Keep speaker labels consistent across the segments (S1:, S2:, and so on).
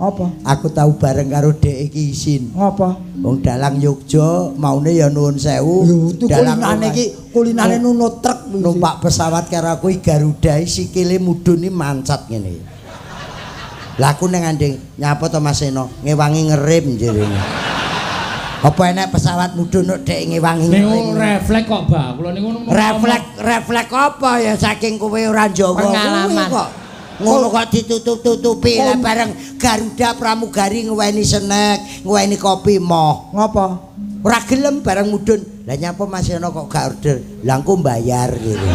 S1: Apa?
S2: Aku tau bareng karo dhek iki isin.
S1: Ngapa?
S2: Wong dalang Yogya maune ya nuwun sewu.
S1: Lho, kulinane iki kulinane nunut truk
S2: numpak pesawat karo aku iki Garuda sikile mudhun iki mancat ngene. Lah aku ning anding nyapa to Mas Seno ngewangi ngerem jerene. Apa enek pesawat mudhun kok dhek ngewangi
S3: Niku
S2: ngerem?
S3: refleks kok, Mbak. Kula niku
S2: Refleks apa ya saking kowe ora Jawa kuwi
S4: Pengalaman.
S2: kok. Ngono kok ditutup-tutupi lah bareng Garuda pramugari ngeweni snack, ngeweni kopi moh.
S1: Ngapa?
S2: Ora gelem bareng mudhun. Lah nyapa Mas Seno kok gak order? Lah engko mbayar gitu.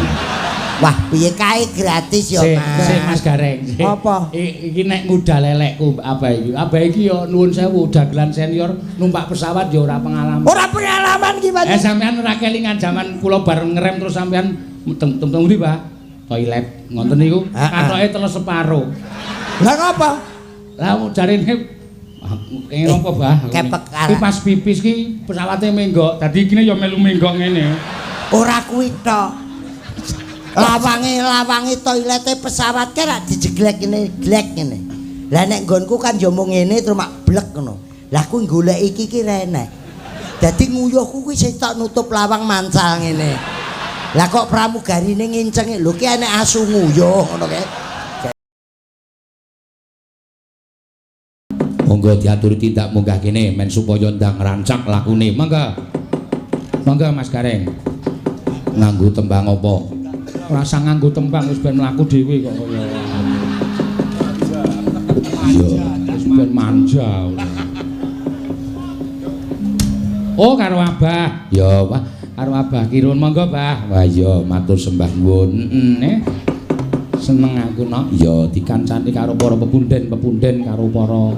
S2: Wah, piye kae gratis ya, Mas.
S3: Sik Mas Gareng. Sik.
S1: Apa?
S3: Iki nek ngudal lelekku Abah iki. Abah iki ya nuwun sewu dagelan senior numpak pesawat ya ora pengalaman.
S1: Ora pengalaman ki, Mas.
S3: Sampean ora kelingan jaman kula bareng ngerem terus sampean tem tem ndi, Pak? Toilet. Ngoten niku. Katoke teles separo.
S1: Lah ngapa?
S3: Lah jarine kenging apa, Bah?
S2: Kepek
S3: Ki pas pipis ki pesawate menggok. Dadi ikine ya melu menggok ngene.
S2: Ora kuwi tok. Lawange toilete pesawat ki rak dijeglek ngene, glek ngene. Lah nek nggonku kan ya mung ngene terus mak blek ngono. Lah kuwi golek iki ki renek. Dadi nguyuhku kuwi sitok nutup lawang mancal ngene. Lah kok pramugarine nginceng lho ki enek asu nguyuh ngono kae.
S3: Monggo diaturi tindak munggah kene men supaya ndang rancak lakune. Monggo. Monggo Mas Gareng. Nganggo tembang apa? Ora usah nganggo tembang wis ben mlaku dhewe kok kaya. Iya, wis ben manja. Oh, karo Abah. Ya, wah, karo Abah Kirun. Monggo, Bah. Wah, iya, matur sembah nuwun. Heeh. Seneng aku nok. Ya, dikancani karo para pepunden-pepunden karo para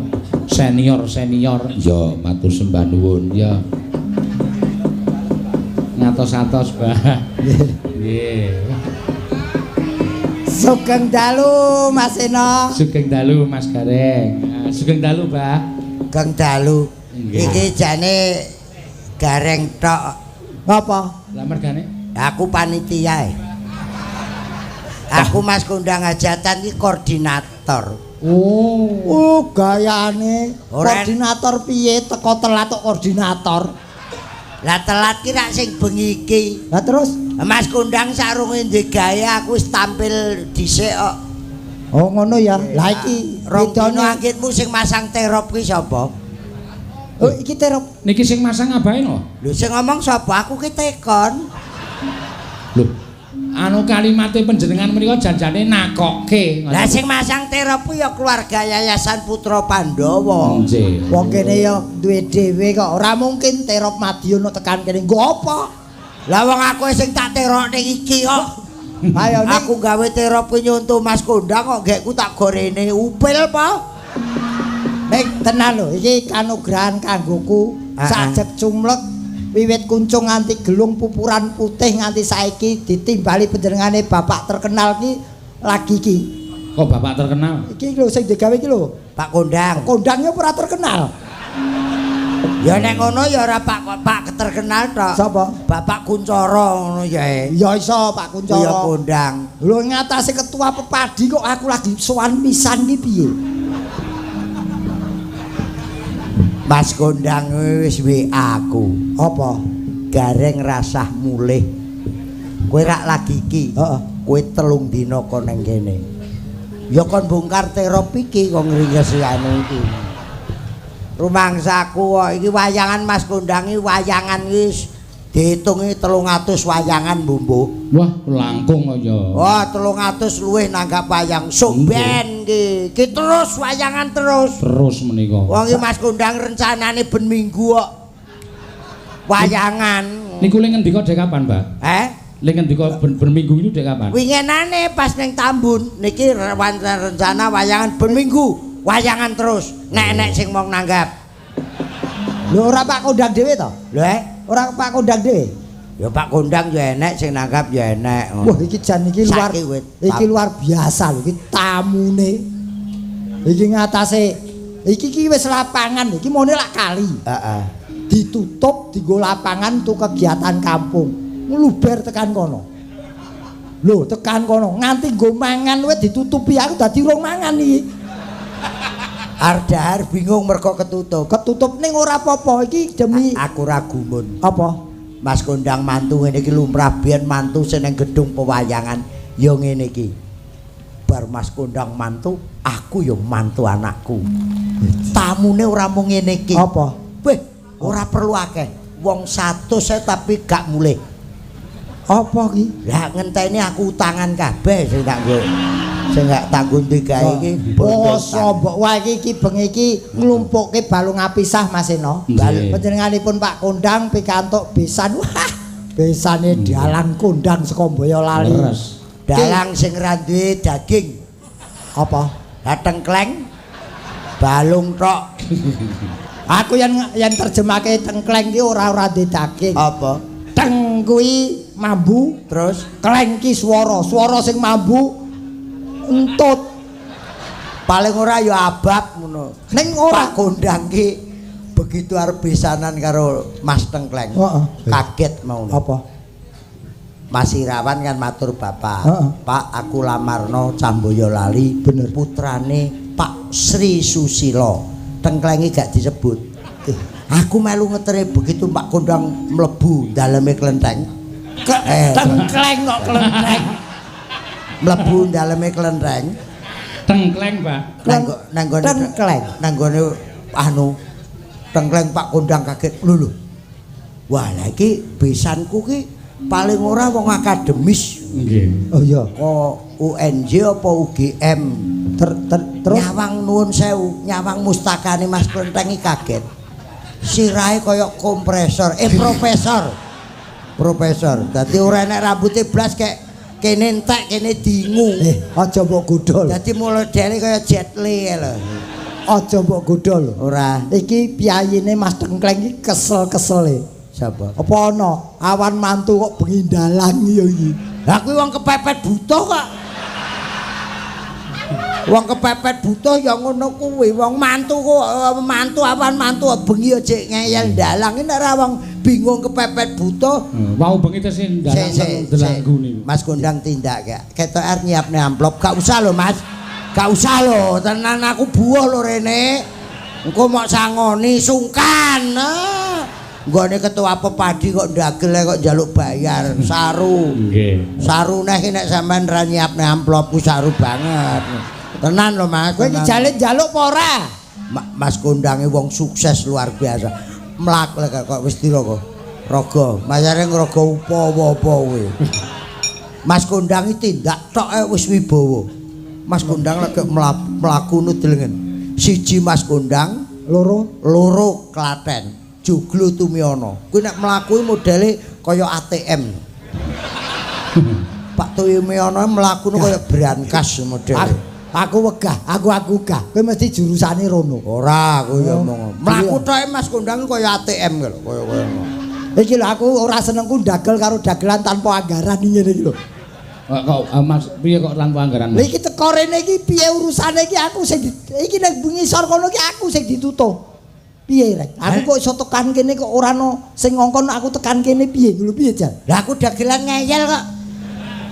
S3: senior-senior. Ya, matur sembah nuwun. Ya. Ngatos-atos, Bah. Nggih.
S1: Sugeng dalu Mas Seno.
S3: Sugeng dalu Mas Gareng. Sugeng dalu, Bah.
S2: Geng dalu.
S3: Nggih.
S2: Iki jane Gareng tok.
S1: Ngapa?
S3: Lah mergane?
S2: Aku panitia. Aku Mas Kondang hajatan iki koordinator.
S3: Oh.
S1: Oh, gayane
S2: Ora-
S1: koordinator piye teko telat kok koordinator.
S2: Lah telat ki rak sing bengi iki.
S1: Lah terus?
S2: Mas Kondang sarunge ndek gawe aku wis tampil dhisik kok.
S1: Oh ngono ya. Lah iki
S2: Rong dino
S1: bedane.
S2: anggitmu sing masang terop ki sapa?
S1: Oh iki terop.
S3: Niki sing masang abahe no?
S2: Lho sing ngomong sapa? Aku ki tekon.
S3: Lho, anu kalimate panjenengan menika janjane nakokke.
S2: Lah sing masang terop ku ya keluarga Yayasan Putra Pandhawa.
S3: Nggih.
S1: Wong kene ya duwe dhewe kok. Ora mungkin terop Madiun kok tekan kene. Nggo apa?
S2: Lah wong aku sing tak terokne iki kok.
S1: Ayo ning
S2: Aku gawe terop kuwi nyonto Mas Kondang kok gekku tak gorene upil pa.
S1: Nek tenan lho, iki kanugrahan kanggoku. Sajeg cumlek wiwit kuncung nganti gelung pupuran putih nganti saiki ditimbali panjenengane bapak terkenal ki lagi iki.
S3: Kok bapak terkenal?
S1: Iki lho sing digawe iki lho.
S2: Pak Kondang.
S1: Kondangnya ora terkenal.
S2: Ya nek ngono ya ora Pak terkenal tok.
S1: Sapa?
S2: Bapak Kuncoro ngono ya.
S1: Ya iso Pak
S2: Kuwi ya
S1: Kuncoro.
S2: kondang.
S1: Lho ngatasé ketua pepadi kok aku lagi sowan pisan ki piye?
S2: Mas Kondang wis WA aku.
S1: Apa?
S2: Gareng rasah mulih. Kowe rak lagi iki.
S1: Heeh.
S2: Kowe 3 dina kon nang kene. Ya kon bongkar terop iki kok ngringesi anu iki. Rumangsaku kok iki wayangan Mas Kondang iki wayangan wis diitungi 300 wayangan mbumbuh.
S3: Wah, langkung kaya.
S2: Wah, 300 luwih nanggap wayang. Sok ben iki. Iki terus wayangan terus.
S3: Terus menika.
S2: Wong iki Mas Kondang rencanane ben minggu kok. Wayangan.
S3: Niku le ngendika dek kapan, Mbak?
S2: Eh?
S3: Le ngendika ben minggu itu dek kapan?
S2: Wingenane pas ning Tambun niki rencana wayangan ben minggu. Wayangan terus. Nek-nek sing mau nanggap.
S1: Lho ora Pak Kondang dhewe to?
S2: Lho eh?
S1: Ora Pak Kondang dhewe.
S2: Ya Pak Kondang ya enek sing nanggap ya enek.
S1: Wah iki jan iki luar iki luar biasa lho iki tamune. Iki ngatasé iki iki wis lapangan iki mone lak kali.
S2: Heeh.
S1: Ditutup dienggo lapangan untuk kegiatan kampung. Ngluber tekan kono. Lho tekan kono nganti nggo mangan luwih ditutupi aku dadi urung mangan iki.
S2: Ardahar bingung mergo ketutup.
S1: Ketutup ning ora apa-apa iki demi
S2: Aku ra gumun.
S1: Apa?
S2: Mas Kondang mantu ngene iki lumrah biyen mantu sing ning gedung pewayangan ya ngene iki. Bar Mas Kondang mantu, aku ya mantu anakku. Tamune ora mung ngene iki.
S1: Apa?
S2: Weh, ora perlu akeh. Wong 100 ae tapi gak mulih.
S1: Apa ki?
S2: Lah ngenteni aku utangan kabeh sing tak nggo. Sing gak tanggung digawe iki bondo
S1: Oh, sombok wae iki iki bengi iki nglumpukke balung apisah Mas Eno.
S3: Nggih.
S1: Panjenenganipun Pak Kondang pikantuk besan. Wah, besane dalang kondang saka Boyolali.
S3: Leres.
S2: Dalang sing ra duwe daging.
S1: Apa?
S2: Lah tengkleng balung tok.
S1: Aku yang terjemahke tengkleng ki ora ora duwe daging.
S2: Apa?
S1: Teng kuwi mambu,
S2: Terus
S1: kleng ki swara, swara sing mambu entut.
S2: Paling ora ya abab ngono.
S1: Ning ora
S2: Pak Kondang ki begitu arep besanan karo Mas Tengkleng.
S1: Heeh.
S2: Kaget mau.
S1: Apa?
S2: Mas Irawan kan matur bapak.
S1: Heeh.
S2: Pak, aku lamarno cah Boyolali
S1: Bener.
S2: Putrane Pak Sri Susilo. Tengklengi gak disebut. Aku melu ngetere begitu Pak Kondang mlebu daleme klenteng.
S1: Tengkleng kok klenteng.
S2: Mlebu daleme klenteng.
S3: Tengkleng, Pak.
S2: Nang nggone
S1: Tengkleng.
S2: Nang nggone anu tengkleng Pak Kondang kaget. Lho lho. Wah, lah iki besanku ki paling ora wong akademis.
S3: Nggih.
S1: Oh iya.
S2: Kok UNJ apa UGM?
S1: Terus
S2: nyawang nuwun sewu, nyawang mustakane Mas Klenteng iki kaget. Sirahe kaya kompresor, profesor. Profesor. Dadi ora enek rambute blas kek kene entek kene dingu.
S1: Aja mbok godhol.
S2: Dadi modele kaya Jet Li lho.
S1: Aja mbok godhol.
S2: Ora.
S1: Iki piyayine Mas Tengkleng iki kesel-kesele.
S2: Sapa?
S1: Apa ana awan mantu kok bengi dalang ya iki?
S2: Lah kuwi wong kepepet butuh kok. Wong kepepet butuh ya ngono kuwi. Wong mantu kok mantu awan mantu bengi aja ngeyel dalang. Ini nek ora wong bingung kepepet butuh.
S3: Wau bengi tesih ndalang
S2: Sik, sik,
S3: delanggu
S2: sik.
S3: niku.
S2: Mas Kondang tindak gak? Ketok arep nyiapne amplop. Gak usah lho, Mas. Gak usah lho, tenan aku buah lho rene. Engko mok sangoni sungkan. Ah. Nggone ketua pepadi kok ndagel kok njaluk bayar saru.
S3: Nggih.
S2: Saru neh iki nek sampean ra nyiapne amplopku saru banget. Tenan lho Mas.
S1: Kowe iki
S2: tenan.
S1: jale njaluk apa ora?
S2: Mas Kondange wong sukses luar biasa. Mlak lek kok wis diraga. Raga, mayare ngraga upawa apa kuwi. Mas Kondang iki tindak tok ae wis wibawa. Mas Kondang lek mlaku nu delengen. Siji Mas Kondang,
S1: Loro
S2: loro Klaten, Joglo Tumiono. Kuwi nek mlaku modele kaya ATM. Pak Tumiono mlaku nu kaya brankas modele.
S1: Aku wegah, aku wegah. Kowe mesti jurusane rono.
S2: Ora, aku ya
S1: Oh.
S2: omong. Mlaku tok Mas Kondang kaya ATM lho, kaya kaya ngono.
S1: Iki lho aku ora senengku ndagel karo dagelan tanpa anggaran ngene iki lho.
S3: Kok Mas piye kok tanpa anggaran?
S1: Lha iki teko rene iki piye urusane iki aku sing iki ning ngisor kono iki aku sing ditutuh. Piye rek? Aku kok iso tekan kene kok ora ono sing ngongkon aku tekan kene piye lho piye jan?
S2: Lah aku dagelan ngeyel kok.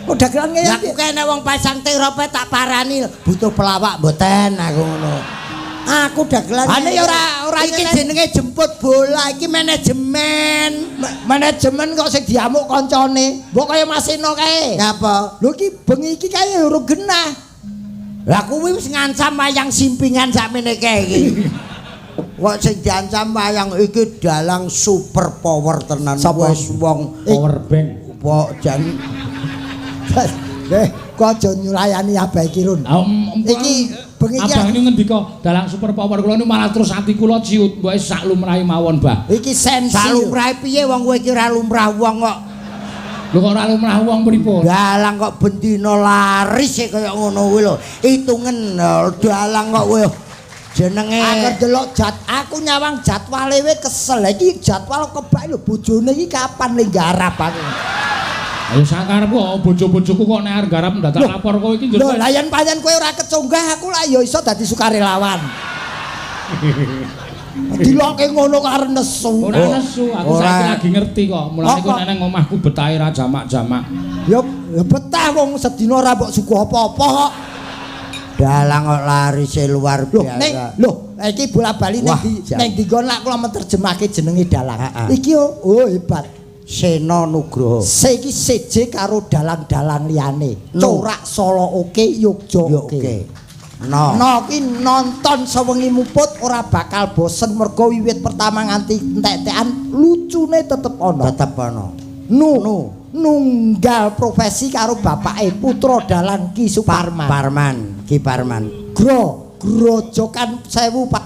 S1: Kok dagelan ngeyel?
S2: Lah aku kene wong pasang terope tak parani butuh pelawak mboten aku ngono. Aku dagelan.
S1: Ane ya ora
S2: iki jenenge jemput bola, iki manajemen.
S1: Manajemen kok sing diamuk kancane. Mbok kaya Mas Eno kae.
S2: Ngapa?
S1: Lho iki bengi iki kae urung genah.
S2: Lah kuwi wis ngancam wayang simpingan sakmene kae iki. Kok sing diancam wayang iki dalang super power tenan wis wong
S3: power bank.
S2: Pok jan
S1: kok aja nyulayani Abah iki Run.
S3: Iki
S1: bengi iki
S3: Abah niku ngendika dalang super power kula niku malah terus ati kula ciut mboke sak lumrahe mawon, Bah.
S1: Iki sensi.
S2: Sak lumrahe piye wong kowe iki ora lumrah wong kok.
S3: Lho kok ora lumrah wong pripun?
S2: Dalang kok bendina laris e kaya ngono kuwi lho. Hitungen dalang kok kowe jenenge.
S1: Aku delok aku nyawang jadwale we kesel. Lah iki jadwal kebak lho bojone iki kapan le nggarap aku.
S3: Ayo sakarepku bojo-bojoku kok nek arep nggarap ndadak lapor kowe iki
S1: Lho lah yen pancen kowe ora kecunggah aku lah ya iso dadi sukarelawan. Diloke ngono kok arep nesu.
S3: Ora nesu, aku saiki lagi ngerti kok. Mulane ku nek nang omahku betahe ra jamak-jamak.
S1: Ya betah wong sedina ora mbok suguh apa-apa kok.
S2: Dalang kok larise luar
S1: Loh, ning
S2: biasa.
S1: lho, iki bola-bali ning
S2: Wah,
S1: di
S2: jan.
S1: ning dinggon lak kula menerjemahke jenenge dalang.
S2: Ha-ha.
S1: Iki oh hebat.
S2: Seno Nugroho.
S1: Saiki seje karo dalang-dalang liyane.
S2: No.
S1: Corak Solo oke, Yogya
S2: Yo
S1: oke.
S2: oke. No.
S1: No ki nonton sewengi muput ora bakal bosen mergo wiwit pertama nganti entek-entekan lucune tetep ana.
S2: Tetep ana.
S1: Nu,
S2: Nu.
S1: Nunggal profesi karo bapake putra dalang Ki Suparman.
S2: Parman, Ki Parman.
S1: Gro, grojokan sewu Pak.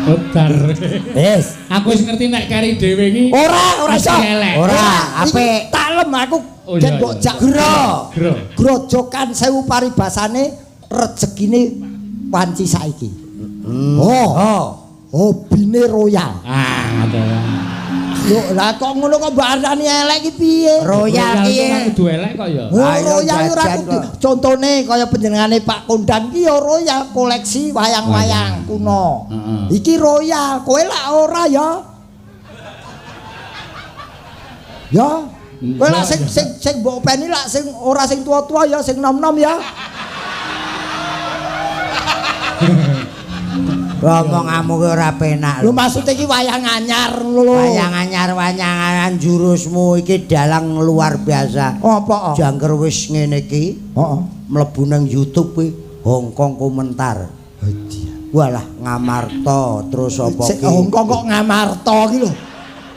S3: Wedar.
S2: Wis.
S3: Aku wis ngerti nek kari dhewe iki.
S1: Ora, ora iso.
S3: Mesti elek.
S2: Ora,
S1: Iki
S2: apik.
S1: Talem aku
S3: Oh, iya,
S1: ben mbok
S3: iya.
S1: jak gro.
S3: Gro.
S1: Grojokan sewu paribasane rejekine wanci saiki. Oh,
S2: Oh.
S1: hobine royal.
S3: Ah, ngoten.
S1: Lho, lah kok ngono kok mbok arani elek iki piye?
S2: Royal ki
S3: ora kudu elek kok ya.
S1: Oh,
S2: Ayo,
S1: royal ora
S2: jajan
S1: kudu.
S2: kok.
S1: Contone kaya panjenengane Pak Kondang ki ya royal koleksi wayang-wayang kuno.
S3: Heeh.
S1: Iki royal, kowe lak ora ya. Ya. Kowe lak sing sing sing mbok openi lak sing ora sing tua-tua ya, sing nom-nom ya.
S2: Omonganmu ki ora penak.
S1: Lho maksude iki wayang anyar lho.
S2: Wayang anyar wayangan jurusmu iki dalang luar biasa.
S1: Apa?
S2: Jangker wis ngene iki,
S1: Heeh.
S2: mlebu nang YouTube kuwi Hongkong komentar. Walah Ngamarta terus apa
S1: Sik
S2: ki?
S1: Hongkong kok Ngamarta ki lho.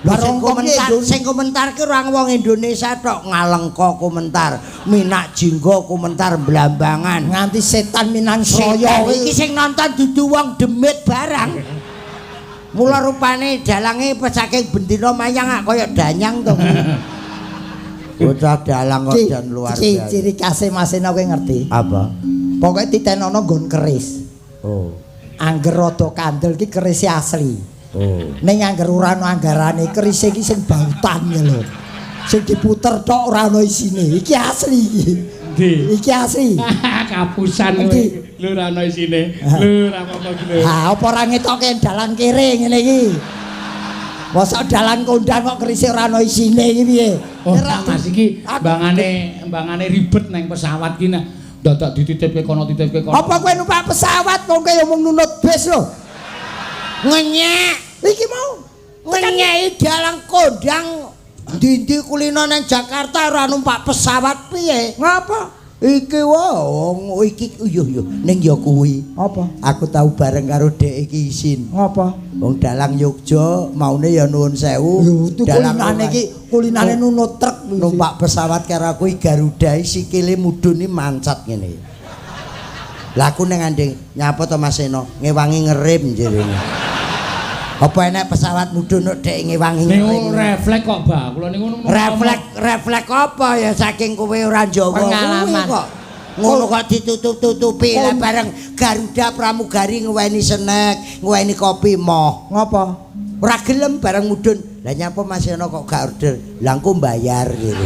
S2: Lah
S1: Lah
S2: sing
S1: Hongkong ki
S2: komentar,
S1: Indonesia.
S2: sing komentar ki ora wong Indonesia tok, Ngalengka komentar, Minak Jinggo komentar Blambangan.
S1: Nganti setan minang sraya
S2: Setan iki sing nonton dudu wong demit barang. Mula rupane dalange saking bendina mayang kaya danyang to. Bocah dalang kok jan luar
S1: Iki
S2: biasa.
S1: ciri khase Mas Eno kowe ngerti?
S2: Apa?
S1: Pokoke titenono nggon keris.
S2: Oh.
S1: Angger rada kandel ki kerise asli.
S2: Oh.
S1: Ning angger ora ana anggarane kerise iki sing bautan ya lho. Sing diputer tok ora ana isine. Iki asli iki.
S3: Ndi?
S1: Iki asli.
S3: Kapusan kowe.
S1: Endi?
S3: Lho ora ana isine. Lho ora apa-apa iki lho.
S1: Ha apa ora ngetoke dalang kere ngene iki? Mosok dalang kondang kok kerise ora ana isine iki piye?
S3: Oh,
S1: Ora-
S3: Mas iki
S1: Aku-
S3: mbangane ribet neng pesawat ki nek dadak dititipke kono titipke kono.
S1: Apa kowe numpak pesawat kok kowe mung nunut bis lho?
S2: Ngenyek,
S1: Iki mau
S2: ngenyeki dalang kondang ndi-ndi kulino nang Jakarta ora numpak pesawat piye?
S1: ngapa?
S2: Iki wong iki yo yo ning ya kuwi.
S1: Apa?
S2: Aku tau bareng karo dek iki isin.
S1: Ngapa?
S2: Wong dalang Yogya maune ya nuwun sewu.
S1: Lho, itu
S2: Dalang
S1: kulinane iki kulinane nunut truk
S2: numpak pesawat karo aku iki Garuda iki sikile mudhun iki mancat ngene. Lah aku ning anding nyapa to Mas Seno ngewangi ngerem jerene. Apa enek pesawat mudhun kok dek ngewangi
S3: Niku
S2: ngerem?
S3: refleks kok, Mbak. Kula niku
S2: Refleks refleks apa ya saking kowe ora Jawa kuwi
S1: Pengalaman.
S2: kok. Ngono kok ditutup-tutupi lah bareng Garuda pramugari ngeweni snack, ngeweni kopi moh.
S1: Ngapa?
S2: Ora gelem bareng mudhun. Lah nyapa Mas Yono kok gak order? Lah engko mbayar gitu.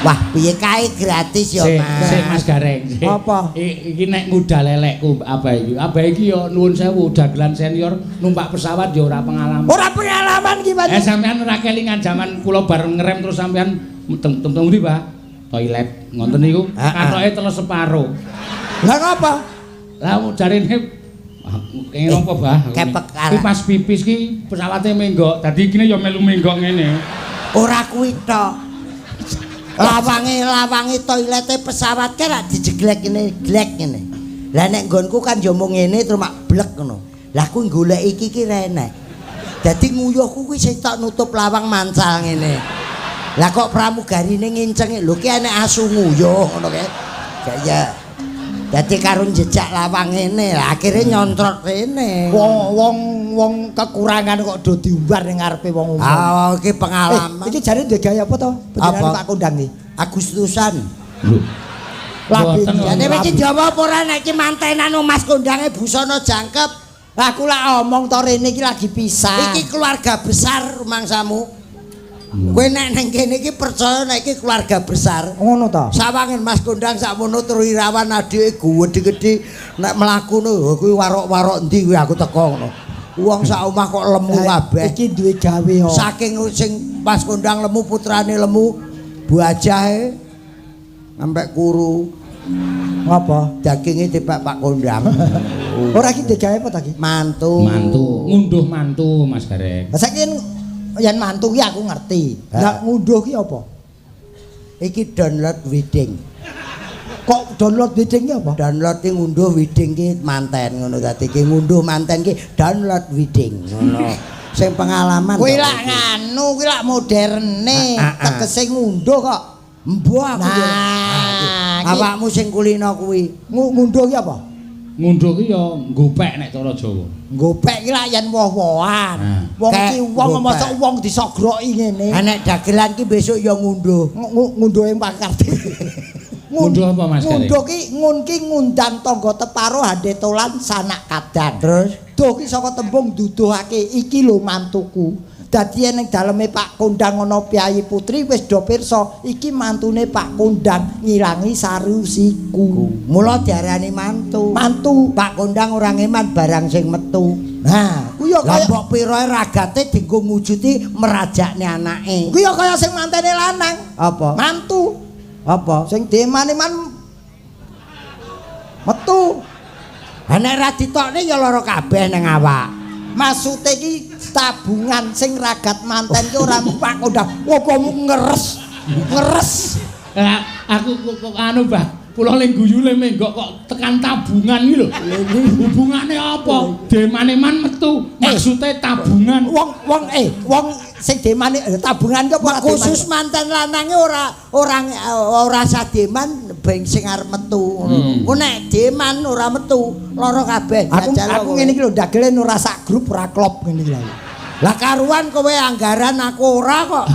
S2: Wah, piye kae gratis ya,
S3: Sik,
S2: Mas.
S3: sik Mas Gareng. Sik.
S1: Apa?
S3: Iki nek ngudal elekku Abah iki. Abah iki ya nuwun sewu dagelan senior numpak pesawat ya ora pengalaman.
S1: Ora pengalaman ki Pak.
S3: Sampean ora kelingan jaman kula bareng ngerem terus sampean teng teng ndi, Pak? Toilet. Ngoten niku.
S2: Ha-ha.
S3: Katoke teles separo.
S1: Lah ngapa?
S3: Lah jarine kenging apa, Bah?
S2: Kepek
S3: Ki pas pipis ki pesawate menggok. Dadi ikine ya melu menggok ngene.
S2: Ora kuwi tok. Lawange toilete pesawat ki rak dijeglek ngene, glek ngene. Lah nek nggonku kan ya mung ngene terus mak blek ngono. Lah aku golek iki ki ra enek. Dadi nguyuhku kuwi sitok nutup lawang mancal ngene. Lah kok pramugarine nginceng lho ki enek asu nguyuh ngono kae. Gaya. Dadi karo jejak lawang ngene, lah akhire nyontrot rene.
S1: Wong wong wong kekurangan kok do diumbar ning ngarepe wong umum.
S2: Ah, iki pengalaman.
S1: Iki jare ndek gaya apa to? Panjenengan
S2: Apa?
S1: Pak Kondang iki.
S2: Agustusan.
S3: Lho.
S1: Labi.
S3: Mboten,
S2: Jane wis iki jawab apa ora nek iki mantenan wong Mas Kondange busana jangkep.
S1: Aku lak omong to rene iki lagi pisah.
S2: Iki keluarga besar rumangsamu. Kowe nek nang kene iki percaya nek iki keluarga besar.
S1: Ngono to.
S2: Sawangen Mas Kondang sakmono terus Irawan adike gedhe-gedhe nek mlaku no kuwi warok-warok endi kuwi aku teko ngono. Wong sak omah kok lemu kabeh.
S1: Iki duwe gawe kok.
S2: Saking sing Mas Kondang lemu putrane lemu, buajahe Sampai kuru.
S1: Ngapa?
S2: Daginge dibak Pak Kondang.
S1: Ora iki digawe apa ta iki?
S2: Mantu.
S3: Mantu, ngunduh mantu Mas Gareng.
S1: Lah saiki yen mantu ki aku ngerti. Lah ngunduh ki apa?
S2: Iki download wedding.
S1: Kok download wedding ki apa?
S2: Download ki ngunduh wedding ki manten ngono dadi ki ngunduh manten ki download wedding ngono. Sing pengalaman.
S1: Kuwi lak nganu, kuwi lak moderne, tegese ngunduh kok.
S2: Mbuh aku.
S1: Nah,
S2: awakmu sing kulino kuwi.
S1: Ngunduh ki apa?
S3: Ngunduh ki ya nggopek nek cara Jawa.
S1: Nggopek ki lak yen woh-wohan. Wong iki wong mosok wong disogroki ngene.
S2: Ha nek dagelan ki besok ya ngunduh.
S1: Ngunduhe Pak Kardi.
S3: Ngunduh apa Mas?
S1: Ngunduh ki ngun ki ngundang tangga teparo handetolan sanak kadang.
S2: Terus
S1: duh ki saka tembung duduhake iki lho mantuku. Dadi ning daleme Pak Kondang ana piyayi putri wis do pirsa iki mantune Pak Kondang ngilangi sarusiku.
S2: Mula diarani mantu.
S1: Mantu
S2: Pak Kondang ora ngeman barang sing metu.
S1: Nah, kuwi ya kaya
S2: mbok pira ragate dienggo ngujuti merajakne anake.
S1: Kuwi ya kaya sing mantene lanang.
S2: Apa?
S1: Mantu.
S2: Apa?
S1: Sing dieman-eman metu.
S2: Ha nek ra ditokne ya lara kabeh nang awak.
S1: Maksude iki tabungan sing ragat manten ki ora mung Pak Kondang. Apa mung ngeres. Ngeres.
S3: Aku kok anu Mbah, kula ling guyu le menggok kok tekan tabungan iki lho. Hubungane apa? Deman-eman metu, maksude tabungan.
S1: Wong wong sing demane tabungan ki apa
S2: khusus manten lanange ora ora sademan ben sing arep metu ngono. Ku nek deman ora metu, lara kabeh.
S1: Aku ngene iki lho dagele ora sak grup ora klop ngene iki lho.
S2: Lah karuan kowe anggaran aku ora kok.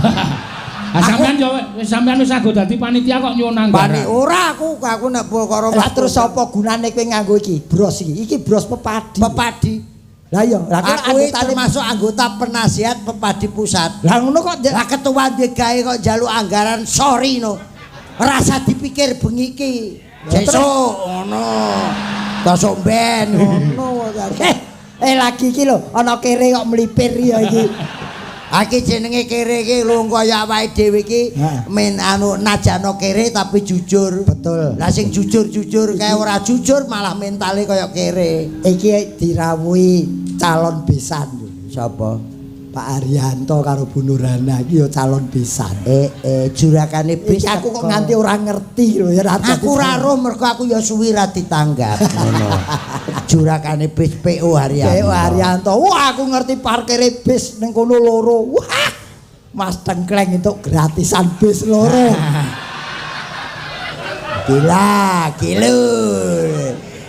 S3: Ah sampean yo wis sampean wis anggo dadi panitia kok nyuwun anggaran.
S2: Pani ora aku nek perkara.
S1: Lah terus apa gunane kowe nganggo iki? Bros iki. Iki bros pepadi.
S2: Pepadi.
S1: Lah iya, lah
S2: aku termasuk anggota penasihat Pepadi Pusat.
S1: Lah ngono kok
S2: lah ketua gawe kok njaluk anggaran sorry no. Rasa dipikir bengi iki. Sesuk ngono. Tosok ben ngono.
S1: Lagi iki lho ana kere kok mlipir ya iki.
S2: Aki jenenge kere iki lho kaya awake dhewe iki men anu najano kere tapi jujur.
S1: Betul.
S2: Lah sing jujur-jujur kae ora jujur malah mentale kaya kere.
S1: Iki dirawuhi calon besan lho.
S2: Sapa?
S1: Pak Haryanto karo Bu Nurana iki ya calon besan.
S2: Jurakane bis
S1: aku kok nganti ora ngerti lho ya.
S2: Aku ora roh mergo aku ya suwi ra ditanggap ngono. Jurakane bis PO Haryanto.
S1: PO Haryanto. Wah, aku ngerti parkire bis ning kono loro. Wah. Mas Tengkleng entuk gratisan bis loro.
S2: Gila, gila.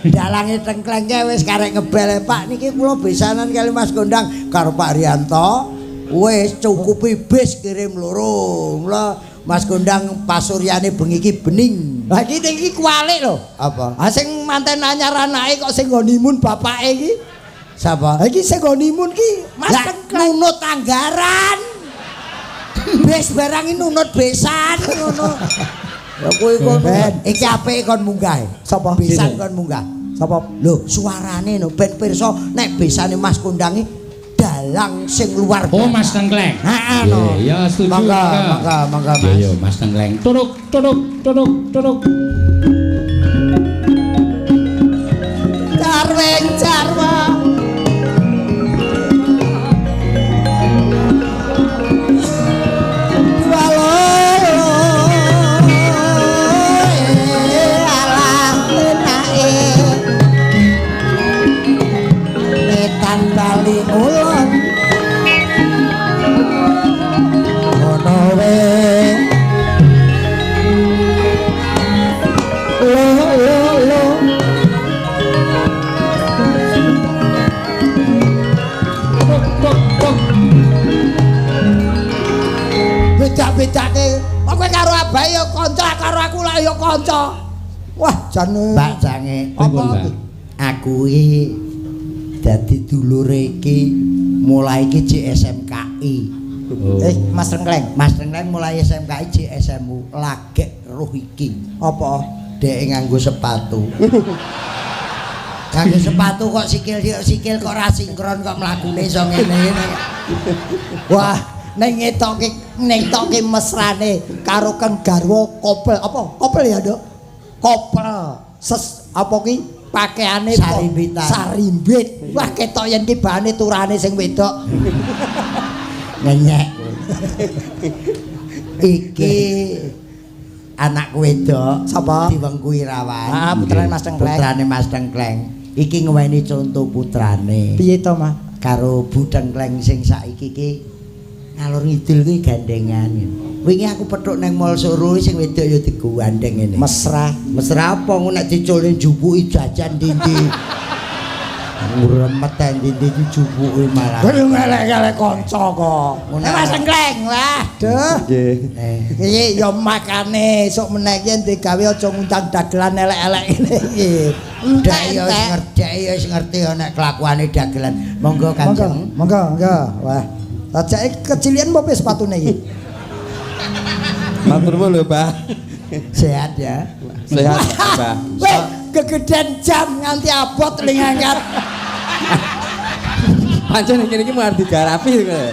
S2: Dalange Tengkleng kae wis karek ngebel, Pak niki kula besanan kali Mas Kondang karo Pak Haryanto. Wis cukupi bis kirim loro. Mula Mas Kondang pasuryane bengi iki bening.
S1: Lah iki iki kualik lho.
S2: Apa?
S1: Ha sing manten anyar anake kok sing honeymoon bapake iki.
S2: Sapa?
S1: Ha iki sing honeymoon ki Mas Tengkleng
S2: nunut anggaran. Bis barang iki nunut besan ngono. Ya kuwi kono. Iki apike kon munggah.
S1: Sapa?
S2: Besan kon munggah.
S1: Sapa?
S2: Lho, suarane no ben pirsa nek besane Mas Kondang iki dalang sing luar biasa.
S3: Oh, Mas Tengkleng.
S2: Heeh no.
S3: Ya setuju.
S2: Mangga, mangga, mangga Mas.
S3: Iya, Mas Tengkleng. Turuk, turuk, turuk, turuk.
S1: Carweng carwa. Beda-bedake kowe karo abahe ya kanca karo aku lak ya kanca. Wah jane
S2: Mbak Cange
S1: apa
S2: aku iki dadi dulure iki mulai iki JSMKI.
S3: Oh.
S1: Mas Tengkleng.
S2: Mas Tengkleng mulai SMKI JSMU lagek roh iki.
S1: Apa?
S2: Dhek nganggo sepatu. Nganggo sepatu kok sikil kok ora sinkron kok mlakune iso ngene.
S1: Wah, Ning ngetokke mesrane karo kang garwa kopel apa? Kopel ya, Nduk? Kopel. Ses apa ki pakaiane
S2: Sarimbitan.
S1: Sarimbit. Wah, ketok yen ki bahane turane sing wedok.
S2: Ngenyek. Iki anak wedok
S1: Sapa?
S2: Diwengku Irawan.
S1: Ah, putrane Mas Tengkleng.
S2: Putrane Mas Tengkleng. Iki ngeweni conto putrane.
S1: Piye to, Mas?
S2: Karo Bu Tengkleng sing saiki iki ngalor ngidul kuwi gandengan. Wingi aku petuk nang Mall Solo sing wedok ya digandeng ngene.
S1: Mesra.
S2: Mesra apa ngono nek diculne njupuki jajan ndi-ndi. Ngremet ndi-ndi dijupuki malah.
S1: Kowe ngelek-elek kanca kok.
S2: Ngono.
S1: Mas Tengkleng, wah, duh.
S4: Nggih.
S1: Iki ya makane esuk meneh iki digawe aja ngundang dagelan elek-elek ngene iki.
S2: Dek ya wis ngerti, ya wis ngerti nek kelakuane dagelan. Monggo Kanjeng.
S1: Monggo, monggo. Wah. Rajake kecilian apa sepatune iki?
S4: Matur nuwun lho, Pak.
S2: Sehat ya.
S4: Sehat, Pak.
S1: Weh, kegedean jam nganti abot ling angkat.
S4: Pancen ngene iki mung digarapi kok.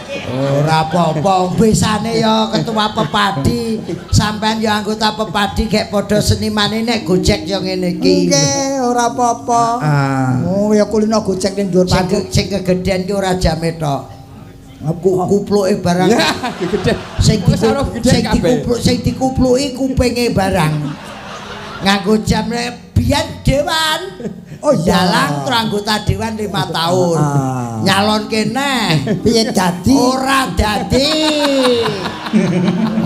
S2: Ora apa-apa, besane ya ketua Pepadi, sampean ya anggota Pepadi gek padha senimane nek gojek ya ngene iki.
S1: Nggih, ora apa-apa.
S2: Ah.
S1: Oh, ya kulino gojek ning dhuwur panggung.
S2: Sing kegedean ki ora jame tok. Kupluke barang.
S4: Ya, gegeden.
S2: Sing
S4: Wis ora gedhe kabeh.
S2: Sing dikupluki kupinge barang. Nganggo jam biyen dewan.
S1: Oh iya.
S2: Dalang tur anggota dewan 5 tahun.
S1: Ah.
S2: Nyalonke neh.
S1: Piye dadi?
S2: Ora dadi.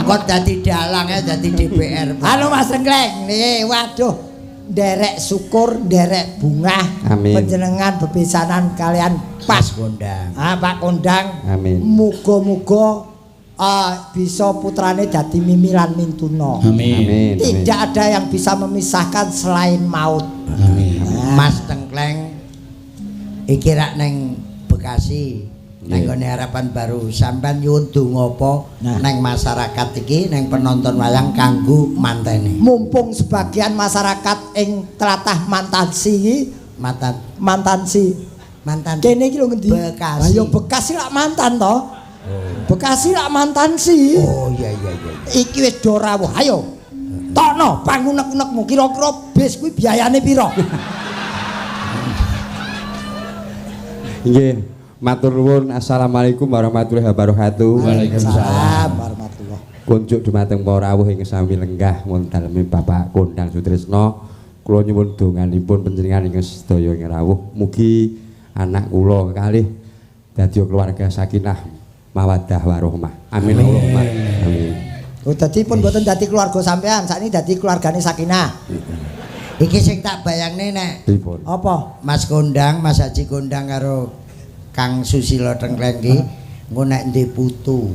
S2: Kok dadi dalang ya dadi DPR.
S1: Halo Mas Tengkleng. Nih, waduh. Nderek syukur, nderek bungah.
S4: Amin.
S1: Panjenengan bebesanan kalian
S2: Pak
S1: Pak
S2: Kondang.
S1: Ah, Pak Kondang.
S4: Amin.
S1: Muga-muga bisa putrane dadi mimi lan mintuna.
S3: Amin.
S4: Amin.
S1: Tidak ada yang bisa memisahkan selain maut.
S3: Amin.
S2: Mas Tengkleng iki rak neng Bekasi neng gone Harapan Baru sampean nyuwun donga apa neng masyarakat iki neng penonton wayang kanggo mantene.
S1: Mumpung sebagian masyarakat ing tlatah Mantansi iki,
S2: Mantan
S1: Mantansi.
S2: mantan
S1: Kene iki lho ngendi?
S2: Bekasi.
S1: Lah ya Bekasi lak mantan to. Bekasi lak Mantansi.
S2: Oh iya iya iya.
S1: Iki wis do rawuh. Ayo. Tokno pangunek-unekmu kira-kira bis kuwi biayane pira?
S4: Nggih, matur nuwun. Assalamualaikum warahmatullahi wabarakatuh.
S1: Waalaikumsalam warahmatullahi.
S4: Kunjuk dumateng para rawuh ing sami lenggah wonten daleme Bapak Kondang Sutrisno. Kula nyuwun donganipun panjenengan ing sedaya ing rawuh. Mugi anak kula kalih dadi keluarga sakinah mawaddah warahmah. Amin Allahumma. Amin.
S1: Oh dadi pun mboten dadi keluarga sampean, sakniki dadi keluargane Sakinah.
S2: Iki sing tak bayangne nek
S4: Pripun?
S1: Apa?
S2: Mas Kondang, Mas Haji Kondang karo Kang Susilo Tengkleng ki engko nek ndek putu.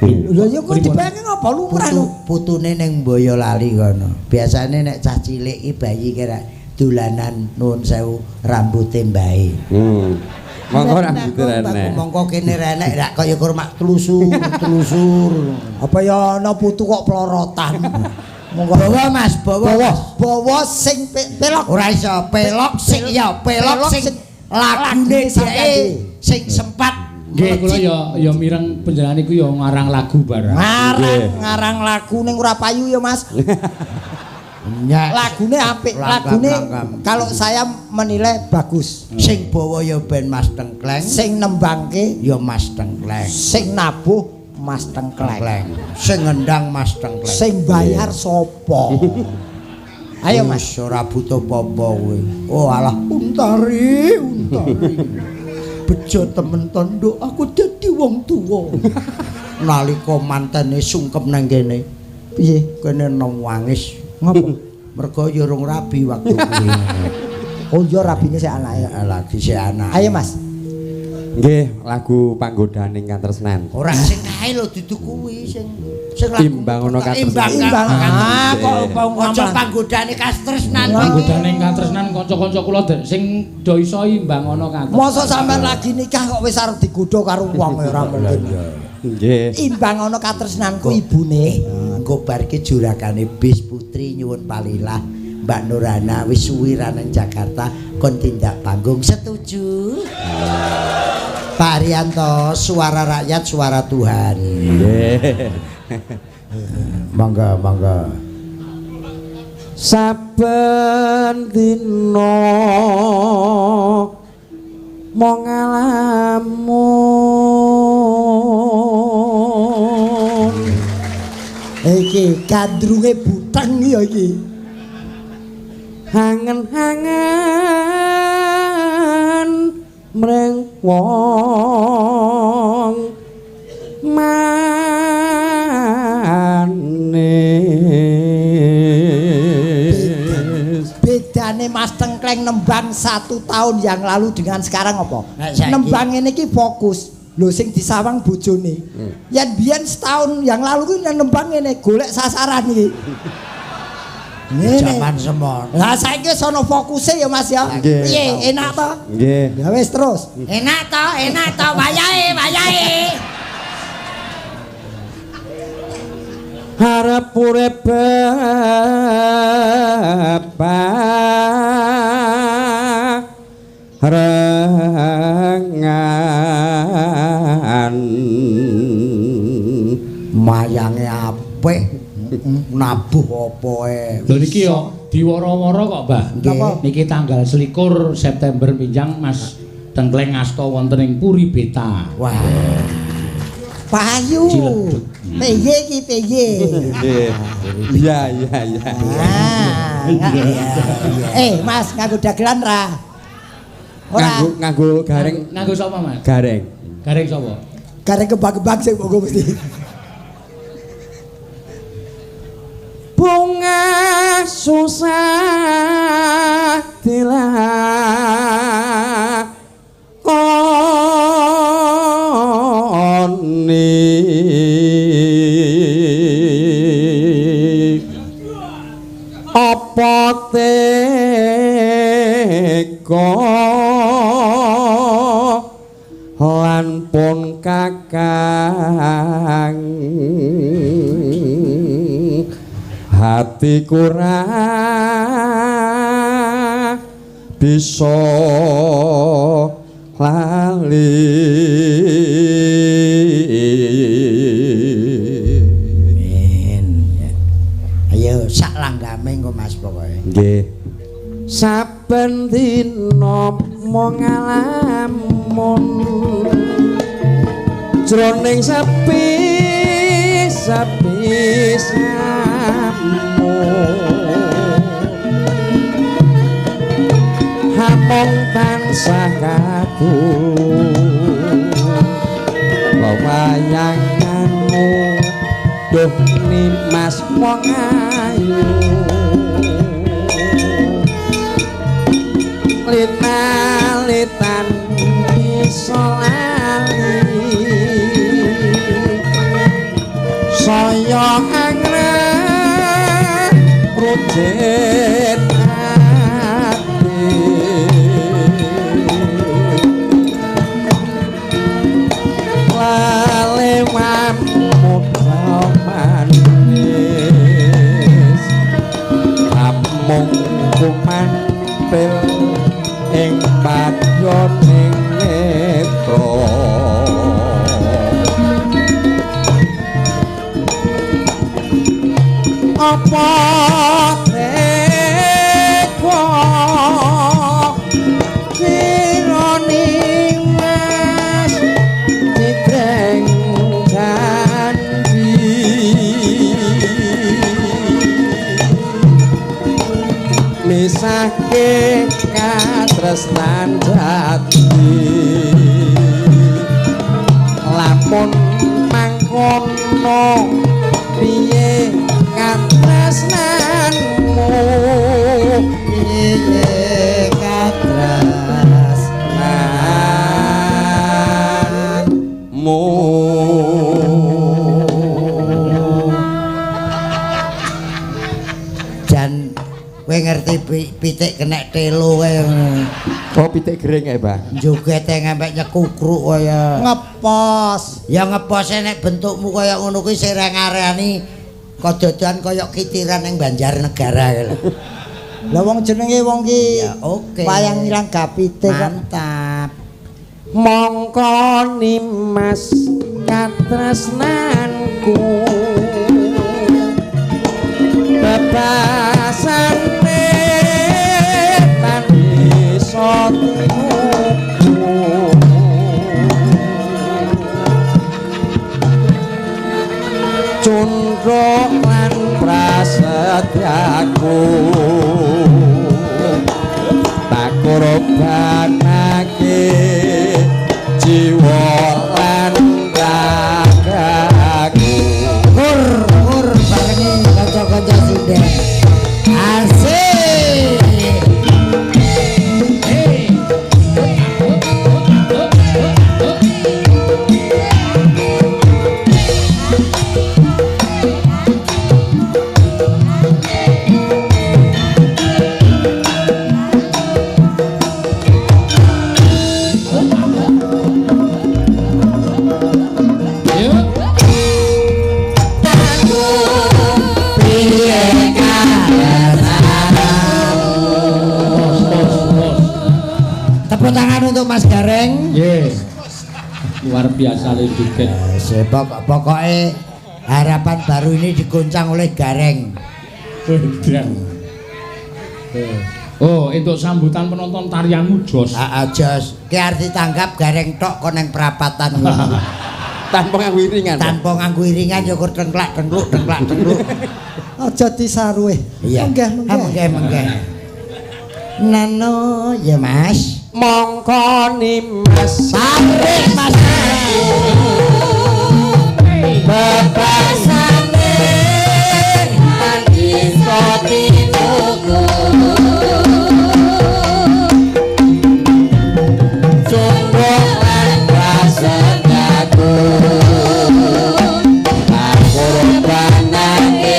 S1: Lho ya kok dibayangke ngapa lumrah lho.
S2: Putune ning Boyolali kono. Biasane nek cah cilik iki bayi kira dolanan nuwun sewu rambute mbae.
S4: Monggo rambute renek.
S2: Monggo kene renek rak kaya kur mak tlusur, tlusur.
S1: Apa ya ana putu kok plorotan. Monggo
S2: Bawa Mas, bawa.
S1: Bawa sing pelok.
S2: Ora iso pelok sing ya pelok sing lagune dheke sing sempat.
S3: Nggih, kula ya mireng panjenengan iku ya ngarang lagu barang.
S1: Ngarang lagu ning ora payu ya Mas. Lagune apik, lagune kalau saya menilai bagus.
S2: Sing bawa ya ben Mas Tengkleng,
S1: sing nembangke
S2: ya Mas Tengkleng,
S1: sing nabuh Mas Tengkleng,
S2: sing ngendang Mas Tengkleng,
S1: sing bayar sapa? Ayo Mas,
S2: ora butuh apa-apa kowe. Oh alah, untari, untari. Bejo temen tondo, aku dadi wong tuwa. Nalika mantene sungkem nang kene.
S1: Piye?
S2: Kene nangis.
S1: Ngopo?
S2: Mergo ya urung rabi waktu kuwi.
S1: Oh iya rabine sik anake.
S2: Lagi sik anak.
S1: Ayo Mas.
S4: Nggih, lagu panggodaning katresnan.
S2: Ora sing kae lho dudu kuwi sing sing lagu
S4: Imbang ana katresnan.
S1: Imbang. Ah kok
S2: aja panggodane katresnan.
S3: Panggodane katresnan kanca-kanca kula sing do iso imbang ana katresnan.
S1: Mosok sampean lagi nikah kok wis arep digodha karo wong ya ora mungkin.
S4: Nggih.
S1: Imbang ana katresnanku ibune.
S2: Engko bar ki juragane bis putri nyuwun palilah Mbak Nurana wis suwi ra nang Jakarta kon tindak panggung setuju. Pak Haryanto, suara rakyat, suara Tuhan.
S4: Nggih.
S2: Monggo, monggo.
S4: Saben dina mung ngalamun.
S1: Iki gandrunge buteng ya iki.
S4: Hangen-hangen mring wong manis.
S1: Bedane Mas Tengkleng nembang 1 tahun yang lalu dengan sekarang apa? Nembang ngene iki fokus. Lho sing disawang bojone. Yen biyen setahun yang lalu kuwi nembang ngene golek sasaran iki. Ngene.
S2: Jaman semono.
S1: Lah saiki wis ana fokuse ya Mas ya. Piye enak to?
S4: Nggih.
S1: Ya wis terus.
S2: Enak to, enak to, wayahe, wayahe.
S4: Harep urip bebarengan.
S2: Mayange apik. Nabuh apa ae.
S3: Lho niki yo diwara-wara kok, Mbah.
S2: Nggih.
S3: Niki tanggal 21 September pinjang Mas Tengkleng asta wonten ing Puri Beta.
S2: Wah.
S1: Payu. Piye iki piye?
S4: Nggih. Iya, iya, iya.
S1: Mas nganggo dagelan ra? Ora.
S4: Nganggo gareng.
S3: Nganggo sapa, Mas?
S4: Gareng.
S3: Gareng sapa?
S1: Gareng kembang-kembang sing monggo mesti.
S4: Bunga susah dilakoni apa tega lan pun kakang hatiku ra bisa lali.
S2: Amin. Ayo sak langgame engko Mas pokoke.
S4: Nggih. Saben dina mung ngalamun jroning sepi sepi samu hamong tansah katul wayanganmu duh nimas wong ayu lita-litan bisa lali saya angreh rucit ati lalewan muda manis amung kumantil ing padyaning netra. Apa tega sira nimas citreng janji misahke katresnan jati lamun mangkono piye katresnanmu
S1: piye katresnanmu.
S2: Jan kowe ngerti pitik kenek telo kaya ngono.
S4: Oh pitik gering ya, Mbah.
S2: Jogete ngampe nyekukruk kaya
S1: ngepos.
S2: Ya ngepose nek bentukmu kaya ngono kuwi sing ngarani kododan kaya kitiran ning Banjarnegara kae lho.
S1: Lah wong jenenge wong ki
S2: ya oke.
S1: Wayang ilang gapite kok.
S2: Mantap.
S4: Mongko nimas katresnanku bebasane tan bisa tinuku cundhuk lan prasetyaku tak korbanake jiwa lan ragaku.
S2: Kur kur barengi kanca-kanca sinden. Asik. Tepuk tangan untuk Mas Gareng.
S3: Nggih. Luar biasa le joget.
S2: Pokoknya harapan baru ini digoncang oleh Gareng.
S3: Oh, untuk sambutan penonton tarianmu jos.
S2: Heeh, jos. Ki arep ditanggap Gareng tok kon nang perapatan ngono.
S4: Tanpa nganggo iringan.
S2: Tanpa nganggo iringan ya kur tengklak tengkluk tengklak tengkluk.
S1: Aja disaruwe.
S2: Iya.
S1: Menggeh, menggeh.
S2: Menggeh, menggeh. Nano ya Mas.
S4: Mongko nimas
S2: Tarik Mas.
S4: Bebasane tan iso tinuku cundhuk lan prasetyaku tak korbanake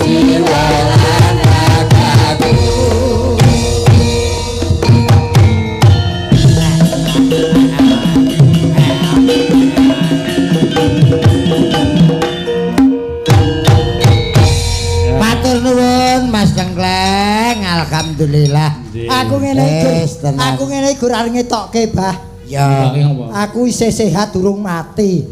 S4: jiwa lan ragaku.
S2: Matur nuwun Mas Tengkleng, alhamdulillah.
S1: Aku ngene iki, aku ngene iki ora ngetokke, Bah.
S2: Ya.
S1: Aku isih sehat durung mati.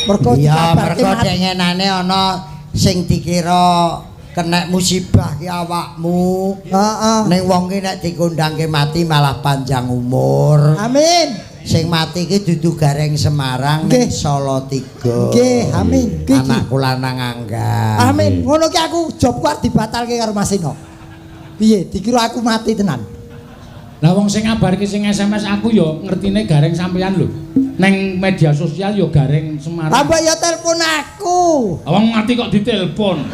S1: Mergo
S2: Ya,
S1: dikabarke
S2: mergo
S1: mati.
S2: dengenane ana sing dikira kena musibah ki awakmu.
S1: Heeh.
S2: Ning wong ki nek dikondangke mati malah panjang umur.
S1: Amin.
S2: Sing mati ki dudu Gareng Semarang ning
S1: Nggih.
S2: Solo 3.
S1: Nggih, amin. Ki-
S2: Anakku lanang Angga.
S1: Amin. Ngono ki aku jobku arep dibatalke karo Mas Seno. Piye? Dikira aku mati tenan.
S3: Lah wong sing ngabarke sing SMS aku ya ngertine Gareng sampean lho. Neng media sosial ya Gareng Semarang.
S1: Lah mbok ya telepon aku.
S3: Wong mati kok ditelepon.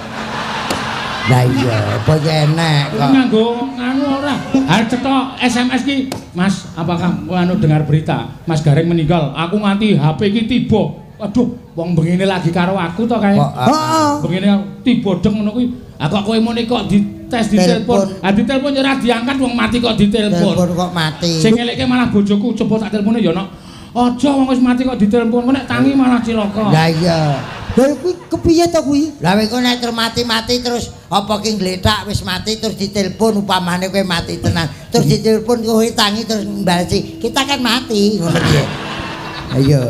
S2: Lah iya, apa ya enek
S3: Kuwi
S2: kok.
S3: nganggo nganu ora. Arep cetok SMS ki, Mas, apakah anu dengar berita Mas Gareng meninggal? Aku nganti HP ki tiba. Aduh, wong bengine lagi karo aku to kae.
S2: Kok
S1: Heeh.
S3: Bengine tiba deng ngono kuwi. Aku kok kowe muni kok dites ditelepon. Ah ditelepon ya ora diangkat wong mati kok ditelepon.
S2: Telepon kok mati.
S3: Sing ngelekke malah bojoku, coba tak telepone ya nok. Aja wong wis mati kok ditelepon, kok nek tangi malah cilaka.
S2: Lah iya.
S1: Lah kuwi kepiye to kuwi?
S2: Lah kowe nek terus mati-mati terus apa ki ngletak wis mati terus ditelepon upamane kowe mati tenan. Terus ditelepon kowe tangi terus mbalesi, kita kan mati ngono piye. Ayo.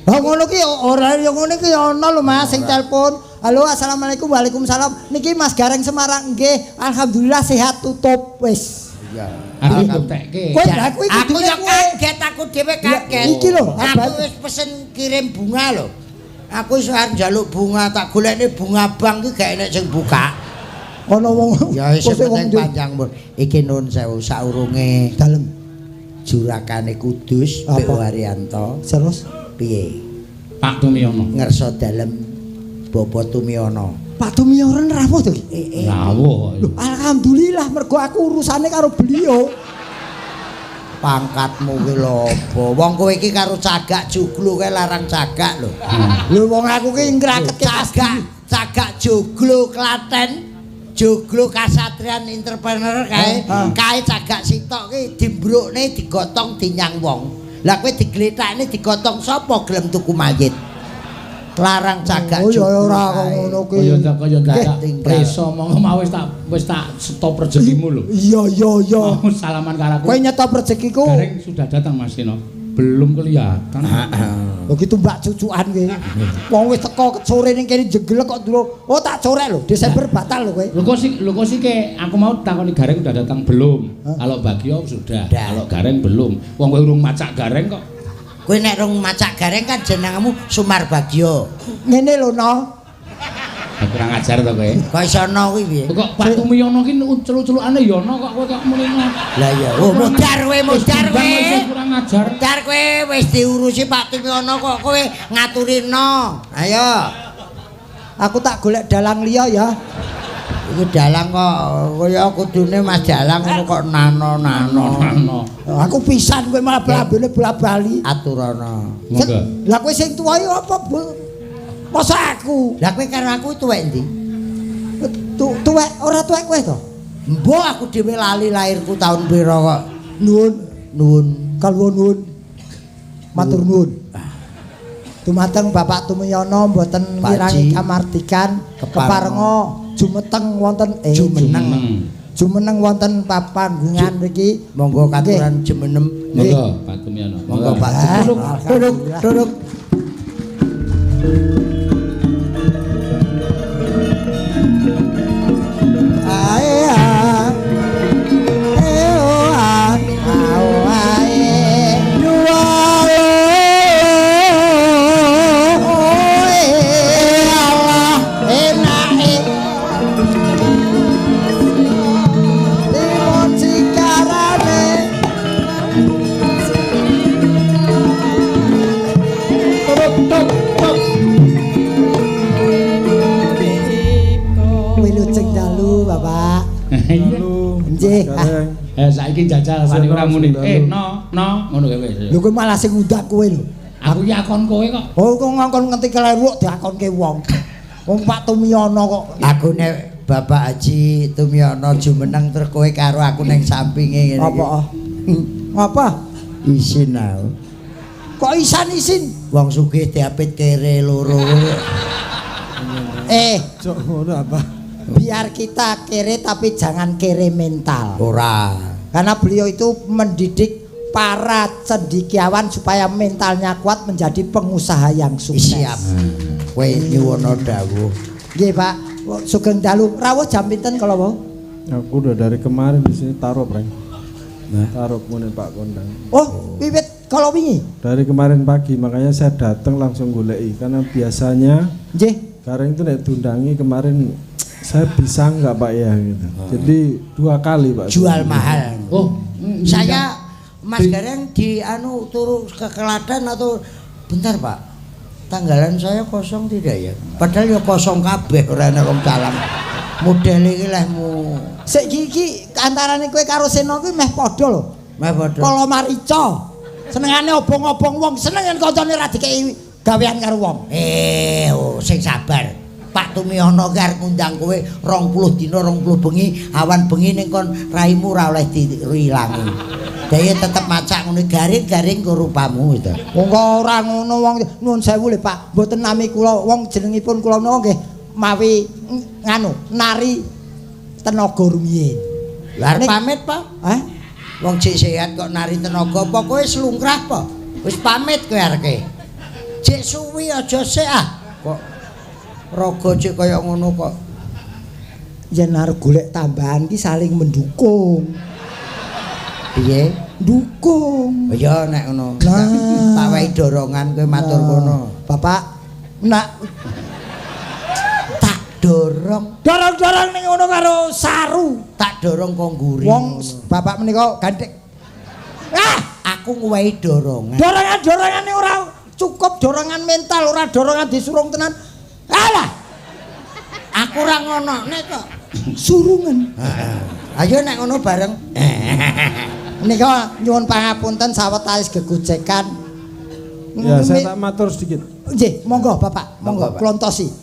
S1: Lah ngono ki ora ya ngono ki ana lho Mas sing telepon. Halo, assalamualaikum, waalaikumsalam. Niki Mas Gareng Semarang nggih. Alhamdulillah sehat tutup wis.
S2: Iya.
S3: Aku buktekke.
S1: Kowe lah kuwi
S2: Aku
S1: kudune
S2: ya
S1: kowe.
S2: kaget, aku dhewe kaget.
S1: Iki lho,
S2: aku wis pesen kirim bunga lho. Aku wis arep njaluk bunga, tak golekne bunga bank ki gak enek sing buka.
S1: Ana wong
S2: Ya wis
S1: kose wong
S2: penting panjang umur. Iki nun sewu saurunge
S1: dalem.
S2: jurakane Kudus
S1: Apa?
S2: P.O. Haryanto.
S1: Terus
S2: Piye?
S3: Pak Tumiono.
S2: Ngersa dalem Bapak Tumiono.
S1: Pak Tumiono rawuh to iki.
S3: Rawuh.
S1: Lho, alhamdulillah mergo aku urusane karo beliau.
S2: Pangkatmu ki lho apa? Wong kowe iki karo cagak joglo kae larang cagak lho.
S1: Lho wong aku ki ngraketke
S2: Cagak, cagak joglo Klaten, joglo kasatrian entrepreneur kae, kae cagak sitok ki dimbrukne digotong dinyang wong. Lah kowe digletakne digotong sapa gelem tuku mayit? Larang cagak.
S1: Oh ya ora kok ngono kuwi.
S3: Kaya kaya dadak preso monggo mau wis tak stop rezekimu lho.
S1: Iya iya iya.
S3: Mau salaman karo aku.
S1: Kowe nyetop rezekiku.
S3: Gareng sudah datang Mas Seno. Belum kelihatan.
S1: Begitu mbak cucuan kowe. Wong wis teko sore ning kene jeglek kok dulu. Oh tak corek lho, Desember batal lho kowe.
S3: Lho kok sih ke aku mau takoni Gareng udah datang belum? Kalau Bagio sudah, kalau Gareng belum. Wong kowe urung macak Gareng kok.
S2: Kowe nek rung macak Gareng kan jenengmu Sumar Bagio.
S1: Ngene lho no.
S3: Kurang ajar to kowe.
S2: Kok iso no kuwi piye?
S3: Kok Pak Tumiyono ki celu-celukane ya ono kok kowe kok muni ngono.
S2: Lah iya, oh modar kowe, modar kowe.
S3: Kurang ajar.
S2: Modar kowe wis diurusi Pak Tumiyono kok kowe ngaturi no. Ayo.
S1: Aku tak golek dalang liya ya.
S2: Iku dalang kok kaya kudune Mas Dalang ngono kok nano-nano.
S1: Aku pisan kowe malah blabene bola-bali.
S2: Aturana.
S3: Monggo.
S1: Lah kowe sing tuwa iki apa, Bu? Masa aku?
S2: Lah kowe karo aku tuwek endi?
S1: Tuwek ora tuwek kowe to?
S2: Mbok aku dhewe lali lahirku tahun pira kok.
S1: Nuwun,
S2: nuwun.
S1: Kalwo nuwun. Matur nuwun. Dumateng Bapak Tumiyono mboten mirangi kamardikan keparenga jumeteng wonten
S2: jumeneng.
S1: Jumeneng wonten papanggungan mriki.
S2: Monggo katuran jumenem.
S3: Monggo Pak Tumiyono.
S2: Monggo Pak Tumiyono.
S1: Duduk, duduk.
S3: Saiki jajal wani ora muni. No, no, ngono kowe wis.
S1: Lho kowe malah sing ngundang kowe lho.
S3: Aku iki akon kowe kok.
S1: Oh, kok ngongkon ngerti kleru kok diakonke wong. Wong Pak Tumiyono kok.
S2: Aku nek Bapak Haji Tumiyono jumeneng terus kowe karo aku ning sampinge ngene iki.
S1: Apa? Ngapa?
S2: Isin aku.
S1: Kok isan isin?
S2: Wong sugih diapit kere loro.
S5: Cok ngono apa?
S1: Biar kita kere tapi jangan kere mental.
S2: Ora.
S1: Karena beliau itu mendidik para cendekiawan supaya mentalnya kuat menjadi pengusaha yang sukses.
S2: Siap. Kowe nyuwuna dawuh.
S1: Nggih, Pak. Sugeng dalu. Rawuh jam pinten kala wau?
S5: Aku udah dari kemarin di sini taruh, Breng. Nah, taruh mune Pak Kondang.
S1: Oh, wiwit kala wingi.
S5: Dari kemarin pagi, makanya saya datang langsung goleki karena biasanya
S1: nggih,
S5: Gareng itu nek diundangi kemarin saya bisa nggak Pak ya gitu. Jadi 2 kali Pak.
S2: Jual mahal.
S3: Oh,
S2: saya Mas Gareng di anu turu ke Klaten atau bentar Pak. Tanggalan saya kosong tidak ya? Padahal ya kosong kabeh ora ana wong dalang. Model iki lehmu.
S1: Sik iki antarane kowe karo Seno kuwi meh padha lho.
S2: Meh padha.
S1: Kala marica. Senengane obong-obong wong, seneng yen kancane ra dikeki gawean karo wong.
S2: Oh sing sabar. Pak Tumiyono ki arep ngundang kowe 20 dina 20 bengi, awan bengi ning kon raimu ora oleh diilangi. Dhewe tetep macak ngono garing-garing ku rupamu itu.
S1: Wong kok ora ngono wong nuwun sewu lho Pak, mboten nami kula wong jenengipun kula menika nggih mawi nganu nari tenaga rumiyin.
S2: Lah arep pamit Pak?
S1: Hah?
S2: Wong jek sehat kok nari tenaga apa kowe wis lungkrah apa? Wis pamit kowe areke. Jek suwi aja sik ah. Kok raga cek kaya ngono kok.
S1: Yen arep golek tambahan ki saling mendukung.
S2: Piye?
S1: Dukung.
S2: Ya nek ngono. Tak wehi dorongan kowe matur kono.
S1: Bapak nak
S2: tak dorong.
S1: Dorong-dorong ning ngono karo saru.
S2: Tak dorong kok ngguri.
S1: Wong bapak menika gandhek. Ah,
S2: aku nguwehi dorongan.
S1: Dorongan-dorongane ora cukup dorongan mental, ora dorongan disurung tenan. Alah.
S2: Aku ora ngonokne kok.
S1: Surungen.
S2: Ayo nek ngono bareng.
S1: Menika nyuwun pangapunten sawetawis gegojekan.
S5: Ya, saya tak matur sedikit.
S1: Nggih, monggo Bapak, monggo kula entosi.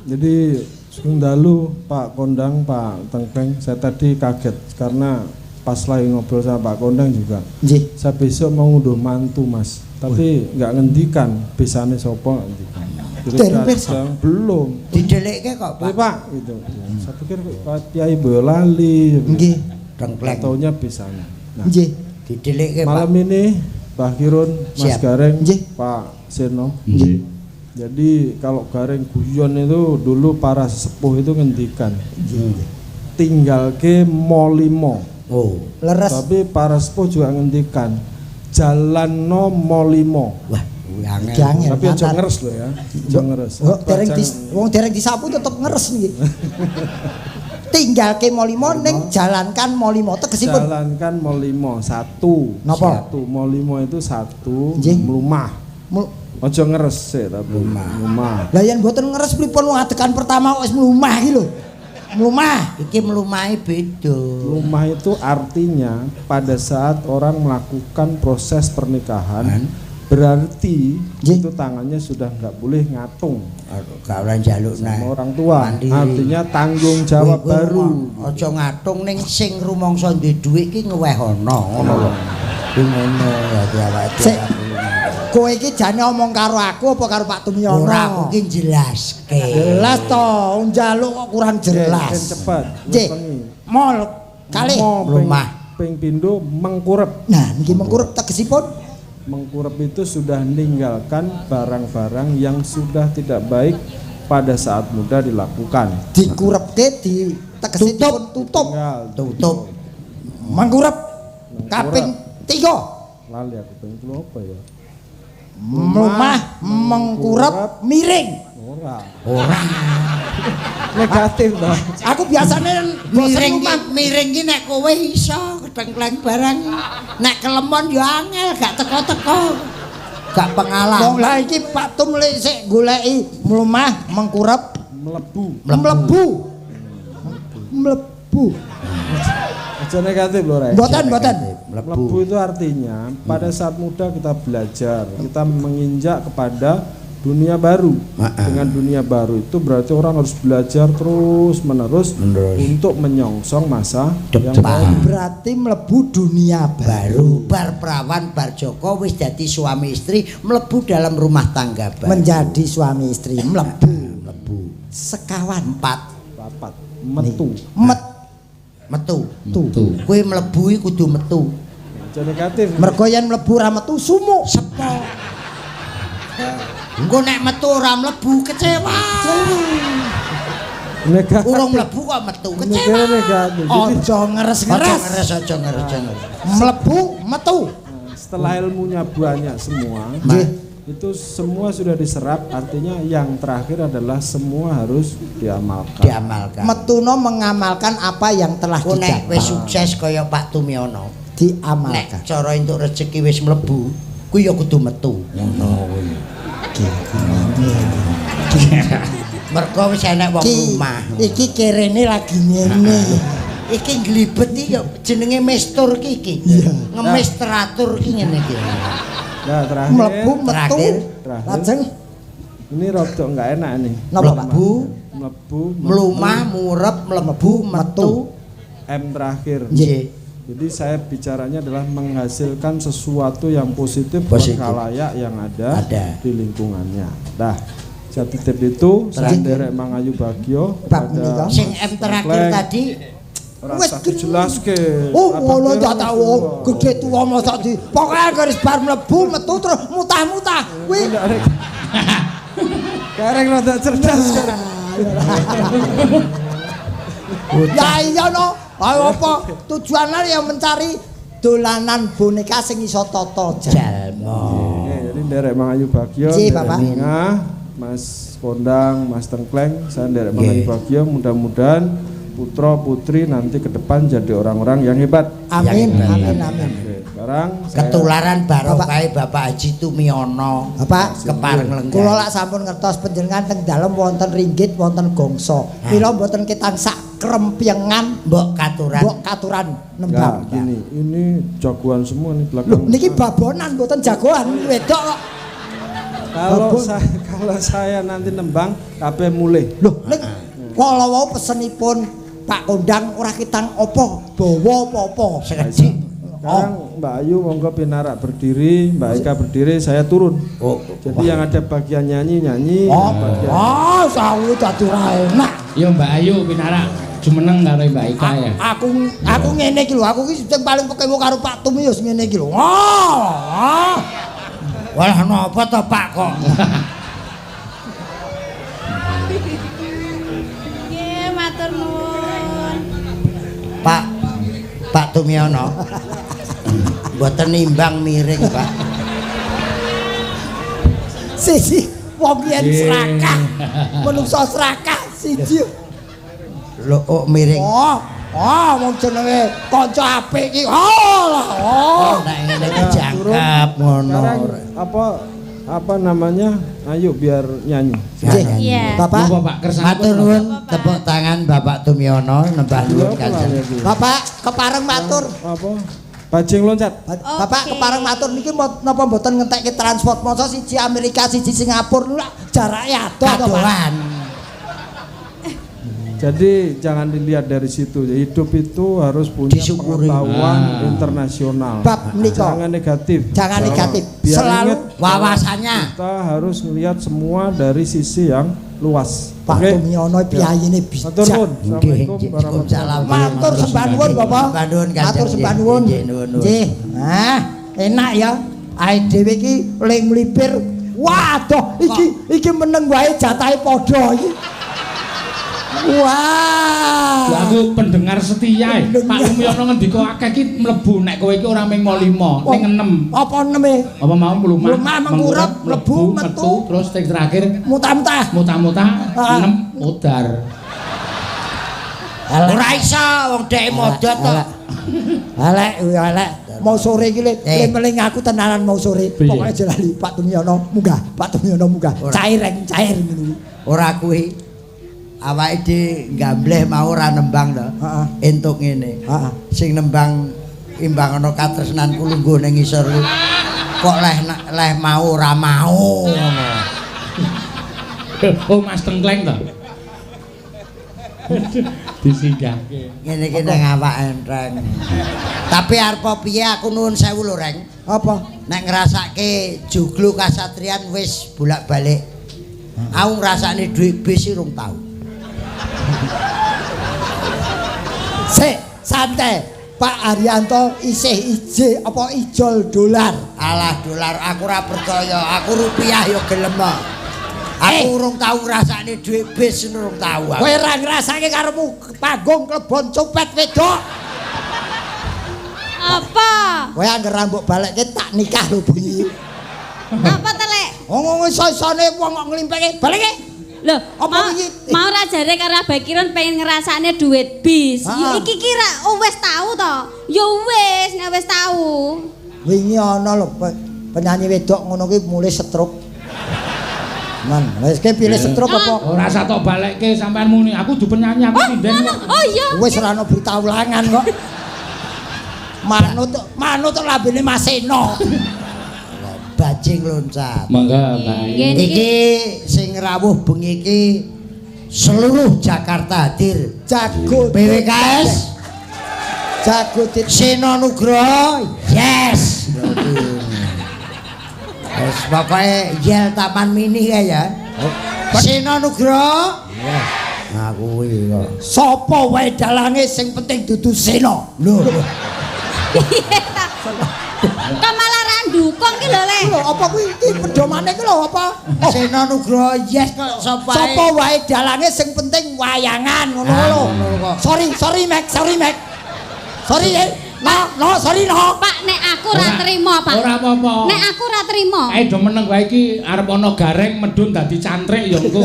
S5: Jadi sugeng dalu Pak Kondang, Pak Tengkleng, saya tadi kaget karena pas lagi ngobrol sama Pak Kondang juga.
S1: Nggih.
S5: Saya besok mau ngunduh mantu, Mas. Tapi nggak ngendikan besane sapa nggak ngendikan. Jadi
S1: Dereng pirsa?
S5: datang, belum.
S2: Didelekke kok, Pak.
S5: Pak, Pak gitu. Saya pikir kok Pak Kiai Boyolali.
S1: Nggih.
S2: Tengkleng.
S5: Taunya besane. Nah,
S1: Nggih.
S2: Didelekke, Pak.
S5: malam ini Mbah Kirun, Mas
S2: Siap.
S5: Gareng,
S1: Nggih.
S5: Pak Seno.
S3: Nggih.
S5: Jadi kalau Gareng guyon itu dulu para sesepuh itu ngendikan tinggal ke molimo.
S2: Oh.
S1: Leres.
S5: Tapi para sepuh juga ngendikan jalan no molimo.
S2: Wah, kuwi angel.
S1: Iki angel.
S5: Tapi aja
S1: Antar.
S5: ngeres loh ya. Aja ngeres.
S1: Oh, dereng
S5: Jangan-
S1: dis, wong dereng disapu tetep ngeres niki. Tinggalke molimo ning jalankan molimo tegesipun.
S5: Jalankan molimo satu.
S1: Napa?
S5: Satu molimo itu satu
S1: Nggih.
S5: mlumah. Aja ngeres sih tapi mlumah.
S1: Lah yen mboten ngeres pripun wong adegan pertama kok wis mlumah iki lho. Mlumah.
S2: Iki mlumahe beda.
S5: Lumah itu artinya pada saat orang melakukan proses pernikahan berarti
S1: Nggih.
S5: itu tangannya sudah nggak boleh ngatung
S2: Aduh, gak ora njaluk
S5: sama
S2: nah.
S5: orang tua.
S2: Mandiri.
S5: Artinya tanggung jawab
S2: Kowe- kowe
S5: baru.
S2: Aja ngatung ning sing rumangsa duwe dhuwit ki ngewehono ngono lho. Kuwi ngono dadi awake
S1: Sik.
S2: dhewe.
S1: Kowe iki jane omong karo aku apa karo Pak Tumyono?
S2: Ora aku ki jelaske.
S1: Jelas to, wong njaluk kok kurang jelas.
S5: Ben cepat.
S1: Nggih. Mol kalih.
S2: Lumah.
S5: Ping pindho mengkurep.
S1: Nah, niki mengkurep tegesipun
S5: Mengkurep itu sudah meninggalkan barang-barang yang sudah tidak baik pada saat muda dilakukan.
S1: dikurepke di tegesipun tutup.
S5: Tinggal.
S2: Tutup.
S1: Mengkurep kaping 3.
S5: Lali aku pengen telu apa ya?
S1: Mlumah mengkurep miring.
S5: Ora.
S2: Ora.
S5: Negatif toh.
S1: Aku biasanya bosen
S2: Miring ki
S1: lumah.
S2: miring ki nek kowe iso ketengkleng barang. Nek kelemon ya angel gak teko-teko. Gak
S1: Wong
S2: pengalaman.
S1: lah iki Pak Tum lek sik goleki mlumah mengkurep
S5: Melebu.
S1: mlebu. Mlebu.
S5: Aja negatif lho, Rek.
S1: Mboten, mboten.
S5: Melebu itu artinya pada saat muda kita belajar, kita menginjak kepada dunia baru. Dengan dunia baru itu berarti orang harus belajar terus menerus untuk menyongsong masa yang
S2: Depan.
S5: baru.
S1: Berarti mlebu dunia baru.
S2: Baru bar prawan bar Joko wis dadi suami istri mlebu dalam rumah tangga baru.
S1: Menjadi suami istri mlebu.
S2: Mlebu.
S1: Sekawan
S2: Empat
S5: Papat, metu.
S1: met
S2: metu.
S3: Metu.
S2: Kowe mlebu iki kudu metu.
S5: Aja negatif.
S1: Mergo yen mlebu ra metu sumuk.
S2: Sepo. Engko nek metu ora mlebu kecewa.
S5: Negatif.
S2: Urung mlebu kok metu kecewa.
S5: Mikirnya negatif. Jadi
S1: Aja
S2: Aja
S1: ngeres-ngeres.
S2: ngeres, aja ngeres, aja ngeres.
S1: Mlebu metu.
S5: setelah ilmunya banyak semua,
S1: Nggih.
S5: itu semua sudah diserap, artinya yang terakhir adalah semua harus diamalkan.
S2: Diamalkan.
S1: Metuno mengamalkan apa yang telah
S2: Ku nek
S1: didapat.
S2: wis sukses kaya Pak Tumyono, nek
S1: Diamalkan.
S2: cara entuk rezeki wis mlebu, kuwi ya kudu metu. Ngono kuwi. Mergo wis enek wong
S1: Ki,
S2: rumah.
S1: iki kerene lagi ngene.
S2: Iki nglibet iki ya jenenge mestur ki iki. Ngemis teratur ki ngene iki.
S5: Nah, terakhir
S1: Mlebu metu.
S2: Terakhir.
S5: Terakhir.
S1: Lajeng
S5: ini rodok nggak enak nih.
S1: napa Pak?
S2: Mlebu,
S5: Mlebu,
S2: mlumah, murep, mlebu, metu.
S5: M terakhir.
S2: Nggih.
S5: Jadi saya bicaranya adalah menghasilkan sesuatu yang positif, buat
S2: Positif.
S5: khalayak yang ada,
S2: Ada.
S5: di lingkungannya. Dah, saya titip itu, saya derek Mangayu Bagio
S1: Bab menika.
S2: Sing M terakhir
S5: Komplek.
S2: tadi
S1: Wes
S5: Rasa dijelaske.
S1: Oh, ngono ndak tau gede tuwa mosok di. Pokoke garis bar mlebu metu terus mutah-mutah. Kuwi
S5: Gareng rada cerdas.
S1: ya iya no. Ayo apa tujuannya yang mencari dolanan boneka sing iso tata
S2: jalma.
S5: Oke, jadi derek Mangayu Bagio,
S1: Nggih,
S5: derek
S1: Bapak.
S5: Bingah, Mas Kondang, Mas Tengkleng, saya derek Mangayu
S2: Nggih.
S5: Bagio, mudah-mudahan putra putri nanti ke depan jadi orang-orang yang hebat.
S1: Amin,
S2: Yang
S1: amin, amin.
S5: Oke, sekarang saya
S2: Ketularan barokah Bapak Haji Tumiono.
S1: Bapak,
S2: Kepareng lenggah.
S1: Kula lak sampun ngertos panjenengan teng dalem wonten ringgit, wonten gongso. Mila mboten ketang sak krempyengan
S2: Mbok katuran.
S1: mbok katuran
S5: Enggak,
S1: nembang.
S5: gini, ini jagoan semua nih
S1: Lho
S5: belakang.
S1: niki babonan mboten jagoan wedok kok.
S5: Kalau
S1: babon.
S5: saya kalau saya nanti nembang kabeh mulih.
S1: Lho ning kala wau pesenipun Pak Kondang ora ketang apa bawa apa-apa.
S2: Sekedhik.
S5: Sekarang Mbak Ayu monggo pinarak berdiri, Mbak Eka berdiri, saya turun.
S2: Oh,
S5: jadi yang ada bagian nyanyi-nyanyi, bagian
S1: Oh, sawu dadi ora enak.
S3: Ya Mbak Ayu pinarak jumeneng karo Mbak Eka ya.
S1: Aku ngene iki lho, aku iki sing paling pekewo karo Pak Tum ya ngene iki lho. Oh.
S2: Walah napa to Pak kok?
S6: Nggih, matur nuwun.
S2: Pak Tumiono. Mboten nimbang miring, Pak.
S1: Siji wong yen serakah, menungso serakah siji.
S2: Lho, oh miring.
S1: Oh, oh wong jenenge kanca apik iki. Oh, lah, oh.
S2: Nek ngene iki jangkep ngono.
S5: Apa namanya? Ayo biar nyanyi.
S6: Iya.
S1: Bapak,
S3: Napa Pak kersane?
S2: Matur nuwun tepuk tangan Bapak Tumiono nembah nuwun Kanjeng.
S1: Bapak kepareng matur.
S5: Apa? Bajing loncat.
S1: Bapak kepareng matur niki napa mboten ngentekke transport masa siji Amerika siji Singapura lho jarake adoh to Pak.
S5: Jadi jangan dilihat dari situ. Hidup itu harus punya
S2: disyukuri.
S5: Pengetahuan internasional.
S1: Bab menika.
S5: Jangan negatif.
S1: Jangan negatif.
S5: Biar
S1: selalu
S5: ingat,
S2: wawasannya.
S5: Kita harus melihat semua dari sisi yang luas.
S1: Pak Tumiono piyayine bijak.
S5: Matur nuwun. Assalamualaikum warahmatullahi wabarakatuh.
S1: Matur sembah nuwun Bapak. Matur sembah nuwun. Nggih. Nah, enak ya. Ae dhewe iki ling mlipir. Waduh, iki meneng wae jatahe padha iki. Wah.
S3: Lah aku pendengar setia. Pak Tumiono ngendika akeh iki mlebu nek kowe iki ora mung 5, ning 6.
S1: Apa 6 e?
S3: Apa mau mlumah,
S1: mengkurep, mlebu, metu,
S3: terus sing terakhir
S1: mutah-mutah.
S3: Mutah-mutah 6 modar.
S2: Ora iso wong dhek modot to.
S1: Elek, elek. Mau sore iki le meling aku tenanan mau sore. Pokoke aja lali Pak Tumiono munggah, Pak Tumiono munggah. Cair reng, cair ngono.
S2: Ora kuwi. Awake dhewe nggambleh mau ora nembang to. Entuk ngene. Sing nembang imbang ana katresnanku lungguh ning ngisor kuwi. Kok leh mau ora mau ngono.
S3: Oh Mas Tengkleng to. Disinggahke.
S2: Ngene iki nang awak enteng. Tapi arep piye aku nuwun sewu lho, Reng.
S1: Apa?
S2: Nek ngrasake joglo kasatriyan wis bolak-balik. Aku ngrasakne dhuwit bis urung tau.
S1: Sik, santai. Pak Haryanto isih ije apa ijol dolar?
S2: Alah dolar aku ora percaya, aku rupiah ya gelem. Aku urung tau ngrasakne dhuwit bis urung tau.
S1: Kowe ora ngrasake karepmu panggung klebon copet wedok.
S6: Apa?
S1: Kowe angger rambut balekke tak nikah lho bunyi.
S6: Apa telek?
S1: Wong iso-isone wong kok nglimpekke balekke.
S6: Lho, mau ra jare karo Abah Kirun pengen ngrasakne duit bis. Ya iki ki ra wis tau to. Ya wis, nek wis tau.
S1: Wingi ana lho penyanyi wedok ngono kuwi mulih stroke. Man, wis ke pilih stroke apa?
S3: Ora usah tok balekke sampean muni, aku dudu penyanyi aku sinden.
S6: Oh iya.
S1: Wis ora ana berita ulangan kok. Manut lambene Mas Seno.
S2: Bajing loncat.
S3: Monggo, Mbak.
S2: Iki sing rawuh bengi iki seluruh Jakarta hadir.
S1: Jago
S2: PWKS,
S1: Jago
S2: Seno Nugroho, yes. Wis pokoke yel Taman Mini kae ya. Seno Nugroho. Yes. Nah kuwi kok.
S1: Sapa wae dalange sing penting dudu Seno.
S2: Lho.
S6: Kok malah ra ndukung ki lho, Le.
S1: Lho, apa kuwi iki pedomane ki lho apa?
S2: Seno Nugroho yes kok sapa wae.
S1: Sapa wae dalange sing penting wayangan ngono lho. Sorry Mek, sorry Mek. Sorry ya. No, sorry no.
S6: Pak, nek aku ora trimo, Pak.
S3: Ora apa-apa.
S6: Nek aku ora trimo.
S3: Ae do meneng wae iki arep ana gareng medhun dadi cantrik ya engko.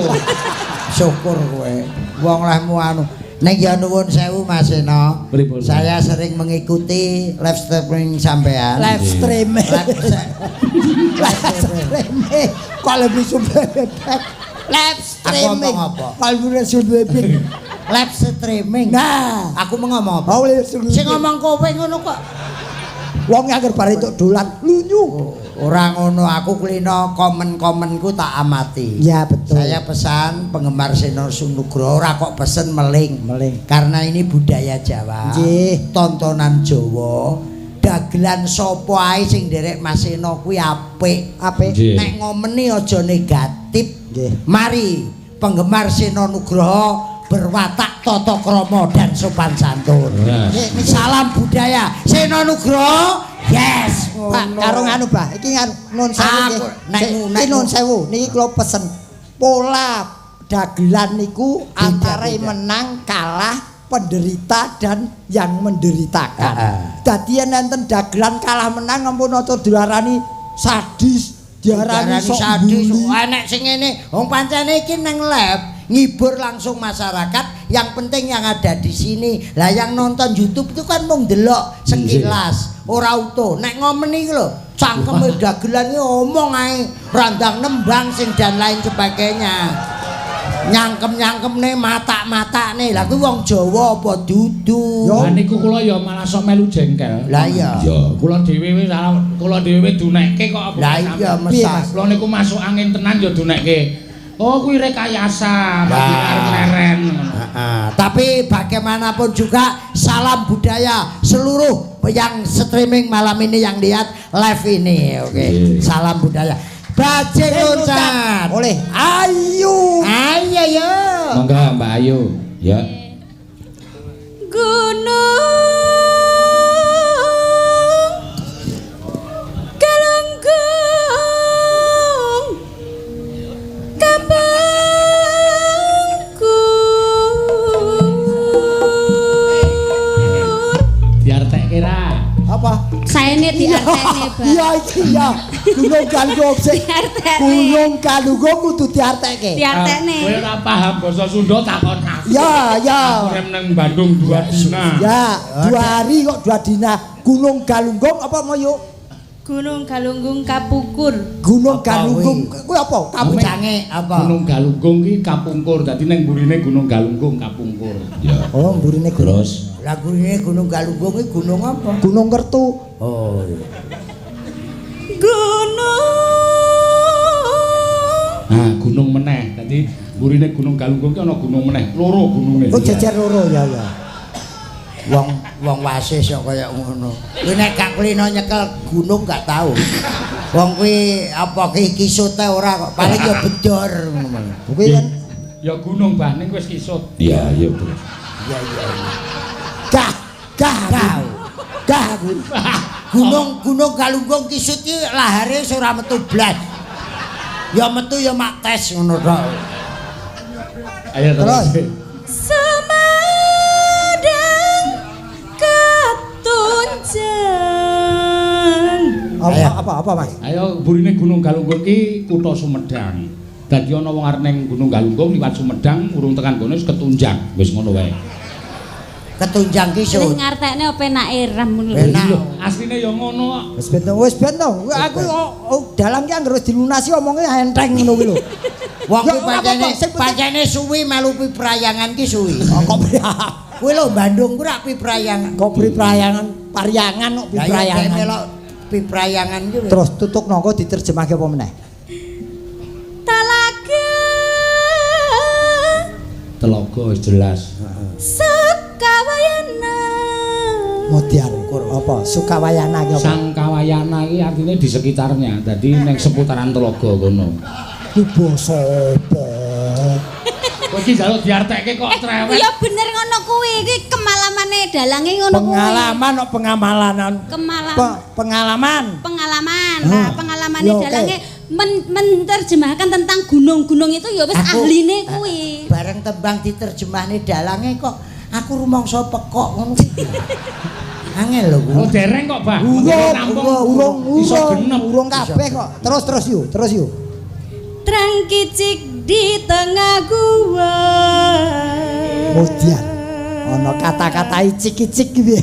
S2: Syukur kowe. Wong lehmu anu. Nek ya nuwun sewu Mas Seno. Saya sering mengikuti live streaming sampean.
S1: Live streaming. Live streaming. Kalau bisa live streaming. Kalau bisa
S2: live streaming.
S1: Nah,
S2: aku mau ngomong apa? Sing ngomong kowe ngono kok.
S1: Wong angger bar entuk dolan lunyu.
S2: Ora ngono, aku kulino komen-komenku tak amati.
S1: Ya betul.
S2: Saya pesan penggemar Seno Nugroho ora kok pesen meling.
S1: Meling.
S2: Karena ini budaya Jawa.
S1: Nggih.
S2: Tontonan Jawa. Dagelan sapa ae sing nderek Mas Seno kuwi apik.
S1: Apik.
S2: Nek ngomeni aja negatif.
S1: Nggih.
S2: Mari penggemar Seno Nugroho berwatak tata krama dan sopan santun.
S3: Nggih.
S2: Salam budaya Seno Nugroho. Yes.
S1: Pak, karo nganu, Bah. Iki nganu nun sewu nggih. Nun sewu niki kula pesen pola dagelan niku antara menang kalah penderita dan yang menderitakan. Dadi yen enten dagelan kalah menang ampun aja diarani sadis, diarani sok
S2: sadis. Enek sing ngene, wong pancene iki nang lab ngibur langsung masyarakat, yang penting yang ada di sini. Lah yang nonton YouTube itu kan mung ndelok sekilas, ora utuh. Nek ngomeni iki lho, cangkeme dagelan iki omong ae, randang nembang sing dan lain sebagainya. Nyangkem-nyangkemne matak-matakne. Lah kuwi wong Jawa apa dudu?
S3: Lah niku kula ya malah sok melu jengkel.
S2: Lah iya.
S3: Ya, kula dhewe wis kula dhewe dunekke kok apa.
S2: Lah iya mesti.
S3: Kula niku masuk angin tenan ya dunekke. Oh kuwi rekayasa, arep leren.
S2: Heeh. Tapi bagaimanapun juga salam budaya seluruh yang streaming malam ini yang lihat live ini. Oke. Salam budaya. Bajing loncat.
S1: Oleh Ayu.
S2: Ayo yo.
S3: Monggo Mbak Ayu. Ya.
S6: Gunung Galunggung kapungkur.
S3: Diartekke ra?
S1: Apa?
S6: Saene diartekne, Pak.
S1: Iya iki ya. Gunung Galunggung sing Gunung Galunggung kudu diartekke.
S6: Diartekne.
S3: Kowe ora paham basa Sunda takon aku.
S1: Ya, ya.
S3: Aku rem nang Bandung 2 dina.
S1: Ya, 2 hari kok 2 dina. Gunung Galunggung apa mau yuk?
S6: Gunung Galunggung kapungkur.
S1: Gunung Galunggung kuwi apa?
S2: Kapucange apa?
S3: Gunung Galunggung ki kapungkur. Dadi ning mburine Gunung Galunggung kapungkur. Ya.
S1: Oh, mburine gunung.
S3: Terus
S2: lah gurine Gunung Galunggung ki gunung apa?
S1: Gunung Kertu.
S2: Oh iya.
S6: Gunung.
S3: Nah, gunung meneh. Dadi mburine Gunung Galunggung ki ana gunung meneh, loro gununge.
S1: Oh, jejer loro ya ya.
S2: Wong wong wasis kok kaya ngono. Kuwi nek gak kulino nyekel gunung gak tau. Wong kuwi apa ki kisute ora kok, paling ya bedor ngono.
S1: Kuwi kan
S3: ya gunung bah ning wis kisut. Iya, iya terus.
S2: Iya iya.
S1: Gah, gah, gah. Gah aku.
S2: Gunung Gunung Galunggung kisut ki lahare wis ora metu blas. Ya metu ya mak tes ngono tok.
S3: Ayo
S1: terus.
S6: Semadang katunjang.
S1: Apa apa apa Mas?
S3: Ayo burine Gunung Galunggung ki kutha Sumedang. Dadi ana wong arep ning Gunung Galunggung liwat Sumedang urung tekan kono wis ketunjang. Wis ngono wae.
S2: Ketunjang ki
S6: Wis ngartekne penake ram ngono lho.
S3: Penak. Asline ya ngono kok.
S1: Wis ben wis ben to. Aku dalang ki anggere wis dilunasi omonge enteng ngono kuwi lho.
S2: Wong kuwi pancene pancene suwi melu piprayangan ki suwi.
S1: Kok
S2: kuwi lho Bandung kuwi rak piprayangan.
S1: Kok piprayangan pariangan kok piprayangan.
S2: Melok piprayangan ki.
S1: Terus tutuk nangka diterjemahke apa meneh?
S6: Talaga.
S3: Telaga wis jelas.
S6: Sukawayana.
S1: Modiar apa? Sukawayana ki apa?
S3: Sangkawayana iki artine di sekitarnya. Dadi ning seputaran telaga kono.
S1: Ki basa apa?
S3: Kowe iki njaluk diartekke kok trewet.
S6: Ya bener ngono kuwi. Iki kemalamane dalange ngono kuwi.
S1: Pengalaman kok pengamalanan.
S6: Kemalaman.
S1: Pengalaman.
S6: Pengalaman. Nah, pengalamane dalange menerjemahkan tentang gunung-gunung itu ya wis ahline kuwi.
S2: Bareng tembang diterjemahne dalange kok aku rumangsa pekok ngono. Angel lho kuwi.
S3: Oh dereng kok, Bah.
S1: Urung urung urung kabeh kok. Terus terus yuk, terus yuk.
S6: Trang kicik di tengah gua.
S1: Modian. Ana kata-kata icik-icik ki piye?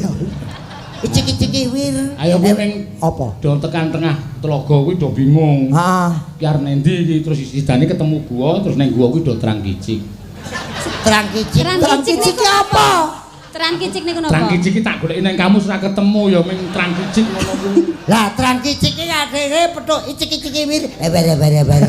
S2: Icik-icik wir.
S3: Ayo kowe ning
S1: apa?
S3: Do tekan tengah telaga kuwi do bingung.
S1: Heeh.
S3: Ki arep nendi iki terus sidane ketemu gua terus ning gua kuwi do trang kicik.
S2: Trang kicik.
S1: Trang kicik ki apa?
S6: Trang kicik niku napa?
S3: Trang kicik ki tak goleki ning kamus ora ketemu ya ming trang kicik ngono kuwi.
S2: Lah trang kicik ki adene petuk icik-icik wir. Eber eber eber.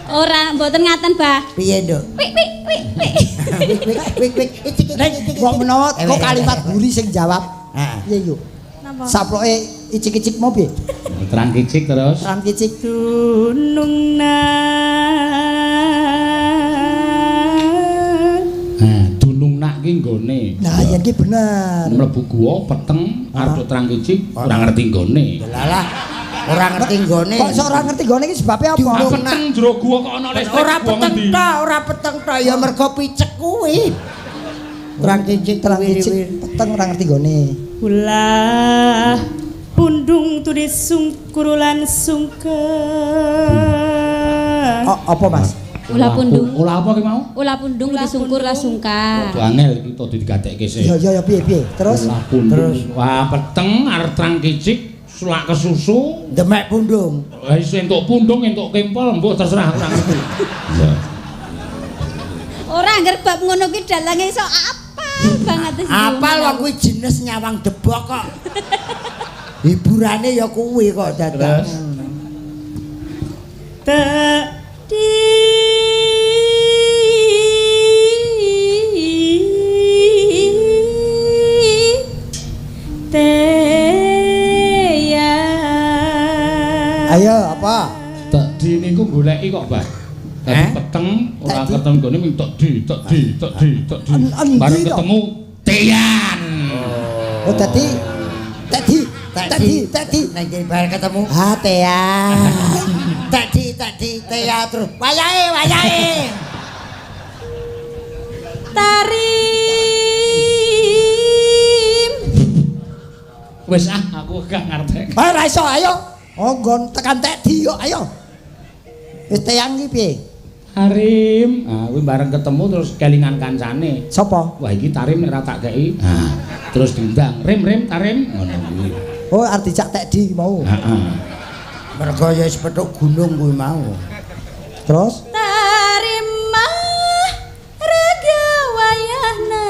S6: Ora mboten ngaten, Bah.
S2: Piye, Nduk?
S6: Wik wik wik wik.
S2: Wik wik wik icik icik.
S1: Kok menawa kok kalimat buri sing jawab.
S2: Heeh.
S1: Piye yo?
S6: Napa?
S1: Saploke icik-icik mau piye?
S3: Terang kicik terus.
S1: Terang kicik.
S6: Dunung na.
S3: Nah, dunung nak ki nggone.
S1: Nah, yen ki bener.
S3: Mlebu gua peteng arep terang kicik ora ngerti nggone.
S2: Lah, ora ngerti nggone.
S1: Kok iso ora ngerti nggone iki sebabe apa?
S3: Peteng jero gua kok ana listrik.
S2: Ora peteng ta, ora peteng ta ya mergo picek kuwi.
S1: Terang kicik, terang kicik, peteng ora ngerti nggone.
S6: Ulah pundung tulis sungkur lan sungkem.
S1: Oh, apa Mas?
S6: Ulah pundung.
S3: Ulah apa ki mau?
S6: Ulah pundung disungkur lan sungkar.
S3: Waduh angel iki to digatekke sik.
S1: Iya iya piye piye. Terus
S3: ulah pundung. Terus wah peteng arep terang kicik sulak kesusu
S2: demek pundung.
S3: Lah iso entuk pundung entuk kempol mbok terserah ora ngerti. Iya.
S6: Ora angger bab ngono ki dalange iso apal banget.
S2: Apal wong kuwi jenis nyawang debok kok. Hiburane ya kuwi kok dadak.
S6: Tedi teya.
S1: Ayo apa?
S3: Tedi niku goleki kok, Mbah. Dadi peteng ora ketemu nggone ming tek di tek di tek di tek di. Bareng ketemu teyan.
S1: Oh dadi tedi tedi tedi
S2: nek bareng ketemu
S1: ha teyan.
S2: Tedi tedi teya terus wayahe wayahe.
S6: Tarim.
S3: Wis ah aku gak ngerti.
S1: Ora iso ayo. Oh nggon tekan tedi kok ayo. Wis teyang ki piye?
S3: Tarim. Ah kuwi bareng ketemu terus kelingan kancane.
S1: Sapa?
S3: Wah iki Tarim nek ora tak kei. Ah, terus diundang, "Rim rim Tarim." Ngono kuwi.
S1: Oh arep dijak tedi mau.
S3: Heeh.
S2: Mergo ya wis petuk gunung kuwi mau.
S1: Terus
S6: Tarim mah raga wayahna.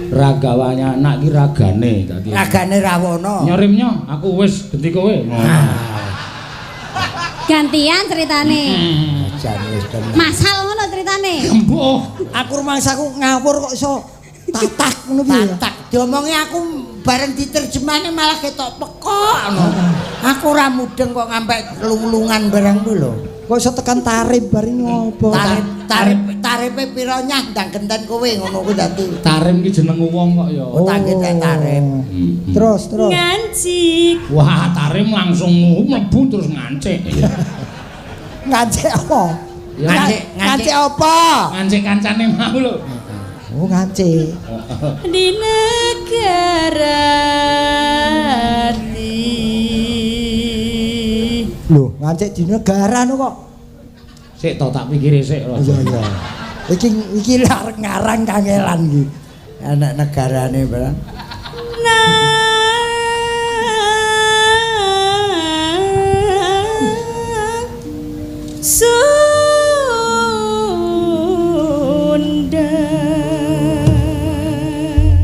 S3: Raga wayahna iki ragane dadi.
S2: Ragane Rawana.
S3: Nyorimnya aku wis genti kowe.
S6: Gantian ceritane. Masal ngono ceritane.
S3: Embuh,
S1: aku rumangsaku ngawur kok iso tatak ngono piye.
S2: Tatak diomongi aku bareng diterjemahne malah ketok pekok ngono. Aku ora mudeng kok ngampe lung-lungan barang kuwi lho.
S1: Kok iso tekan tarif bareng ngopo?
S2: Tarif tarif tarife pira nyah ndang genten kowe ngono kuwi dadi.
S3: Tarim ki jeneng wong kok ya.
S2: Oh, tak genten tarim.
S1: Terus terus.
S6: Ngancik.
S3: Wah, tarim langsung mlebu terus ngancik.
S1: Ngancik apa?
S2: Ngancik,
S1: ngancik apa?
S3: Ngancik kancane mau lho.
S1: Oh, ngancik.
S6: Di negara
S1: Lho, ngancik di negara no kok.
S3: Sik to tak pikire sik.
S1: Iya iya. Iki iki arep ngarang kangelan iki.
S2: Anak negarane barang.
S6: Sunda.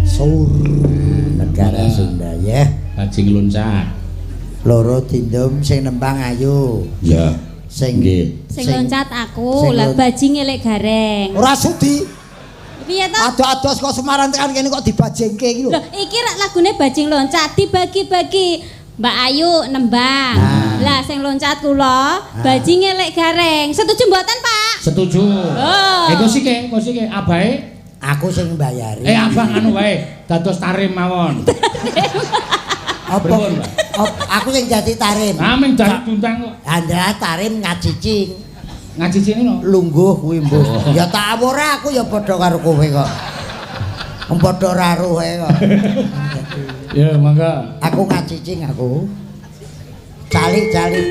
S1: Sur
S2: negara Sunda ya.
S3: Bajing loncat.
S2: Loro tindum sing nembang ayu.
S3: Ya.
S2: Sing
S3: nggih.
S6: Sing loncat aku, lah bajing elek gareng.
S1: Ora sudi.
S6: Piye to?
S1: Ado-ado saka Semarang tekan kene kok dibajingke iki lho.
S6: Lho, iki rak lagune bajing loncat dibagi-bagi. Mbak Ayu nembang. Lah sing loncat kula, bajing elek gareng. Setuju mboten, Pak?
S3: Setuju.
S6: Oh.
S3: Eh kosike, kosike abahe
S2: aku sing mbayari.
S3: Eh abah anu wae, dados tarim mawon.
S2: Apa? Aku sing dadi tarim.
S3: Ah ming dadi tuntang kok.
S2: Andra tarim ngacicing.
S3: Ngacicing lho.
S2: Lungguh kuwi mbus. Ya tak ora aku ya padha karo kowe kok. Wong padha ora rohe kok.
S3: Ya mangga.
S2: Aku ngacicing aku. Calik-calik.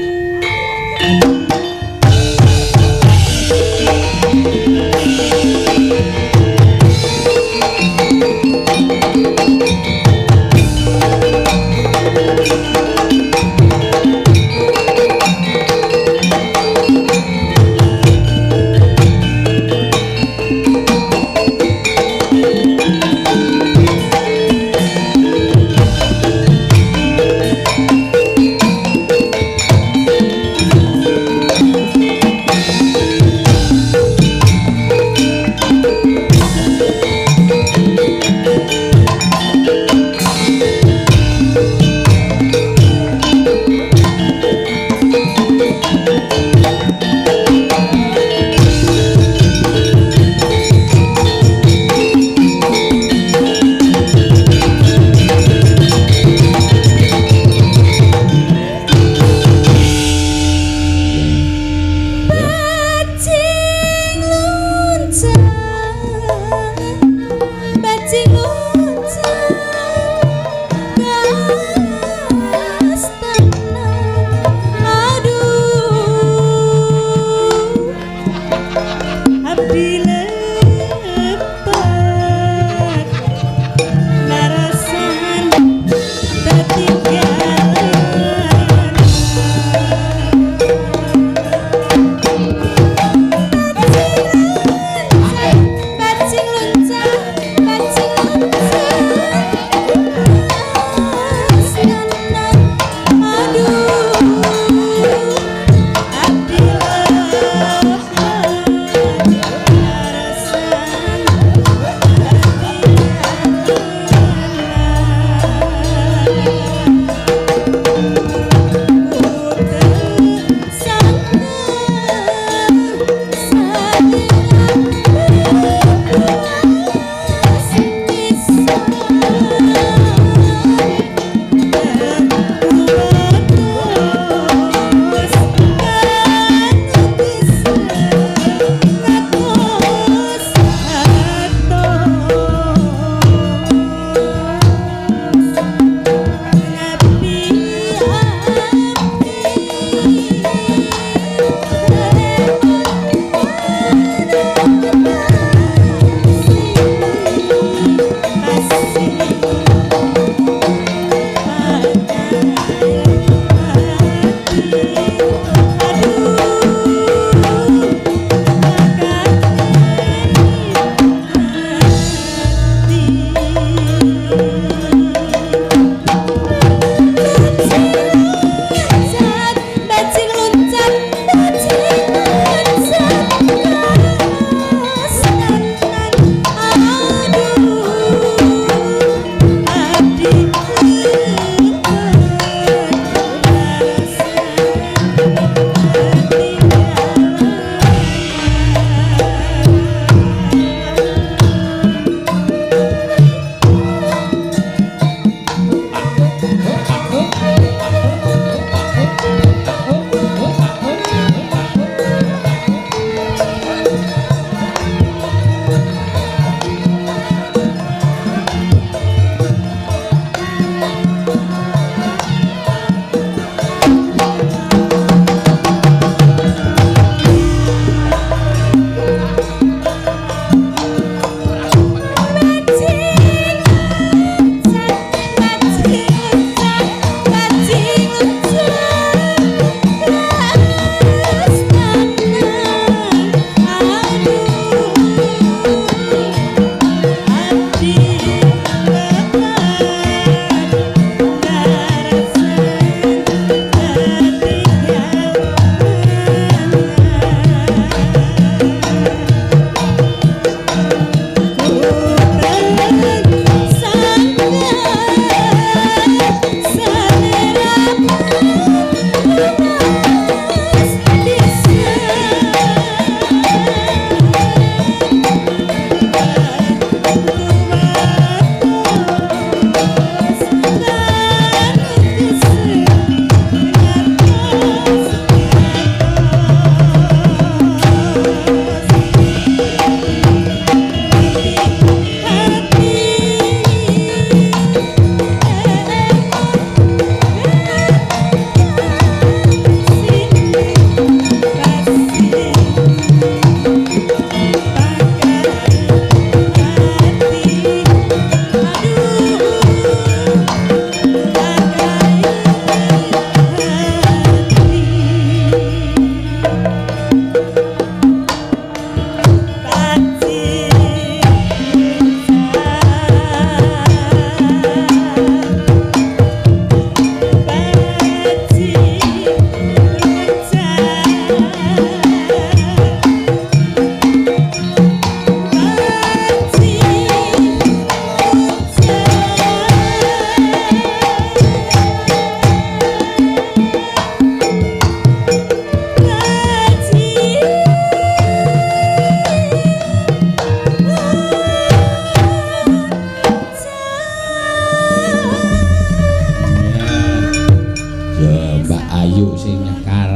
S3: Ayu sing nyekar.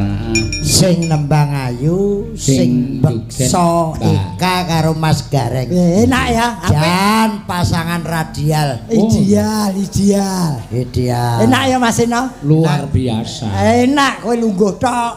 S2: Sing nembang ayu, sing beksa Eka karo Mas Gareng.
S1: Enak ya, apik.
S2: Jan pasangan radial.
S1: Ideal, ideal.
S2: Ideal.
S1: Enak ya Mas Eno?
S3: Luar biasa.
S1: Enak kowe lungguh tok.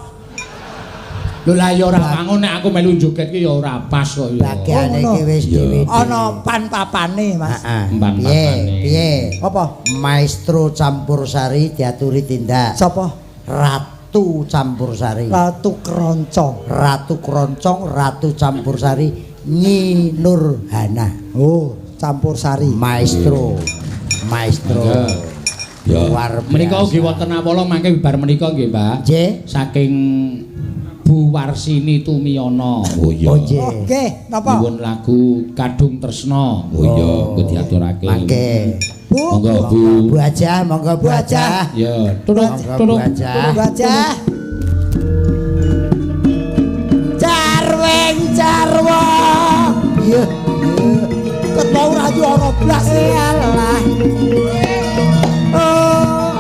S3: Lho lah ya ora bangun nek aku melu joget ki ya ora pas kok ya.
S2: Bagiane iki wis dhewe.
S1: Ana pan papane, Mas.
S2: Heeh.
S3: Pan
S2: Piye?
S3: papane.
S2: Piye?
S1: Apa?
S2: Maestro Campursari diaturi tindak.
S1: Sapa?
S2: Ratu Campursari.
S1: Ratu Keroncong.
S2: Ratu Keroncong, Ratu Campursari Nyi Nurhana.
S1: Oh, Campursari.
S2: Maestro. Maestro.
S3: Ya.
S2: Luar biasa.
S3: Menika ugi wonten awala mangke bibar menika nggih, Mbak.
S2: Nggih.
S3: Saking Bu Warsini Tumiyono. Oh iya.
S2: Oh nggih.
S1: Oh, nggih, napa?
S3: Nyuwun lagu Kadung Tresna. Oh iya, engko diaturake.
S2: Mangke.
S1: Bu,
S3: Monggo Bu.
S2: Bu Hajah, monggo Bu Hajah.
S3: Ya, turun
S2: Monggo Bu
S3: turun.
S2: Hajah.
S1: Bu Hajah. Jarweng jarwa.
S2: Iya.
S1: Ket mau ora yo ana blas
S2: Alah.
S1: Oh.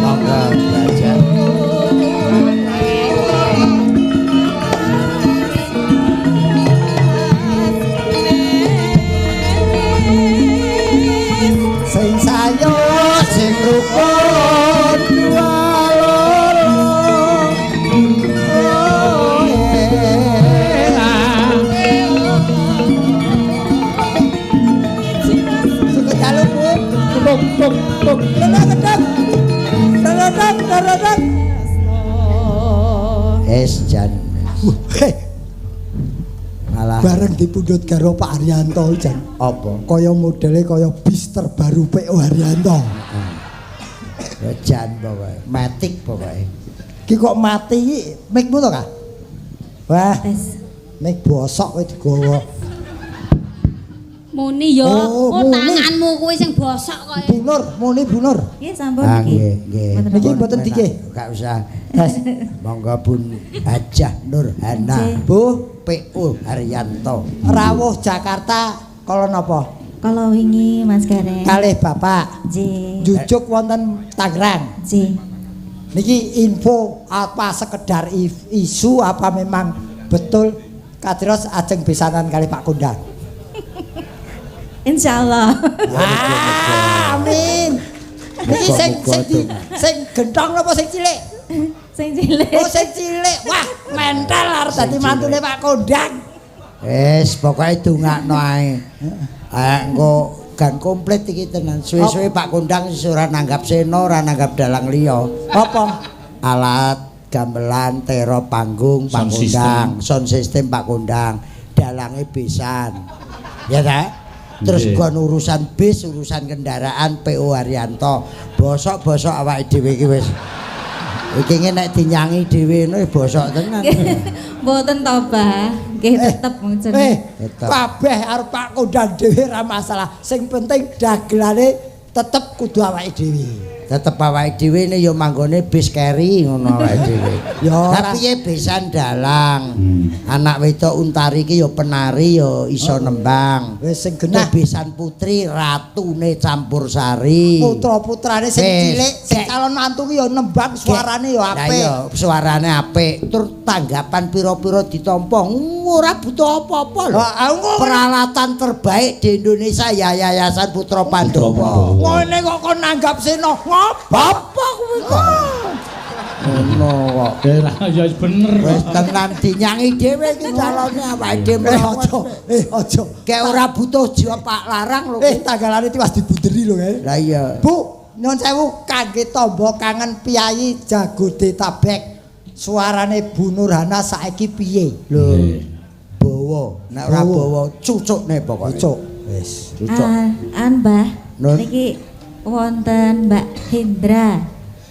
S2: Monggo Bu Hajah.
S1: Sing sayo
S2: Sing rukun dua loro. Oh,
S1: sugeng dalu Bu.
S3: Tuk tuk tuk.
S1: Lelek Lelek lelek.
S2: Es jan.
S1: Heh,
S2: Malah
S1: bareng dipundhut karo Pak Haryanto jan.
S2: apa?
S1: Kaya modele kaya bis terbaru PO Haryanto.
S2: Ya jan pokoke. Matic pokoke.
S1: Ki kok mati iki mikmu to, Kak? Wah,
S6: Tes.
S1: mik bosok kowe digawa.
S6: Muni yo,
S1: Oh,
S6: oh,
S1: muni.
S6: tanganmu kuwi sing bosok kok.
S1: Bu Nur, muni Bu Nur.
S7: Nggih sampun
S2: Ah
S7: niki.
S2: nggih, nggih.
S1: Niki mboten dikih.
S2: Gak usah. Monggo Bun Hajah Nurhana.
S7: Nggih.
S1: Bu,
S2: PU Haryanto.
S1: rawuh Jakarta kala napa?
S7: Kalau wingi Mas Gareng.
S1: Kalih Bapak.
S7: Nggih.
S1: Jujuk wonten Tangerang.
S7: Nggih.
S1: Niki info apa sekedar isu apa memang betul kados ajeng besanan kali Pak Kondang.
S7: Insyaallah.
S1: Ah, amin. Niki sing sing sing gentong napa sing cilik?
S7: Sing cilik.
S1: Oh sing cilik. Wah, mental arep dadi mantune Pak Kondang.
S2: Wis pokoke dongakno ae. Ah engko gan komplit iki tenan. Suwe-suwe Pak Kondang wis ora nanggap seno, ora nanggap dalang liya.
S1: Apa?
S2: Alat gamelan, tero panggung Pak
S3: Sound
S2: Kondang, sound system Pak Kondang, dalange besan. Ya ta? Terus
S3: Nggih.
S2: gon urusan bis, urusan kendaraan PO Haryanto. Bosok-bosok awake dhewe iki wis. Iki ngene nek dinyangi dhewe ngono ya bosok tenan.
S7: Mboten to, Bah. Nggih tetep jeneng.
S2: Tetep.
S1: Kabeh arep Pak Kondang dhewe ora masalah. Sing penting dagelane tetep kudu awake dhewe.
S2: Tetep awake dhewe ne ya manggone bis keri ngono awake dhewe.
S1: Ya ora.
S2: Tapi ya besan dalang. Anak wedok Untari iki ya penari ya iso nembang.
S1: Wis sing
S2: Nah,
S1: genah
S2: besan putri ratune Campursari.
S1: putra-putrane sing
S2: Wis,
S1: cilik, sing
S2: gek.
S1: calon mantu ki ya nembang suarane ya
S2: Lah
S1: apik.
S2: iya, suarane apik. Tur tanggapan pira-pira ditampa. Ora butuh apa-apa lho.
S1: Lah, aku ngono.
S2: Peralatan terbaik di Indonesia ya Yayasan Putra Pandowo.
S1: Ngene kok kon nanggap seno. Ngopo?
S2: Apa kuwi kok? Ngono kok.
S3: Ya lah ya wis bener.
S2: Wis tenan dinyangi dhewe iki calone awake dhewe.
S1: Aja, aja.
S2: Kayak ora butuh jiwa Pak Larang lho.
S1: Tanggalane tiwas dibunderi lho kae.
S2: Lah iya.
S1: Bu, nyun sewu kangge tamba kangen piyayi Jagodetabek. Suarane Bu Nurhana saiki piye?
S2: Lho. Bawa, nek ora bawa cucukne pokoke.
S1: Cucuk. Wis.
S2: Cucuk.
S7: Ah, an Mbah.
S2: Nun.
S7: Niki wonten Mbak Hendra.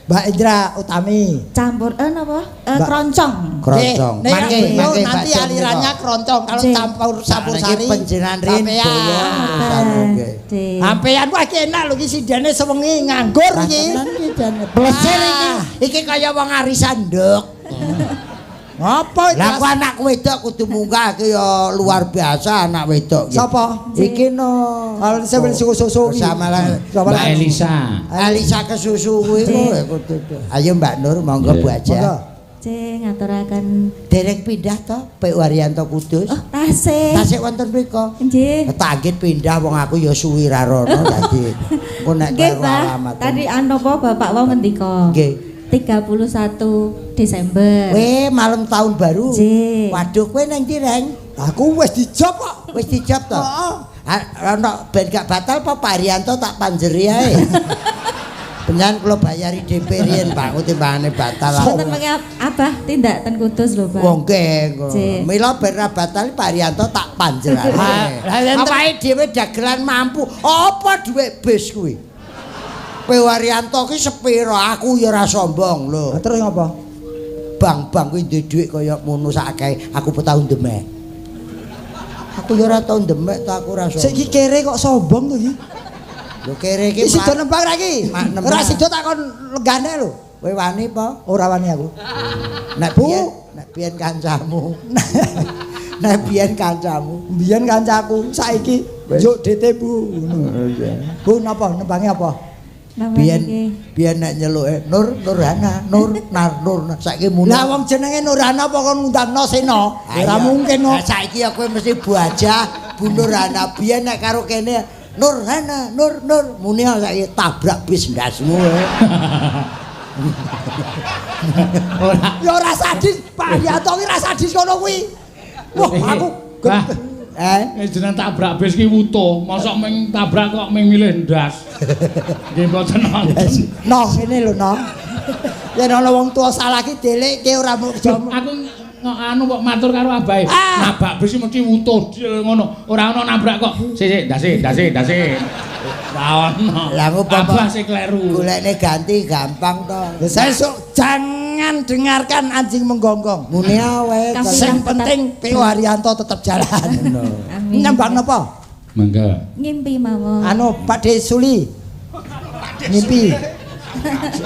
S1: Mbak Indra Utami.
S7: Campur napa?
S1: Mbak-
S7: Kroncong.
S2: Kroncong.
S1: Nek
S2: Mangke, mangke
S1: nanti
S2: Mbak Jom
S1: alirannya
S2: nika.
S1: kroncong. Kalau
S7: Nggih.
S1: campur campur
S2: Sakniki
S1: sari.
S2: panjenengan rin
S1: sampeyan.
S2: bawa. Nggih.
S7: Nggih.
S1: Sampeyan wah iki enak lho iki sindene sewengi nganggur iki.
S2: Tenan iki jane. Plesir iki. Iki kaya wong arisan nduk.
S1: Apa iki?
S2: Lah ku anak wedok kudu munggah iki ya luar biasa anak wedok iki.
S1: Sapa?
S2: Iki no.
S1: Al sing susu-susu.
S2: Sama lah
S3: Mbak Elisa.
S2: Elisa kesusu kuwi kudu. Ayo Mbak Nur monggo Bu Aja.
S7: Cek ngaturaken
S2: dereng pindah to PU Haryanto Kudus.
S7: Oh, tasih.
S2: Tasih wonten mriku.
S7: Nggih.
S2: Tanggit pindah wong aku ya suwi ra rono dadi engko nek
S7: kleru
S2: alamat.
S7: Tadi anopo Bapak wau ngendika?
S2: Nggih.
S7: 31 Desember.
S2: Weh, malam tahun baru.
S7: Nggih.
S2: Waduh, kowe nang ndi, Reng?
S1: Aku wis dijob kok.
S2: Wis dijob to?
S1: Heeh.
S2: Ono ben gak batal apa Pak Haryanto tak panjeri ae. Benyan kula bayari DP riyen Pak, timbangane batal.
S7: Mboten mengke Abah tindak ten Kudus lho, Pak.
S2: Wong nggih. Mila ben ra batal Pak Haryanto tak panjerane. Awake dhewe dagelan mampu. Apa dhuwit bis kuwi? PU Haryanto ki sepira? Aku ya ora sombong lho.
S1: Terus ngapa?
S2: Bank-bank kuwi duwe dhuwit kaya ngono sak akeh, aku pe tau ndemek. Aku ya ora tau ndemek to aku ora sombong.
S1: Sik iki kere kok sombong to iki?
S2: Lho kere iki
S1: sida nembang ra iki? Ora sida tak kon lenggane lho.
S2: Kowe wani apa?
S1: Ora wani aku.
S2: Nek biyen, nek biyen kancamu. Nek biyen kancamu,
S1: biyen kancaku, saiki njuk DT Bu ngono. Bu napa nembange apa?
S2: Biyen biyen nek nyeluke Nur Nurhana, Nur Nar Nur saiki muni.
S1: Lah wong jenenge Nurhana apa kon ngundangno Sena? Ora mungkin kok.
S2: Lah saiki ya kowe mesti Bu Aja, Bu Nurhana biyen nek karo kene Nurhana, Nur Nur muni saiki tabrak bis ndasmu.
S3: Ora.
S1: Ya ora sadis, Pak Haryanto ki ora sadis ngono kuwi. Wah, aku
S3: jeneng tabrak bis ki wutuh, mosok ming tabrak kok ming milih ndas. Nggih mboten wonten.
S1: Noh ngene lho, Noh. Yen ana wong tuwa salah ki delekke ora mung
S3: aku anu kok matur karo abahe. Nabrak bis mesti wutuh ngono. Ora ana nabrak kok. Sik sik ndase ndase ndase. Ora ono.
S2: Lah aku
S3: abah sing kleru.
S2: Golekne ganti gampang to.
S1: Sesuk jangan dengarkan anjing menggonggong.
S2: Muni awe.
S1: Sing penting PU Haryanto tetep jalan.
S7: Amin.
S1: Nembang napa?
S3: Mangga.
S7: Ngimpi mawon.
S1: Anu Pak De Suli. Ngimpi.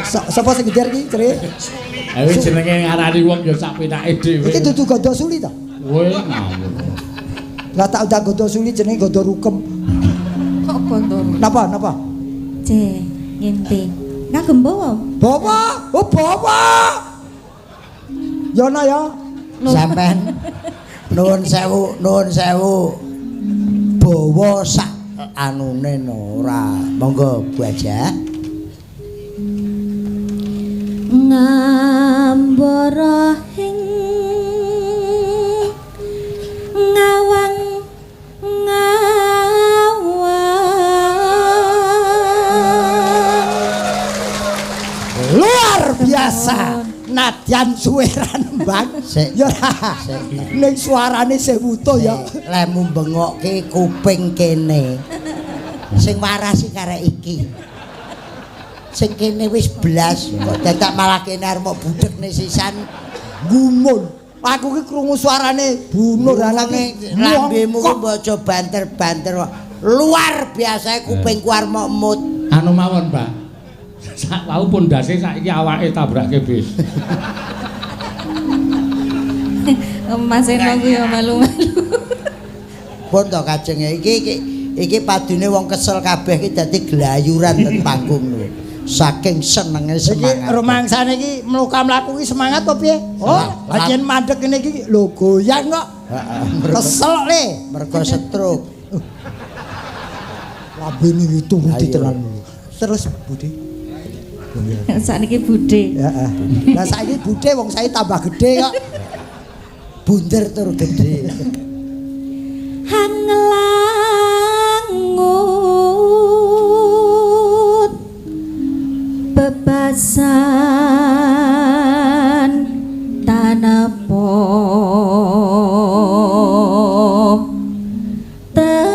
S1: Sapa sing geger iki jere?
S3: Ayo jenenge ngarani wong ya sak penake dhewe.
S1: Iki dudu Gondo Suli to?
S3: Kowe ngawur.
S1: Lah tak undang Gondo Suli jenenge Gondo Rukem.
S7: Kok Gondo?
S1: Napa napa?
S7: C, ngimpi. Ngagem bawa?
S1: Bawa, oh bawa. Yono ya.
S2: Sampean nuwun sewu, nuwun sewu. Bawa sak anune no ora. Monggo Bu Aja.
S7: Ngambara ing ngawang ngawang.
S1: Luar biasa. Nadyan suwe ra nembang. Ya ora. Ning suarane sing wutuh ya.
S2: Lemu bengokke kuping kene. Sing waras iki karek iki. Sing kene wis blas kok dadak malah kene arep mok budhekne sisan
S1: gumun. Aku ki krungu suarane Bu Nurhana ki
S2: lambemu ku mbok aja banter-banter. Luar biasa kupingku arep mok mut.
S3: Anu mawon, Pak. Sak wau pondase saiki awake tabrake bis.
S7: Mas Eno ku ya malu-malu.
S2: Pun to kajenge iki iki padune wong kesel kabeh iki dadi glayuran ten panggung lho. Saking senenge semangat.
S1: Iki rumangsane iki mluka-mlaku iki semangat apa piye? Oh, lha yen mandek ngene iki lho goyang kok. Heeh. Kesel le,
S2: mergo stroke.
S1: Lambene iki turuti tenan. Terus Bude.
S7: Sakniki Bude.
S1: Heeh. Lah saiki Bude wong saiki tambah gedhe kok.
S2: Bunder tur gedhe.
S7: Hanglangut bebasan tanapo tepi.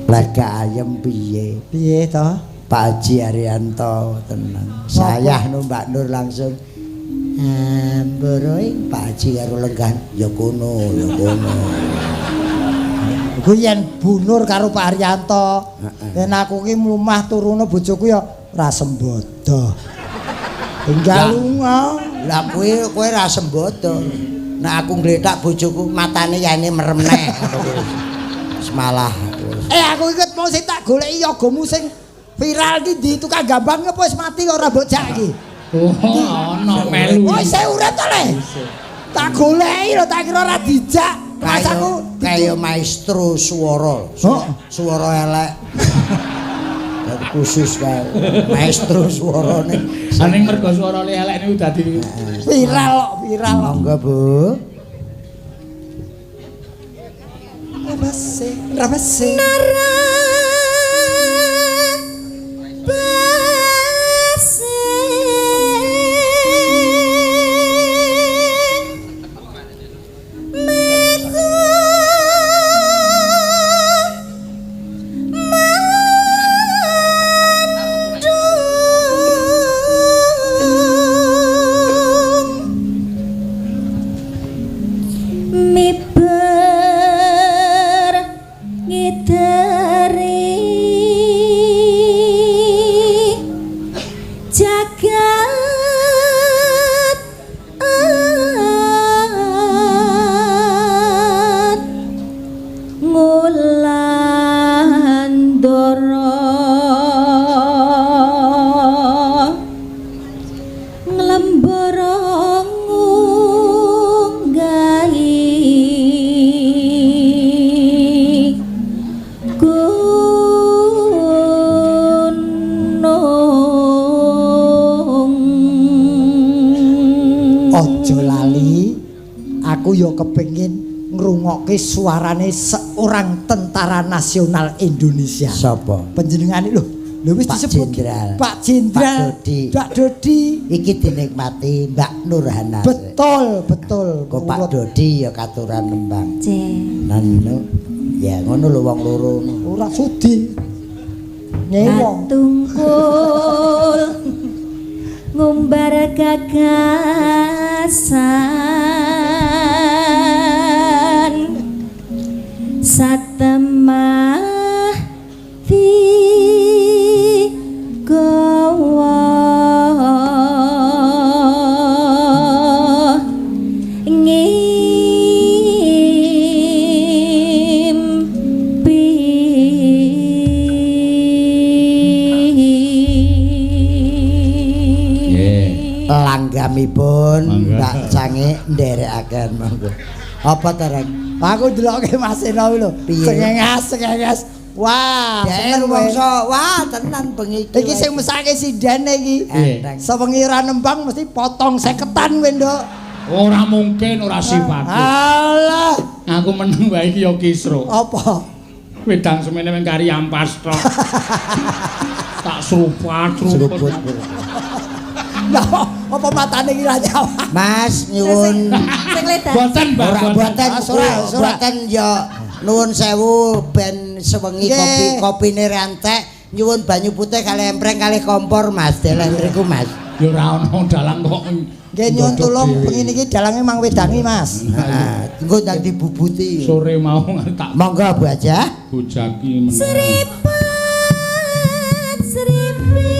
S2: Lega ayem piye?
S1: Piye to?
S2: Pak Haji Haryanto tenang. Sayah nu Mbak Nur langsung amboro ing Pak Haji karo lenggan ya kono ya kono.
S1: Kuwi yen bunur karo Pak Haryanto. Yen aku ki mlumah turune bojoku ya ora sembodo. Tinggal lunga.
S2: Lah kowe kowe ra sembodo. Nek aku ngletak bojoku matane yane merem neh ngono kuwi. Wis malah.
S1: Eh aku inget mau sing tak goleki yogamu sing viral ki ndi tukang gambang apa wis mati ora mbok jak iki.
S3: Oh, ana melu.
S1: Oh, isih urip to le. Tak goleki lho, tak kira ora dijak. Mas aku
S2: kaya maestro swara. Swara elek. Dadi khusus kae maestro swarane.
S3: Saning mergo swarane elek niku dadi
S1: viral kok, viral.
S2: Monggo, Bu.
S1: Rabase, rabase. Suarane seorang tentara nasional Indonesia.
S2: Sapa?
S1: Panjenengane lho, lho wis disebut
S2: Jenderal.
S1: Pak Jenderal.
S2: Pak Dodi.
S1: Pak Dodi.
S2: Iki dinikmati Mbak Nurhana.
S1: Betul, betul.
S2: Kok Pak Dodi ya katuran nembang.
S7: Cek.
S2: Nanu. Ya ngono lho wong loro.
S1: Ora sudi. Nyewa.
S7: Tungkul ngumbar gagasan satemah digawa ngimpi.
S2: Langgamipun Mbak Cange nderekaken monggo. Apa to, Rek?
S1: Aku ndelokke Mas Eno lho. Sengengas, sengengas. Wah,
S2: seneng mongso. Wah, tenan bengi iki.
S1: Iki sing mesake sindene iki. Sewengi ora nembang mesti potong seketan kowe, Nduk.
S3: Ora mungkin, ora sifatku.
S1: Alah,
S3: aku meneng wae iki ya kisruh.
S1: Apa?
S3: Wedang semene mung kari ampas tok. Tak serupat, seruput.
S1: Lah, apa matane iki ra nyawang?
S2: Mas nyuwun
S7: sing ledan.
S3: Boten, Mbak.
S2: Boten, boten ya nuwun sewu ben sewengi kopi kopine rantek nyuwun banyu putih kalih empreng kalih kompor Mas deleh mriku Mas.
S3: Ya ora ono dalang kok.
S1: Nggih nyuwun tulung bengi niki dalange mang wedangi Mas.
S2: Heeh, engko ndang dibubuti.
S3: Sore mau tak.
S2: Monggo Bu Hajah.
S3: Bojaki meneh.
S7: Sripat sripit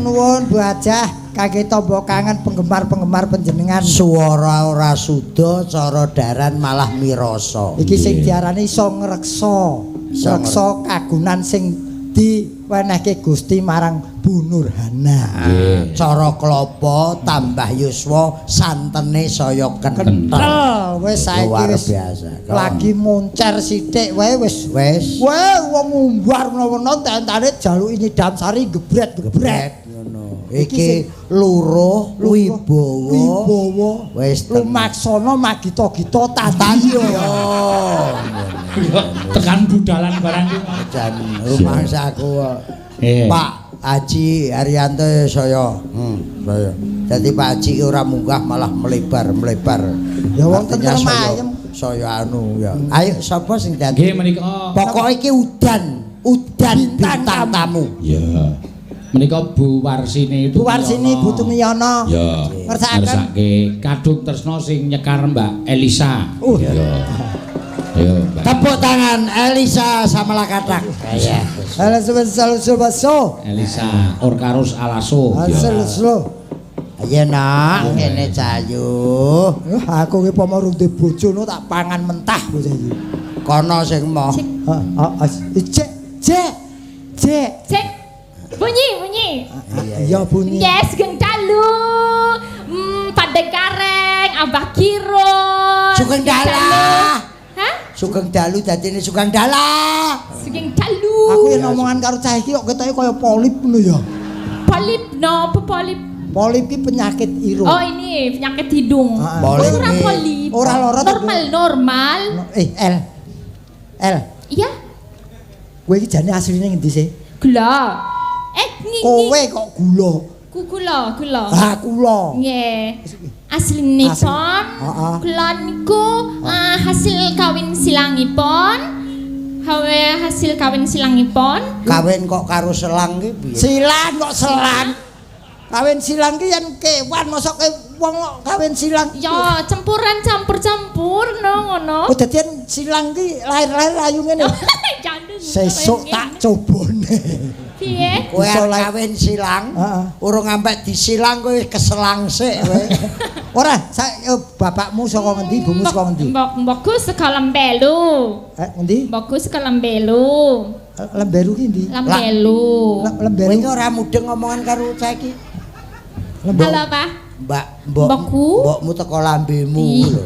S1: nuwun Bu Hajah kangge tamba kangen penggemar-penggemar panjenengan.
S2: Suara ora suda, cara daran malah mirasa.
S1: Iki sing diarani iso ngreksa. Ngreksa kagunan sing diwenehke Gusti marang Bu Nurhana.
S2: Cara klopo tambah yuswa, santene saya kenthel.
S1: Wis saiki
S2: Luar
S1: wis
S2: biasa.
S1: lagi moncer sithik wae wis.
S2: Wis.
S1: Weh wong ngumbar menawa entane jaluki nyidam sari gebret-gebret.
S2: Ngono. Iki luruh wibawa.
S1: Wibawa.
S2: Wis
S1: lumaksana magita-gita tadiya.
S3: Tekan budalan barang iki.
S2: Jan rumangsaku kok. Pak Haji Haryanto saya. Saya. Dadi Pak Haji ora munggah malah melebar-melebar.
S1: Ya wong
S2: Artinya
S1: tentrem
S2: saya-
S1: ayem.
S2: Saya anu ya. Ayo sapa sing dadi?
S3: Nggih menika.
S2: Pokoke iki udan, udan bintang tamu.
S3: Ya. Menika Bu Warsini
S1: Bu Warsini Bu Tumiyono.
S3: Ya.
S1: Ngersakaken.
S3: Ngersake kadung tresna sing nyekar Mbak Elisa. Ya. Ayo Mbak.
S2: Tepuk tangan Elisa Samalakatak. Iya.
S1: Halo sobat.
S3: Elisa Orkarus Alaso.
S1: Halo.
S2: Ayo nak, kene cayu.
S1: Aku ki pomo rung duwe bojo no tak pangan mentah bocah iki.
S2: Kono sing moh.
S1: Heeh, cek cek cek.
S7: Cek. Bunyi, bunyi.
S1: Iya bunyi.
S7: Yes, geng dalu. Padhe Gareng, Abah Kirun.
S2: Sugeng dalah.
S7: Hah?
S2: Sugeng dalu dadine sugeng dalah.
S7: Sugeng dalu.
S1: Aku yen omongan karo cah iki kok ketoke kaya polip ngono ya.
S7: Polip nopo polip?
S1: Polip ki penyakit irung.
S7: Oh ini penyakit hidung.
S2: Polip.
S7: Ora polip.
S1: Ora lara to,
S7: Normal, normal.
S1: L. L.
S7: Iya.
S1: Kowe iki jane asline ngendi sih?
S7: Gula.
S1: Kowe kok gula?
S7: Ku gula, gula.
S1: Ah, kula.
S7: Nggih. Aslinipun
S1: Heeh.
S7: kula niku hasil kawin silangipun. Hawe hasil kawin silangipun.
S2: Kawin kok karo selang ki piye?
S1: Silang kok selang. Kawin silang ki yen kewan mosok ke wong kok kawin silang.
S7: Ya, campuran campur-campur no ngono.
S1: Oh dadi silang ki lahir-lahir ayu ngene. Sesuk tak cobone.
S7: Piye?
S2: Kowe kawin silang, urung sampe disilang kowe keselang sik kowe.
S1: Ora, bapakmu saka ngendi, ibumu saka ngendi?
S7: Mbok-mbokku saka Lembelu.
S1: Ngendi?
S7: Mbokku saka Lembelu.
S1: Lemberu ki ndi?
S7: Lembelu.
S1: Lemberu.
S2: Kowe iki ora mudeng omongan karo cah iki.
S7: Halo, Pak.
S2: Mbak, mbok.
S7: Mbokku.
S2: Mbokmu teko lambemu lho.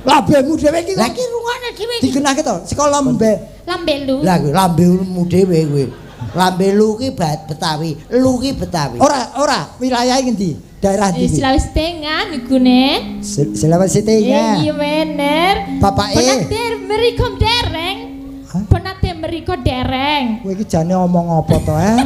S1: Lambemu dhewe iki.
S2: Lah iki rungokne dhewe iki.
S1: Digenahke to, saka lembe.
S7: Lambelu.
S2: Lah kuwi lambemu dhewe kowe. Lambelu ki Betawi, lu ki Betawi.
S1: Ora, ora, wilayahe ngendi? Daerah ndi?
S7: Sulawesi Tengah niku ne.
S1: Sulawesi Tengah.
S7: Iya bener.
S1: Bapake
S7: Penate mriko dereng. Penate mriko dereng.
S1: Kowe iki jane omong apa to, eh?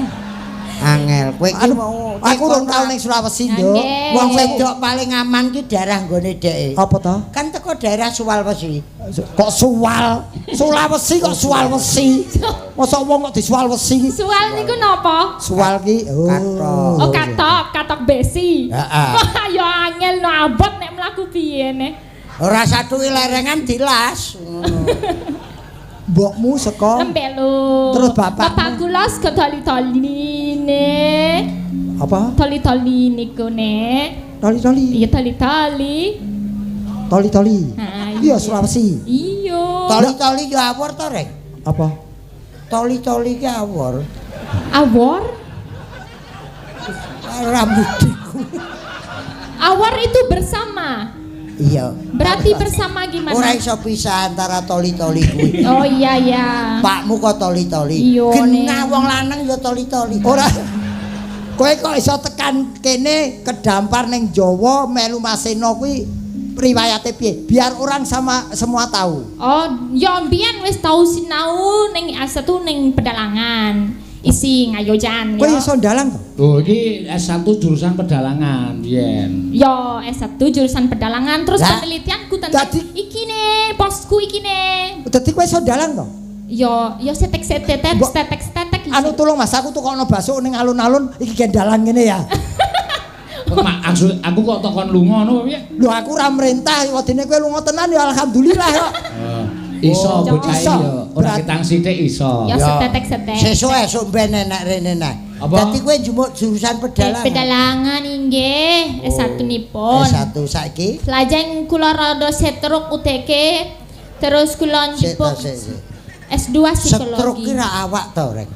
S2: Angel. Kowe iki mau
S1: aku urung tau ning Sulawesi, Nduk.
S2: Wong wedok paling aman ki daerah nggone dheke.
S1: Apa to?
S2: Kan teko daerah Sulawesi.
S1: Kok Suwal? Sulawesi kok Sulawesi? Mosok wong kok disualwesi?
S7: Suwal niku napa?
S1: Suwal ki
S2: oh.
S7: Oh, katok, katok besi.
S2: Heeh.
S7: Ya angel no abot nek mlaku piye ne.
S2: Ora satuke lerengan dilas ngono.
S1: Mbokmu saka
S7: Lembelu.
S1: Terus bapak
S7: Bapak kula saka toli-toli ne.
S1: Apa?
S7: Toli-toli niku ne.
S1: Toli-toli.
S7: Iya toli-toli.
S1: Toli-toli. Iya Sulawesi.
S7: Iya.
S2: Toli-toli yo awor to, Rek?
S1: Apa?
S2: Toli-toli ki awor.
S7: Awor?
S2: Rambutku.
S7: Awor itu bersama.
S2: Iya.
S7: Berarti bersama gimana?
S2: Ora iso pisah antara toli-toli kuwi.
S7: Oh iya iya.
S2: Pakmu kok toli-toli. Genah wong lanang ya toli-toli.
S1: Ora. Kowe kok iso tekan kene kedampar ning Jawa melu Maseno kuwi riwayate piye? Biar orang sama semua tahu.
S7: Oh, ya mbiyen wis tau sinau ning S1 ning pedalangan. Isi ngayojan
S1: ya. Kowe iso ndalang to?
S3: Oh, iki S1 jurusan pedalangan biyen.
S7: Ya, S1 jurusan pedalangan terus penelitianku tentang iki ne, bosku iki ne.
S1: Dadi kowe iso ndalang to?
S7: Ya, ya setek-setek, setek-setek.
S1: Anu tolong Mas, aku tukokno bakso ning alun-alun iki gendalan ngene ya.
S3: Mak, aku kok tokon lunga ngono piye?
S1: Lho aku ora mrentah, wedine kowe lunga tenan ya alhamdulillah kok.
S3: Iso bocah ya, ora ketang sithik iso.
S7: Ya setetek-setek.
S2: Sesuk esuk ben enak rene nah.
S3: Apa?
S2: Dadi kowe njupuk jurusan pedalangan.
S7: Pedalangan inggih, S1 nipun.
S2: S1 saiki.
S7: Lajeng kula rada setruk UTK, terus kula njupuk S2 psikologi.
S2: Setruk ki ra awak to, Rek.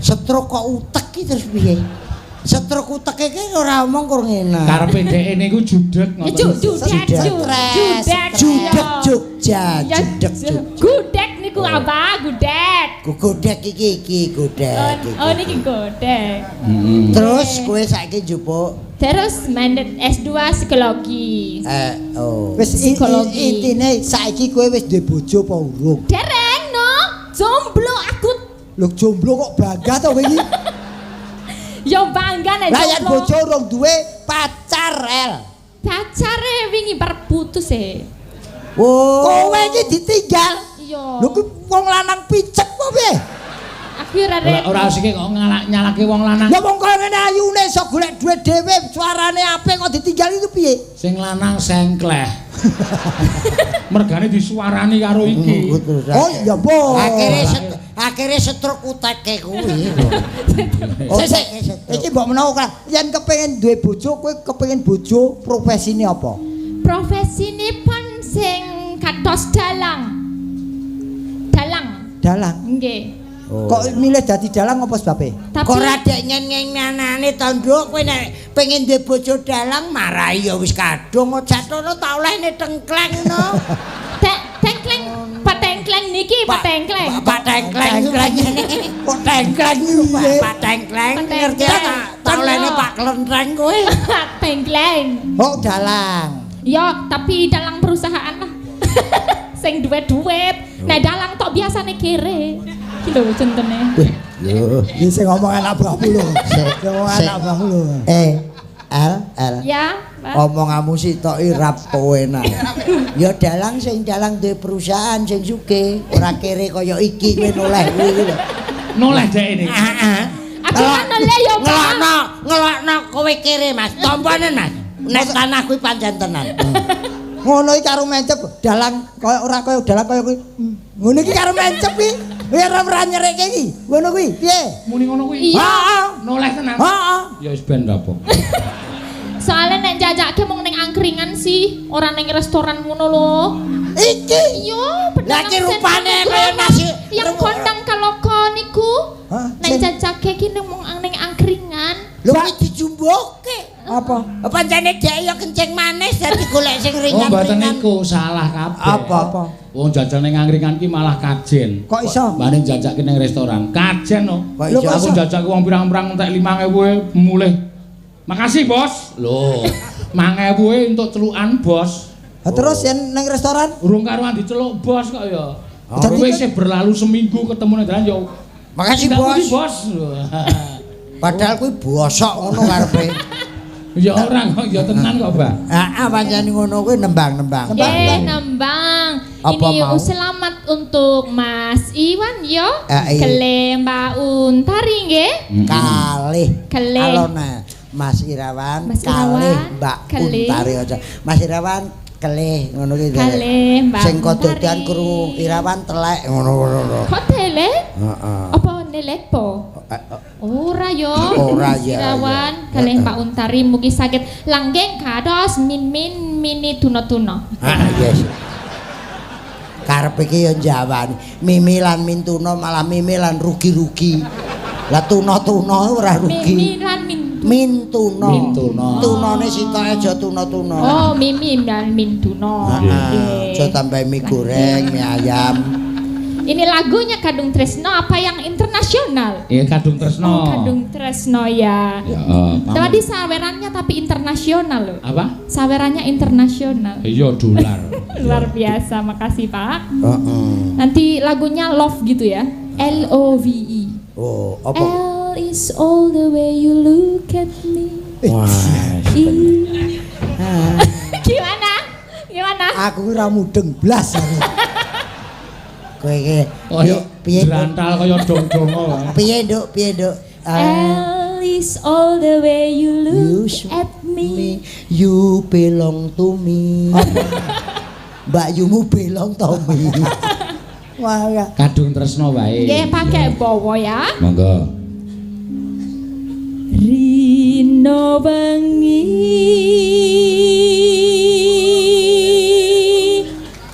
S2: Setruk kok utek ki terus piye? Setruk utek iki ora omong kur ngene.
S3: Karepe dheke niku judeg ngoten.
S7: Judeg
S2: judeg Jogja, judeg Jogja.
S7: Gudeg niku apa? Gudeg.
S2: Gudeg iki gudeg.
S7: Oh niki gudeg.
S2: Terus kowe saiki njupuk
S7: terus mandat S2 psikologi.
S2: Oh.
S1: Wis intine saiki kowe wis duwe bojo apa urung?
S7: Dereng no. Jomblo aku.
S1: Lho jomblo kok bangga to kowe iki?
S7: Ya bangga nek
S1: jomblo. Lah yen bojo urung duwe pacar el.
S7: Pacare wingi bar putus e.
S2: Oh.
S1: Kowe iki ditinggal.
S7: Iya.
S1: Lho kuwi wong lanang picek apa piye?
S7: Aku ora rek.
S3: Ora asike kok nyalake wong lanang.
S1: Lah wong kaya ngene ayune iso golek dhuwit dhewe, suarane apik kok ditinggal itu piye?
S3: Sing lanang sengkleh. Mergane disuarani karo iki.
S1: Oh iya, Po.
S2: Akhire setruk uteke kuwi.
S1: Oh, iki mbok menawa ora yen kepengin duwe bojo, kowe kepengin bojo profesine apa?
S7: Profesinipun sing kados dalang. Dalang.
S1: Dalang.
S7: Nggih.
S2: Oh.
S1: Kok milih dadi dalang apa sebabe?
S2: Kok ora dek nyen-nyenanane to, Nduk, kowe nek pengen duwe bojo dalang marai ya wis kadung jatono tak olehne tengkleng no.
S7: Tengkleng, Pak Tengkleng niki, Pak Tengkleng.
S2: Pak Tengkleng
S1: kok tengkleng
S2: piye? Pak Tengkleng ngerti tak olehne Pak Klentreng kowe.
S7: Tengkleng.
S1: Oh, dalang.
S7: Ya, tapi dalang perusahaan lah. Sing duwe-duit. Nek dalang tok biasane kere. Iki lho centene.
S2: Wih, lho,
S1: iki sing ngomong anak buahmu lho. Sing ngomong anak buahmu lho.
S2: L L.
S7: Ya, Pak.
S2: Omonganmu sitoki ra penak. Ya dalang sing dalang duwe perusahaan sing sugih, ora kere kaya iki kowe noleh kuwi lho.
S3: Noleh dhek ini.
S2: Heeh.
S7: Aku kan noleh ya, Pak.
S2: Ngelokno kowe kere, Mas. Tampanen, Mas. Nek tanah kuwi pancen tenan.
S1: Ngono iki karo mencep dalang kaya ora kaya dalang kaya kuwi. Ngono iki karo mencep iki. Kowe ora nyerekke iki. Ngono kuwi piye?
S3: Muni ngono kuwi.
S1: Heeh.
S3: Noleh tenan.
S1: Heeh.
S3: Ya wis ben ra apa.
S7: Soale nek jajake mung ning angkringan sih, ora ning restoran ngono lho.
S1: Iki
S7: iya,
S2: lah iki rupane kaya nasi
S7: yang kondang kaloko niku. Nek jajake iki mung ning angkringan.
S2: Lho kuwi dijumboke.
S1: Apa?
S2: Pancene dhek ya kencing manis dadi golek sing ringan-ringan.
S3: Oh, mboten niku salah kabeh.
S2: Apa?
S3: Wong jajal ning angkringan ki malah kajen.
S1: Kok iso?
S3: Mbane jajake ning restoran. Kajen no.
S2: Kok iso?
S3: Aku jajake wong pirang-pirang entek 5000 mulih. Makasih, Bos. Lho, 5000 entuk celukan, Bos.
S1: Ha terus yen ning restoran
S3: urung karuan diceluk, Bos kok ya. Dadi wis berlalu seminggu ketemu ning dalan ya.
S2: Makasih, Bos.
S3: Bos.
S2: Padahal kuwi bosok ngono karepe.
S3: Ya ora kok ya tenan kok, Mbak.
S2: Heeh, pancen ngono kuwi nembang-nembang.
S7: Nggih, nembang.
S2: Apa
S7: Ini
S2: mau?
S7: Selamat untuk Mas Iwan yo.
S2: Iya.
S7: Kele Mbak Untari nggih.
S2: Kalih.
S7: Kalih.
S2: Alona Mas Irawan,
S7: Mas
S2: kalih
S7: Irawan,
S2: Mbak
S7: kalih.
S2: Untari aja. Mas Irawan kelih ngono kuwi.
S7: Kalih Mbak
S2: Sing kododan
S7: Untari.
S2: krungu Irawan telek ngono-ngono.
S7: Kok telek?
S2: Heeh.
S7: Apa nelek po? Ora yo.
S2: Ora
S7: Mas
S2: ya,
S7: Irawan
S2: ya.
S7: kalih Mbak Untari mugi saged langgeng kados min-min mini tuna-tuna.
S2: Ah, yes. Karepe iki ya njawani. Mimi lan Mintuna malah mimi lan rugi-rugi. Lah tuna-tuna ora rugi.
S7: Mimi lan min.
S2: Mintuna.
S3: Mintuna.
S2: Tunane sitoke aja tuna-tuna.
S7: Oh, mimi lan mintuna.
S2: Heeh. Aja tambah mie goreng, mie ayam.
S7: Ini lagunya Kadung Tresno apa yang internasional?
S3: Iya, Kadung Tresno.
S7: Oh, Kadung Tresno ya.
S3: Ya,
S7: tadi sawerannya tapi internasional loh.
S3: Apa?
S7: Sawerannya internasional.
S3: Iya, dolar.
S7: Luar biasa, makasih Pak.
S2: Heeh.
S7: Nanti lagunya Love gitu ya. L O V E.
S2: Oh, apa?
S7: L is all the way you look at me.
S2: Wah.
S7: I. Gimana? Gimana?
S1: Aku ora mudeng blas aku.
S2: Kowe iki
S3: kaya
S2: piye
S3: jrantal kaya dong-dongo.
S2: Piye, Nduk? Piye, Nduk?
S7: L is all the way you look at me.
S2: You belong to me. Mbak Yumu belong to me.
S1: Wah, ya.
S3: Kadung Tresno wae.
S7: Nggih, pakai bawa ya.
S3: Monggo.
S7: Rino wengi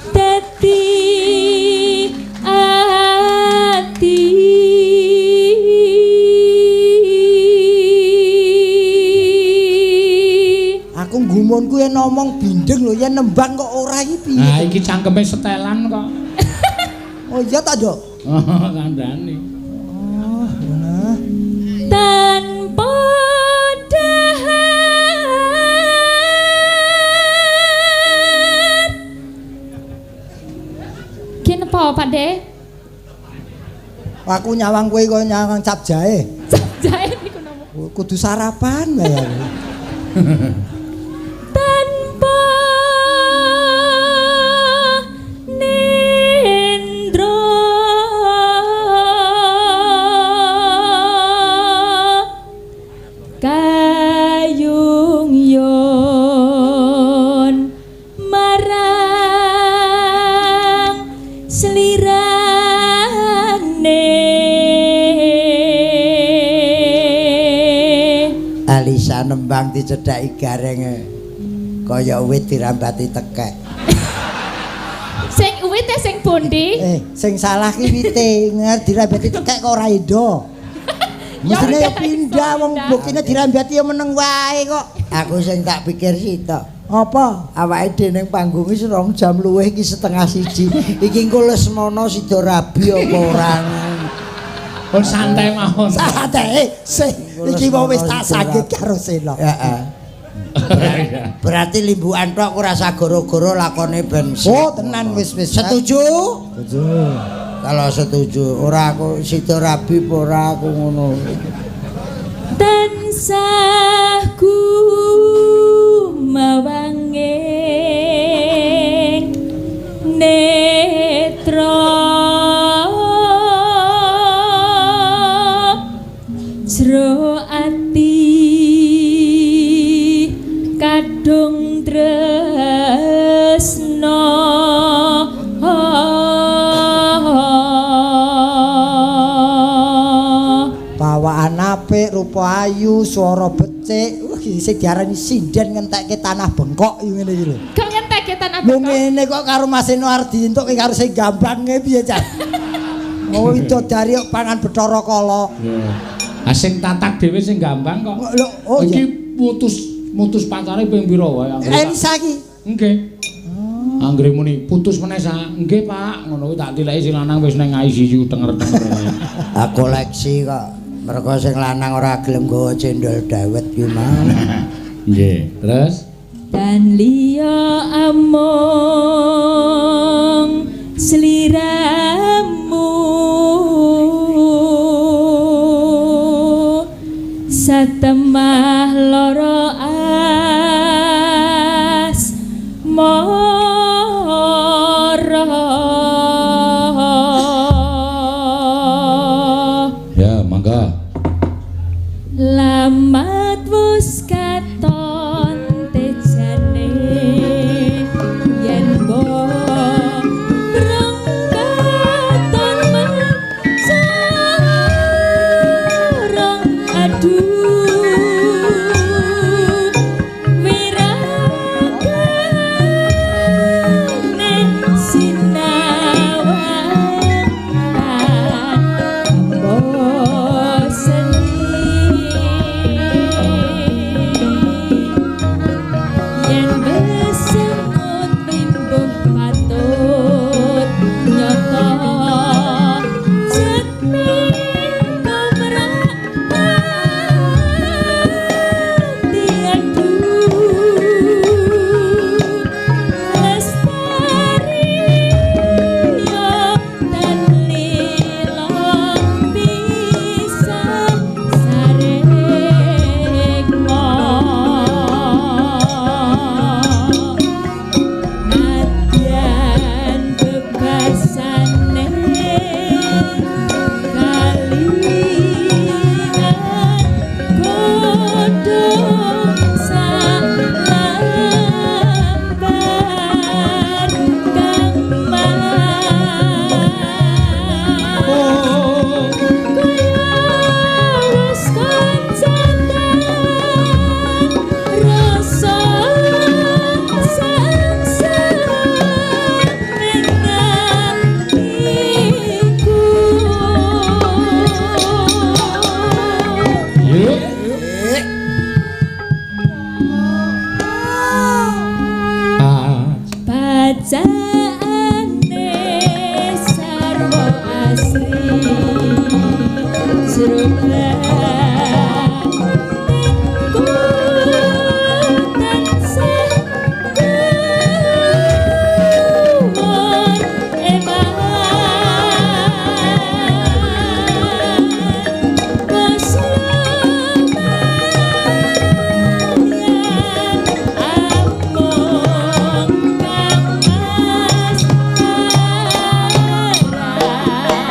S7: dadi ati
S1: Aku gumunku yen ngomong bindeng lho, yen nembang kok ora iki piye?
S3: Nah, iki cangkeme setelan kok.
S1: Oh iya ta, Nduk?
S3: Oh, kandhane.
S1: Oh, ngono.
S7: Tanpa dahar. Kenapa, Pak De?
S1: Aku nyawang kowe kaya nyawang cap jahe.
S7: Cap jahe niku napa?
S1: Kudu sarapan wae aku.
S7: Tanpa nendra kayung yon marang slirane.
S2: Alisa nembang dicedhaki garenge kaya wit dirambati tekek.
S7: Sing wite sing pundi?
S1: Sing salah ki wite, dirambati tekek kok ora endo. Mestine ya pindah wong buktine dirambati ya meneng wae kok.
S2: Aku sing tak pikir sitok.
S1: Apa?
S2: Awake dhewe ning panggung iki 2 jam luwih iki 12.30. Iki engko Lesmana sida rabi apa ora?
S3: Pun santai mawon.
S1: Santai. Sih, iki wong wis tak sakit karo Sena.
S2: Heeh. Berarti limbukan tok ora usah goro-goro lakone ben.
S1: Oh, tenan wis wis.
S2: Setuju?
S1: Setuju.
S2: Kalau setuju, ora aku sida rabi apa ora aku ngono.
S7: Tansah gumawanging netra jero ati kadung tresna.
S1: Bawaan apik, rupa ayu, swara becik. Wah, sing diarani sinden ngentekke tanah bengkok iki ngene iki lho.
S7: Kok ngentekke tanah
S1: Lho
S7: bengkok?
S1: ngene kok karo Mas Seno arep dientukke karo sing gambange piye, Cak? Oh, widodari kok pangan Bathara Kala.
S3: Ah sing tatak dhewe sing gambang kok.
S1: Lho, oh
S3: iki mutus pacare ping pira wae anggere.
S1: Elisa iki.
S3: Nggih. Anggere muni putus meneh sa. Nggih, Pak. Ngono kuwi tak tileki sing lanang wis ning ICU tenger-tenger.
S2: Ah koleksi kok. Mergo sing lanang ora gelem nggawa cendol dawet ki mau.
S3: Nggih, terus
S7: Dan liya amung sliramu satemah loro asmara.
S3: Ya, mangga.
S7: Lamat wus katon tejane yen mbok brong katon mencorong aduh Wacaane sarwa asri jrobatinku tansah kumur eman Keslamayan amung kang mas arang.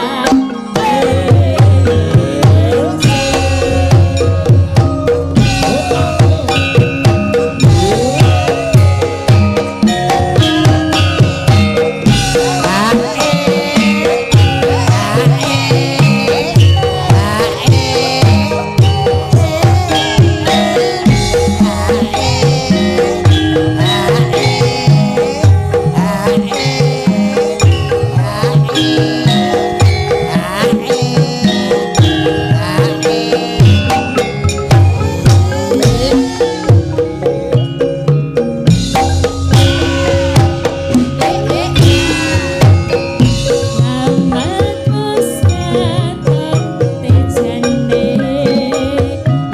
S7: Mamat katon tejane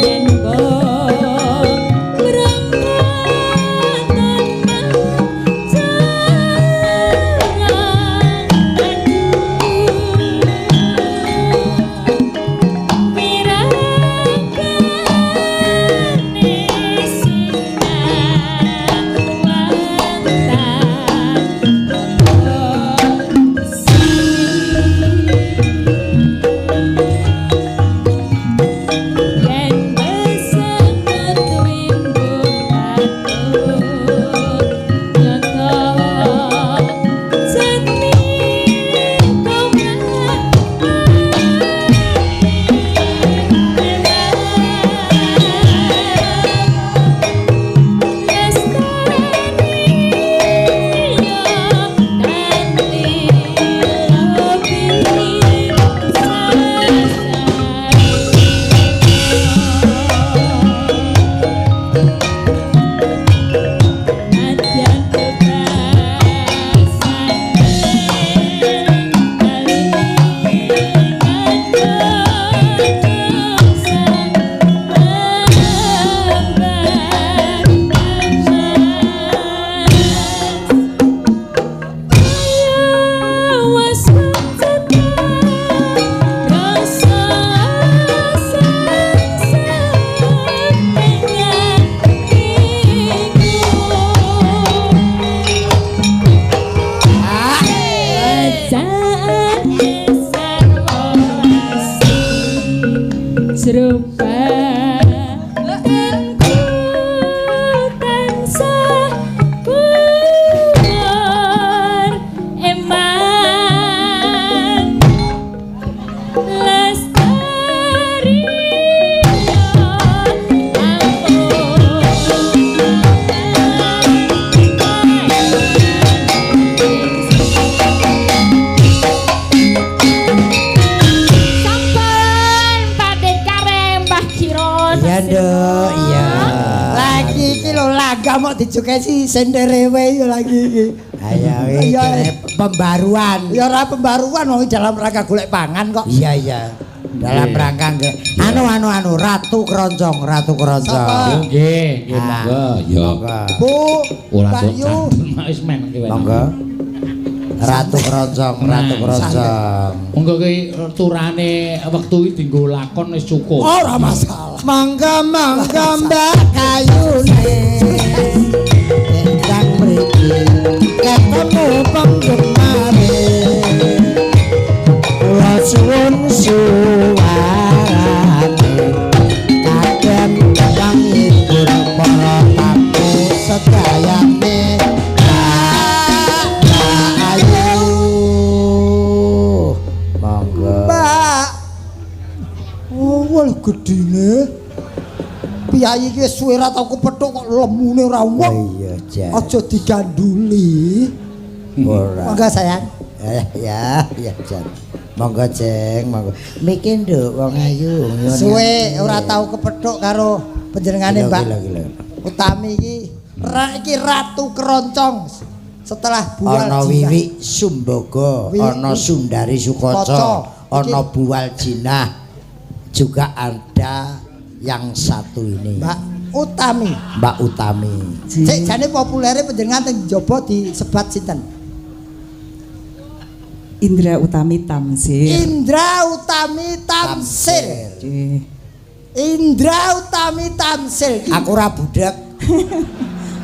S7: yen mbok berangkat tanpa aduh wirakane Yen besengut wimbo patut nyata jati Nadyan Jrobatinku tansah kumur eman lestari Sampun Pak Karem Mbah Kiron.
S2: Iya, Nduk, iya.
S1: Lagi iki lho langga mok dijogesi senderewe ya lagi iki.
S2: Ayo iki
S1: Iya.
S2: pembaruan.
S1: Ya ora pembaruan wong dalam rangka golek pangan kok.
S2: Iya, iya. Dalam rangka nggih. Anu anu anu Ratu Keroncong, Ratu Keroncong.
S1: Sapa?
S3: Nggih, nggih
S2: Ah.
S3: monggo. Ya.
S2: Monggo.
S1: Bu,
S3: Ora
S1: Mbak
S3: kok
S1: Yu.
S3: cantun mak wis men iki wae.
S2: Monggo. Ratu Keroncong, Ratu Keroncong.
S3: Monggo ki turane wektu iki dienggo lakon wis cukup.
S1: Ora masalah.
S2: Monggo monggo Mbak Kayune. Endang mriki ketemu penggemare. Kula suwun suwarane kagem panghibur para tamu sedayane. Mbak Ayu. Monggo.
S1: Mbak. Oh, wah gedine. Piyayi iki wis suwe ra tau kepethuk kok lemune ora wong.
S2: Iya, Jan.
S1: Aja diganduli.
S2: Ora.
S1: Monggo sayang.
S2: Ya, ya, Jan. Monggo, Jeng, monggo. Miki nduk wong ayu. nyuwun
S1: Suwe
S2: ngapunten.
S1: ora tau kepethuk karo panjenengane,
S2: Gila,
S1: Mbak.
S2: gila, gila.
S1: Utami iki ra iki Ratu Keroncong. Setelah Buwal
S2: ana Wiwik Sumbaga, ana Sundari Sukaca, ana Buwal Jinah, juga ada yang satu ini.
S1: Mbak Utami.
S2: Mbak Utami.
S1: Cek jane populere panjenengan teng njaba disebat sinten?
S8: Indra Utami Tamsir.
S1: Indra Utami Tamsir. Indra Utami Tamsir.
S2: Aku ora budek.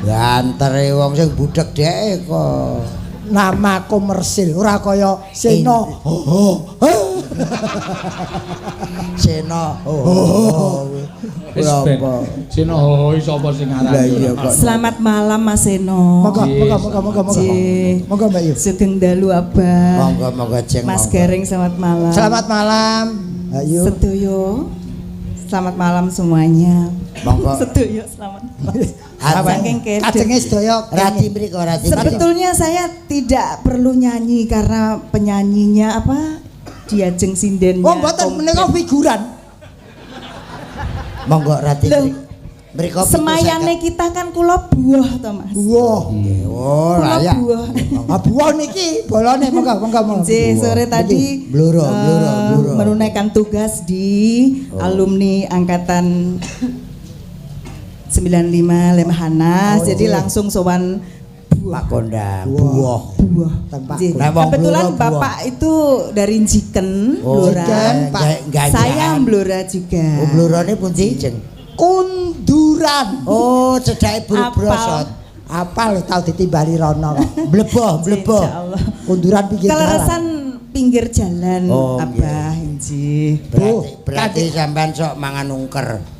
S2: Bantere wong sing budek dheke kok.
S1: Nama komersil ora kaya Seno. Ho ho.
S2: Seno. Ho ho.
S3: Seno ho ho sapa sing ngarani?
S8: Selamat malam Mas Seno.
S1: Monggo, monggo, monggo, monggo, monggo. Monggo Mbak Yu.
S8: Sugeng dalu Abah.
S2: Monggo, monggo Jeng.
S8: Mas Gareng selamat malam.
S1: Selamat malam. Mbak Yu.
S8: Sedoyo. Selamat malam semuanya.
S2: Monggo.
S8: Sedoyo selamat malam. Saking
S1: kajenge sedaya
S2: rati mriko rati.
S8: Sebetulnya saya tidak perlu nyanyi karena penyanyinya apa? Diajeng sindennya.
S1: Oh, mboten menika figuran.
S2: Monggo rati mriko.
S8: Semayane kita kan kula buah to, Mas.
S1: Buah.
S2: Oh, layak.
S8: Buah.
S1: Ah, buah niki bolone monggo monggo monggo.
S8: Nggih, sore tadi
S2: bluro bluro bluro
S8: menunaikan tugas di alumni angkatan 95 Lemhanas. Jadi langsung sowan
S2: Pak Kondang. Buah.
S8: Buah. Kebetulan Bapak itu dari Jiken, Blora. Saya Blora juga.
S2: Oh, Blorane pundi, Jeng?
S1: Kunduran.
S2: Oh, cedhake Brosot.
S1: Apal tau ditimbali rono kok.
S2: Bleboh, bleboh.
S1: Kunduran pinggir jalan.
S8: Keleresan pinggir jalan, Abah injih.
S2: Berarti sampean sok mangan ungker.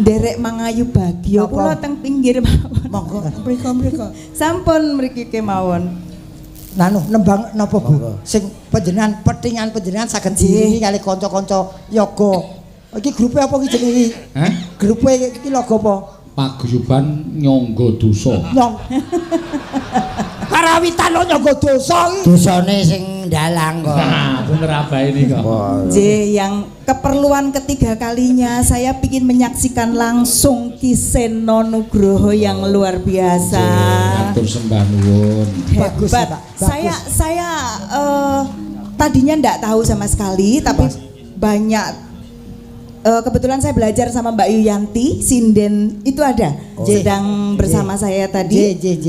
S8: Derek mangayu bagyo kula teng pinggir mawon.
S2: Monggo mriko-mriko.
S8: Sampun mriki kemawon.
S1: Nanu nembang napa Bu? Sing panjenengan petingan panjenengan saged diiringi kali kanca-kanca yoga. Iki grupe apa iki jenenge iki?
S3: Hah?
S1: Grupe iki logo apa?
S3: Paguyuban Nyangga Dosa.
S1: Nyong. Karawitan kok nyangga dosa iki.
S2: Dosane sing ndalang kok.
S3: Nah, bener abahe ini kok.
S8: J, yang keperluan ketiga kalinya saya pingin menyaksikan langsung Ki Seno Nugroho yang luar biasa.
S3: Matur sembah nuwun.
S1: Bagus,
S8: Hebat.
S1: Pak. Bagus.
S8: Saya tadinya ndak tahu sama sekali, tapi banyak kebetulan saya belajar sama Mbak Yuyanti, sinden itu ada sedang bersama saya tadi.
S1: J, J, J.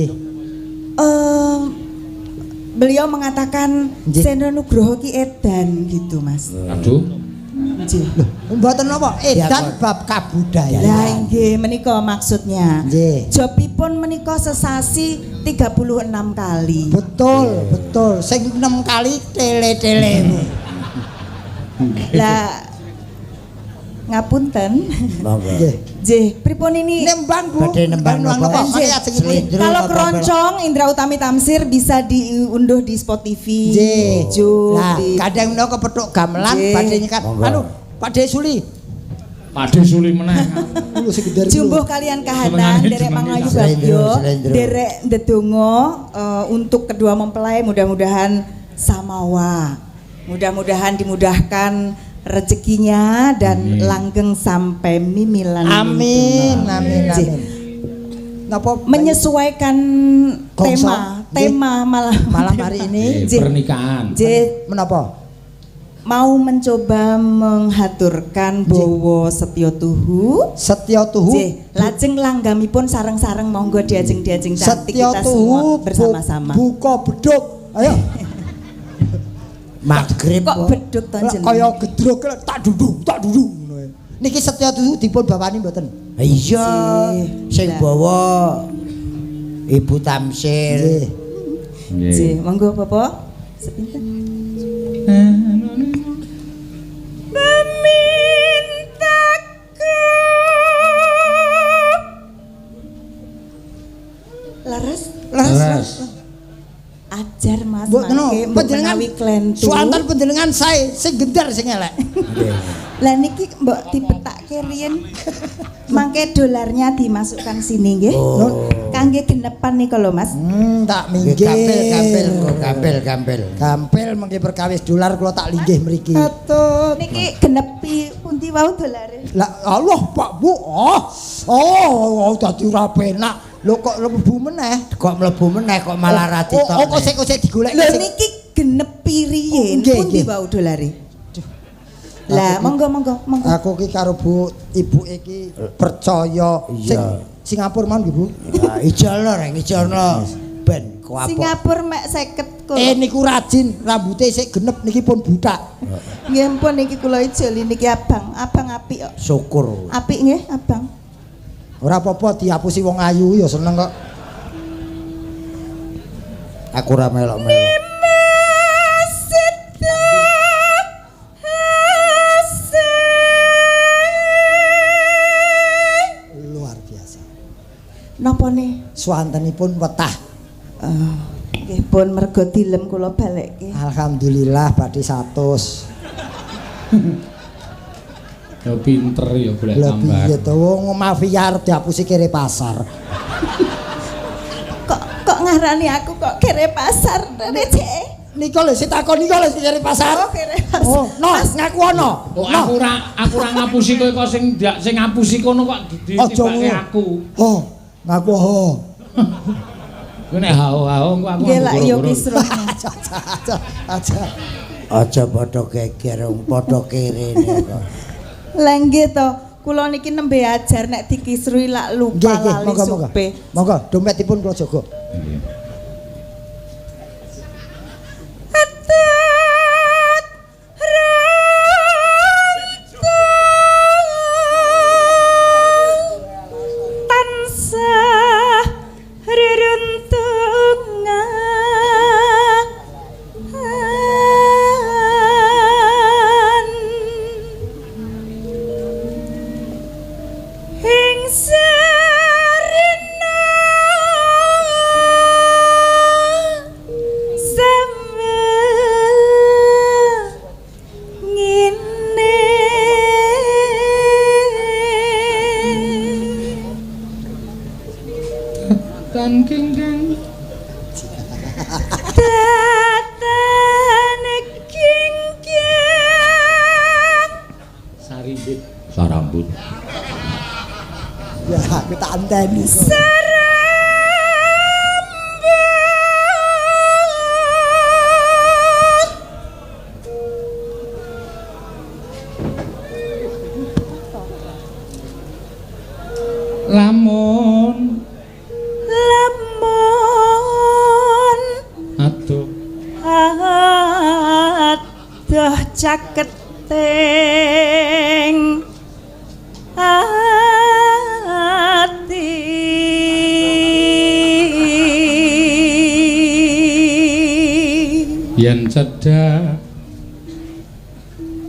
S8: Beliau mengatakan Seno Nugroho ki edan gitu, Mas.
S3: Aduh.
S8: Nggih.
S1: Lho, mboten napa? Edan bab kabudayan.
S8: Lah nggih menika maksudnya.
S1: Nggih.
S8: Jobipun menika sesasi 36 kali.
S1: Betul, betul. Sing 6 kali tele-tele.
S8: Lah ngapunten.
S2: Monggo.
S1: Nggih.
S8: Nggih, pripun ini?
S1: Nembang, Bu.
S2: Badhe nembang napa?
S8: Kalau keroncong Indra Utami Tamsir bisa diunduh di Spotify.
S1: Nggih.
S8: Lah,
S1: kadang menawa kepethuk gamelan badhe nyekat. Anu, Pakde Suli.
S3: Pakde Suli meneh.
S8: Jumbuh kalian kahanan derek mangayu bagyo, derek ndedonga untuk kedua mempelai mudah-mudahan samawa. Mudah-mudahan dimudahkan rezekinya dan amin. Langgeng sampai mimilan.
S1: Amin, amin, amin. Napa
S8: menyesuaikan tema, tema malam
S1: hari ini
S3: pernikahan.
S1: Menapa?
S8: Mau mencoba menghaturkan bowo setyo tuhu.
S1: Setyo tuhu.
S8: Lajeng langgamipun sareng-sareng monggo diajeng-diajeng cantik kita semua bersama-sama.
S1: Buka beduk. Ayo.
S2: Magrib
S8: kok beduk to jeneng.
S1: Kaya gedruk tak duduk, tak duduk ngono. Niki setya tuhu dipun bawani mboten?
S2: Iya, sing bawa Ibu Tamsir.
S3: Nggih.
S8: Nggih, monggo Bapak. Sepinten. Memintaku. Leres?
S1: Leres.
S8: Ajar Mas mangke
S1: panjenengan suanten panjenengan sae sing gendar sing elek.
S8: Lah niki mbok dipetakke riyen. Mangke dolarnya dimasukkan sini nggih. Kangge genepan nika lho Mas.
S1: Tak minggir.
S2: Gampil gampil gampil.
S1: Gampil mangke perkawis dolar kula tak linggih mriki.
S8: Niki genepi pundi wau dolare?
S1: Lah Allah Pak Bu. Oh, oh dadi ora penak. Lho kok mlebu meneh?
S2: Kok mlebu meneh kok malah ra ditokne.
S1: Oh, kok sik digoleki.
S8: Lho niki genep riyin pundi wau dolare? Lah monggo monggo monggo.
S1: Aku ki karo Bu Ibu iki percaya sing Singapura mon nggih Bu.
S2: Ha ijolno reng ijolno ben kuapok.
S8: Singapura mek 50 kula.
S1: Niku rajin rambute sik genep niki pun buthak.
S8: Nggih pun niki kula ijoli niki abang, abang apik kok.
S2: Syukur.
S8: Apik nggih abang.
S1: Ora apa-apa dihapusi wong ayu ya seneng kok.
S2: Aku ora melok-melok.
S1: Luar biasa.
S8: Napa ne?
S1: Swantenipun wetah.
S8: Nggih pun mergo dilem kula balekke.
S1: Alhamdulillah badhe 100.
S3: Ya pinter ya golek tambah.
S1: Lah piye to wong mafia arep dihapusi kere pasar.
S8: Kok ngarani aku kok kere pasar rek?
S1: Nika lho sing takon nika lho sing kere pasar.
S8: Oh kere pasar.
S1: Oh, no, ngaku ana.
S3: Oh, aku ora ngapusi kowe kok sing sing ngapusi kono kok ditibake aku.
S1: Oh, ngaku ho.
S3: Kowe nek hao-hao engko aku
S8: nggih lak yo kisruh.
S1: Aja.
S2: Aja padha geger wong padha kerene kok.
S8: Lah nggih to, kula niki nembe ajar nek dikisruhi lak lupa lali supe.
S1: Monggo, dompetipun kula jaga.
S3: Nggih.
S8: Atat rantau tansah reruntungan. Ing sarina sama ngene
S3: Tan kingkang
S8: tatan kingkang
S3: sarimbit sarambut.
S1: Ya, aku tak anteni.
S8: Sarambut
S3: Lamun
S8: lamun
S3: aduh
S8: aduh caketing ati
S3: yen cedhak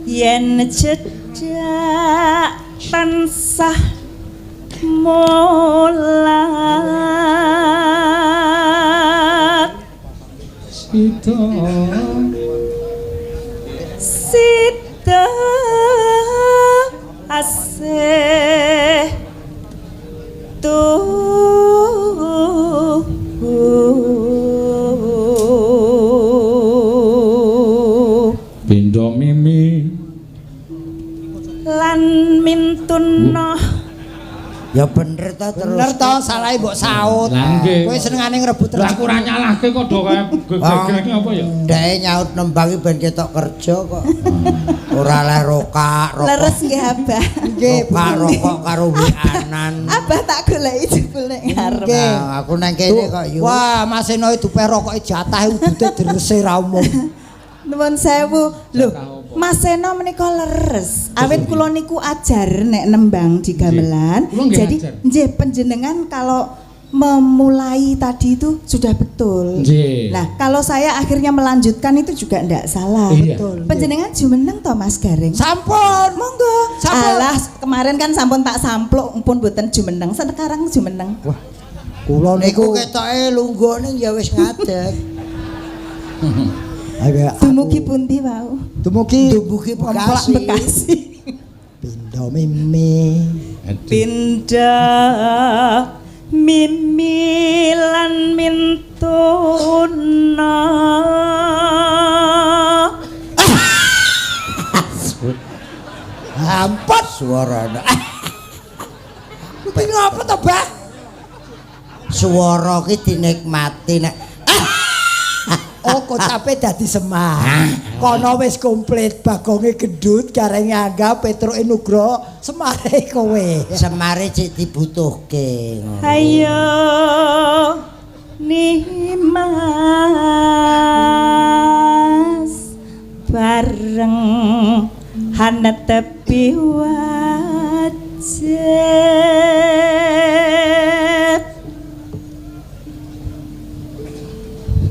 S8: yen cedhak tansah mulat
S3: sida
S8: sida asih tuhu
S3: pindha mimi
S8: lan mintuna.
S2: Ya bener to terus.
S1: Bener to salahe mbok saut. Kowe senengane ngrebut
S3: rezeki. Lah aku ora nyalahke kok do kaya geger iki apa ya?
S2: Dheke nyaut nembangi ben ketok kerja kok. Ora leh rokak, rokok.
S8: Leres nggih Abah.
S1: Nggih,
S2: rokok karo wianan.
S8: Abah tak goleki jebul nek ngarep.
S2: Nggih, aku nang kene kok yu.
S1: Wah, Mas Eno dupe rokoke jatahe udute derese ra umum.
S8: Nuwun sewu. Lho, Mas Seno menika leres. Awit kula niku ajar nek nembang di gamelan. Jadi nggih panjenengan kalau memulai tadi itu sudah betul.
S3: Nggih.
S8: Nah, kalau saya akhirnya melanjutkan itu juga ndak salah.
S3: Iya.
S1: Betul.
S8: Panjenengan jumeneng to Mas Gareng?
S1: Sampun.
S8: Monggo.
S1: Sampun.
S8: Alah, kemarin kan sampun tak sampluk pun mboten jumeneng. Sekarang jumeneng.
S1: Wah. Kula
S2: niku ketoke lungguh ning ya wis ngadeg.
S8: Dumugi pundi wau?
S1: Dumugi
S2: Bekasi.
S8: Bekasi.
S1: Pindha mimi.
S8: Pindha mimi lan mintuna.
S1: Ampun
S2: suarane.
S1: Kuwi ngapa to, Bah?
S2: Swara ki dinikmati nek
S1: Oh, kocape dadi Semar. Kono wis komplit, Bagonge gendut, Gareng Angga, Petroke Nugroho, Semare kowe.
S2: Semare cek dibutuhke ngono.
S8: Ayo Nimas bareng hanetepi wajib.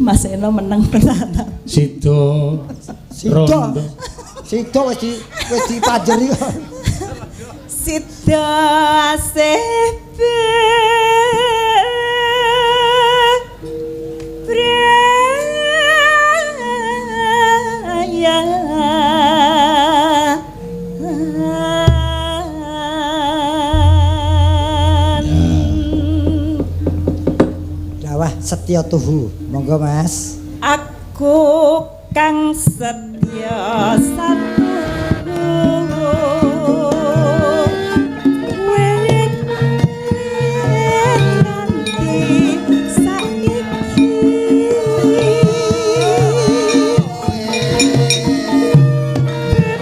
S8: Mas Eno meneng tenan.
S3: Sida.
S1: Sida. Sida wis di wis dipanjeri kok.
S8: Sida asih braya.
S1: Dawah setya tuhu. Monggo Mas.
S8: Aku kang setya satu wit nganti saiki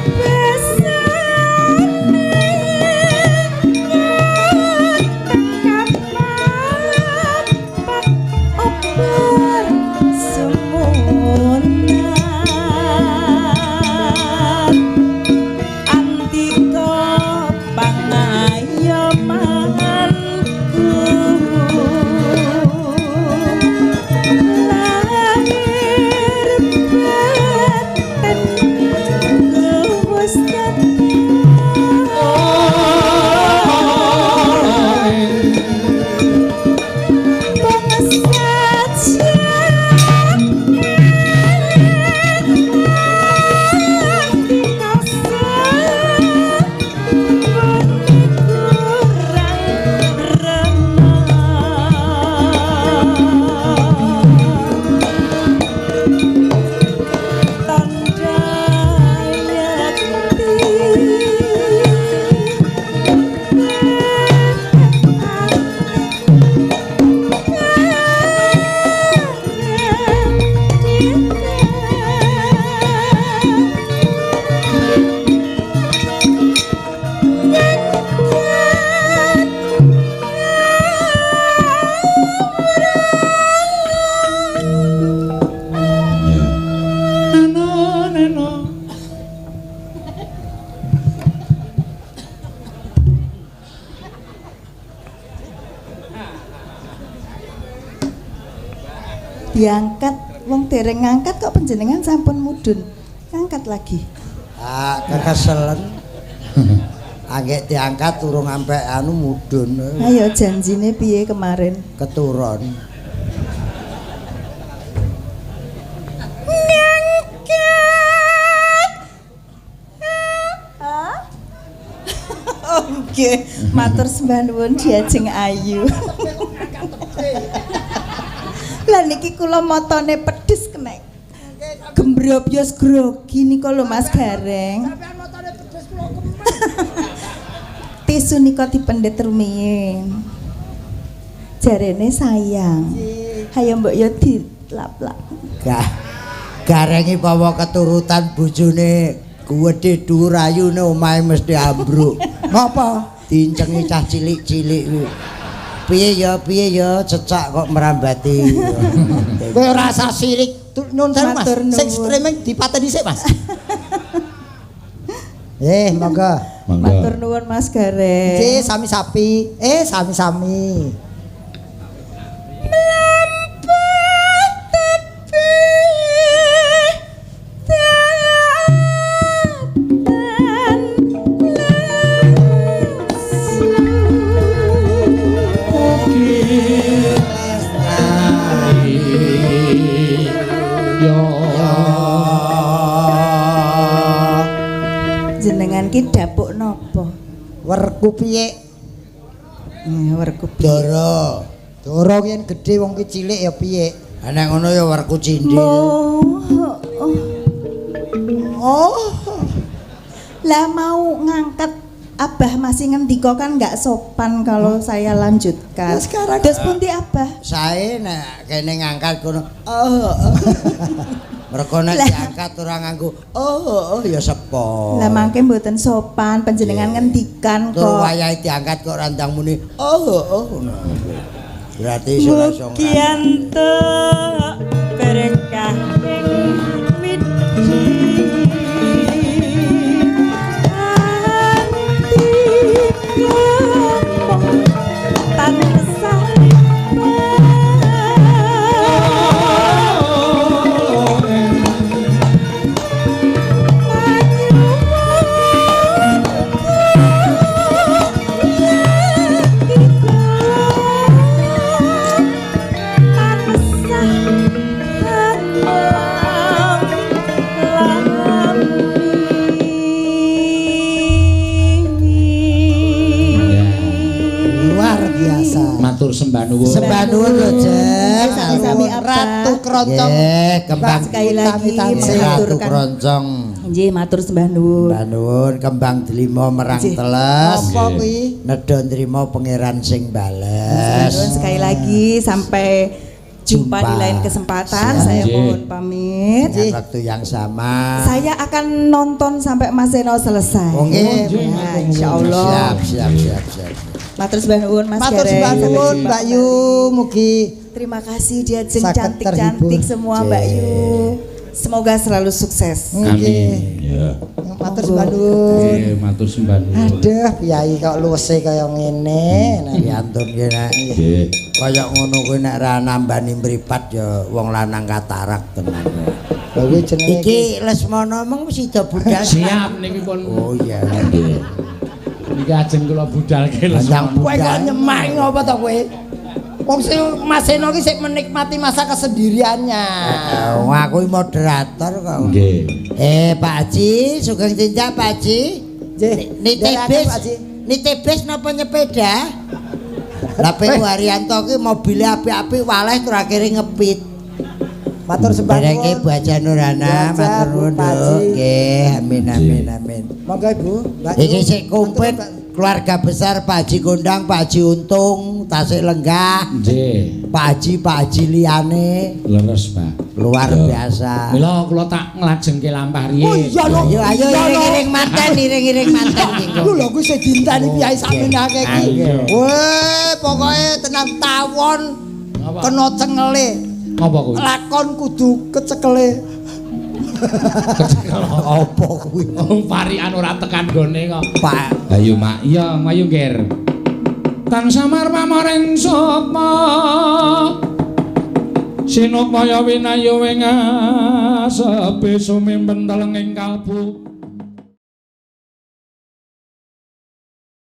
S8: bebasane tengkapak oper sumunan andika pangayomanku lahir batin Gusti.
S3: Nano nano.
S8: Diangkat wong dereng ngangkat kok panjenengan sampun mudhun. Ngangkat lagi.
S2: Ah, kekeselen. Anggek diangkat urung sampe anu mudhun.
S8: Ayo janjine piye kemarin?
S2: Keturun.
S8: Ngangkat. Oke, matur sembah nuwun Diajeng Ayu. Lah niki kula matane pedes kena. Gembrobyos grogi nika lho Mas Gareng.
S1: Sampeyan matane pedes kula kemen.
S8: Tisu nika dipendet rumiyin. Jarene sayang. Hayo mbok yo dilap-lap.
S2: Gah. Garengi bawa keturutan bojone gedhe dhuwur ayune omahe mesti ambruk.
S1: Ngapa?
S2: Dincengi cah cilik-cilik kuwi. Piye ya cecak kok merambati.
S1: Kowe ora usah sirik. Nun sewu Mas.
S8: Matur nuwun.
S1: Sing streaming dipateni sik Mas. Monggo.
S3: Monggo.
S8: Matur nuwun Mas Gareng.
S1: Nggih, sami-sami. Sami-sami.
S8: Mlampah tebih datan lesu.
S3: Yo.
S8: Jenengan ki dapuk napa?
S1: Werku piye?
S8: Werku piye?
S2: Dara.
S1: Dara yen gedhe wong ki cilik ya piye?
S2: Nek ngono ya werku cindil.
S8: Oh. Lah mau ngangkat Abah masih ngendika kan nggak sopan kalau saya lanjutkan.
S1: Nah, sekarang-
S8: Terus pundi Abah?
S2: Sae nek kene ngangkat kono. Oh. Oh. Mergo nek diangkat ora nganggo oh, oh ya sepo.
S8: Lah mangke mboten sopan panjenengan ngendikan
S2: Tur
S8: kok.
S2: wayahe diangkat kok randang muni oh oh ngono. Berarti iso ora iso.
S9: Mugi entuk berkah ing wiji. Anti ngomong tansah
S1: Luar biasa.
S3: Matur sembah nuwun.
S2: Sembah nuwun lho, Jeng.
S8: Sami-sami Abah.
S1: Ratu Kroncong.
S2: Nggih, kembang
S8: Sekali lagi
S1: Tami-tami.
S2: Ratu
S8: mengaturkan.
S2: Kroncong.
S8: Nggih, matur sembah nuwun.
S2: Sembah nuwun kembang delima merang
S8: Nggih.
S2: teles.
S1: Apa kuwi?
S2: Nedha nrimo pangeran sing bales.
S8: Nuwun sekali lagi sampai jumpa di
S2: Jumpa.
S8: lain kesempatan.
S2: Siap.
S8: Saya
S3: Nggih.
S8: mohon pamit.
S2: Dengan waktu yang sama.
S8: Saya akan nonton sampai Mas Seno selesai.
S2: Oh, nggih.
S8: Ya, insya Allah.
S2: Siap, siap, siap, siap.
S8: Matur sembah nuwun Mas
S1: Matur
S8: Gareng.
S1: sembah
S8: Sampai
S1: nuwun
S8: jumpa
S1: Mbak Yu,
S8: kembali.
S1: mugi
S8: Terima kasih diajeng
S1: Saged
S8: cantik-cantik
S1: terhibur.
S8: semua Mbak Yu. Semoga selalu sukses.
S3: Amin. Ya.
S1: Matur sembah nuwun.
S3: Nggih, matur sembah nuwun.
S1: Aduh, piyai kok luwese kaya ngene. Nah,
S2: Piantun ki nek
S3: Nggih.
S2: kaya ngono kuwi nek ra nambani mripat ya wong lanang katarak tenan.
S1: Lha kuwi jenenge
S2: Iki Lesmana mong wis sida budal.
S3: Siap niki pun.
S2: Oh iya.
S3: Nggih. Niki ajeng kula budalke
S2: Ndang
S1: Kowe kok
S2: budal.
S1: nyemak ngopo to kowe? Wong sing Mas Seno ki sik menikmati masa kesendiriannya.
S2: Wong aku iki moderator kok.
S3: Nggih.
S2: Pak Haji, sugeng tindak Pak Haji.
S1: Nggih.
S2: Nitih
S1: Nderekaken,
S2: bis.
S1: Pak Haji.
S2: Nitih bis napa nyepeda? Lah P Haryanto ki mobile apik-apik waleh tur akhire ngepit.
S1: Matur sembah
S2: Dereke
S1: nuwun.
S2: Bu Haja Nurana,
S1: Bu Haja,
S2: matur
S1: Bu
S2: nuwun,
S1: Pak
S2: Nduk.
S1: Haji.
S2: Nggih, amin amin amin.
S1: Monggo Ibu, Mbak Yu.
S2: Iki sik komplit
S1: Matur, Mbak.
S2: keluarga besar Pak Haji Kondang, Pak Haji Untung, tasik lenggah,
S3: Nggih.
S2: Pak Haji, Pak Haji liyane
S3: Leres, Pak.
S2: luar
S3: Ya.
S2: biasa.
S3: Mila kula tak nglajengke lampah riyin.
S1: Oh iya lho.
S2: Ayo ayo
S1: Iya lho.
S2: iring-iring manten, iring-iring manten iki.
S1: Lho lho kuwi sing dienteni piyai sakmene akeh iki.
S3: Iya.
S1: Weh, pokoke tenan tawon
S3: Apa?
S1: kena cengele.
S3: Apa kuwi?
S1: Lakon kudu kecekele.
S3: Kecekel.
S2: Apa kuwi?
S3: Wong parikan ora tekan gone kok.
S2: Pak
S3: Ayo Mak, iya ayo Ger. Tan samar pamoring sukma. Sinukmaya winayu ing asepe sumimpen telenging kalbu.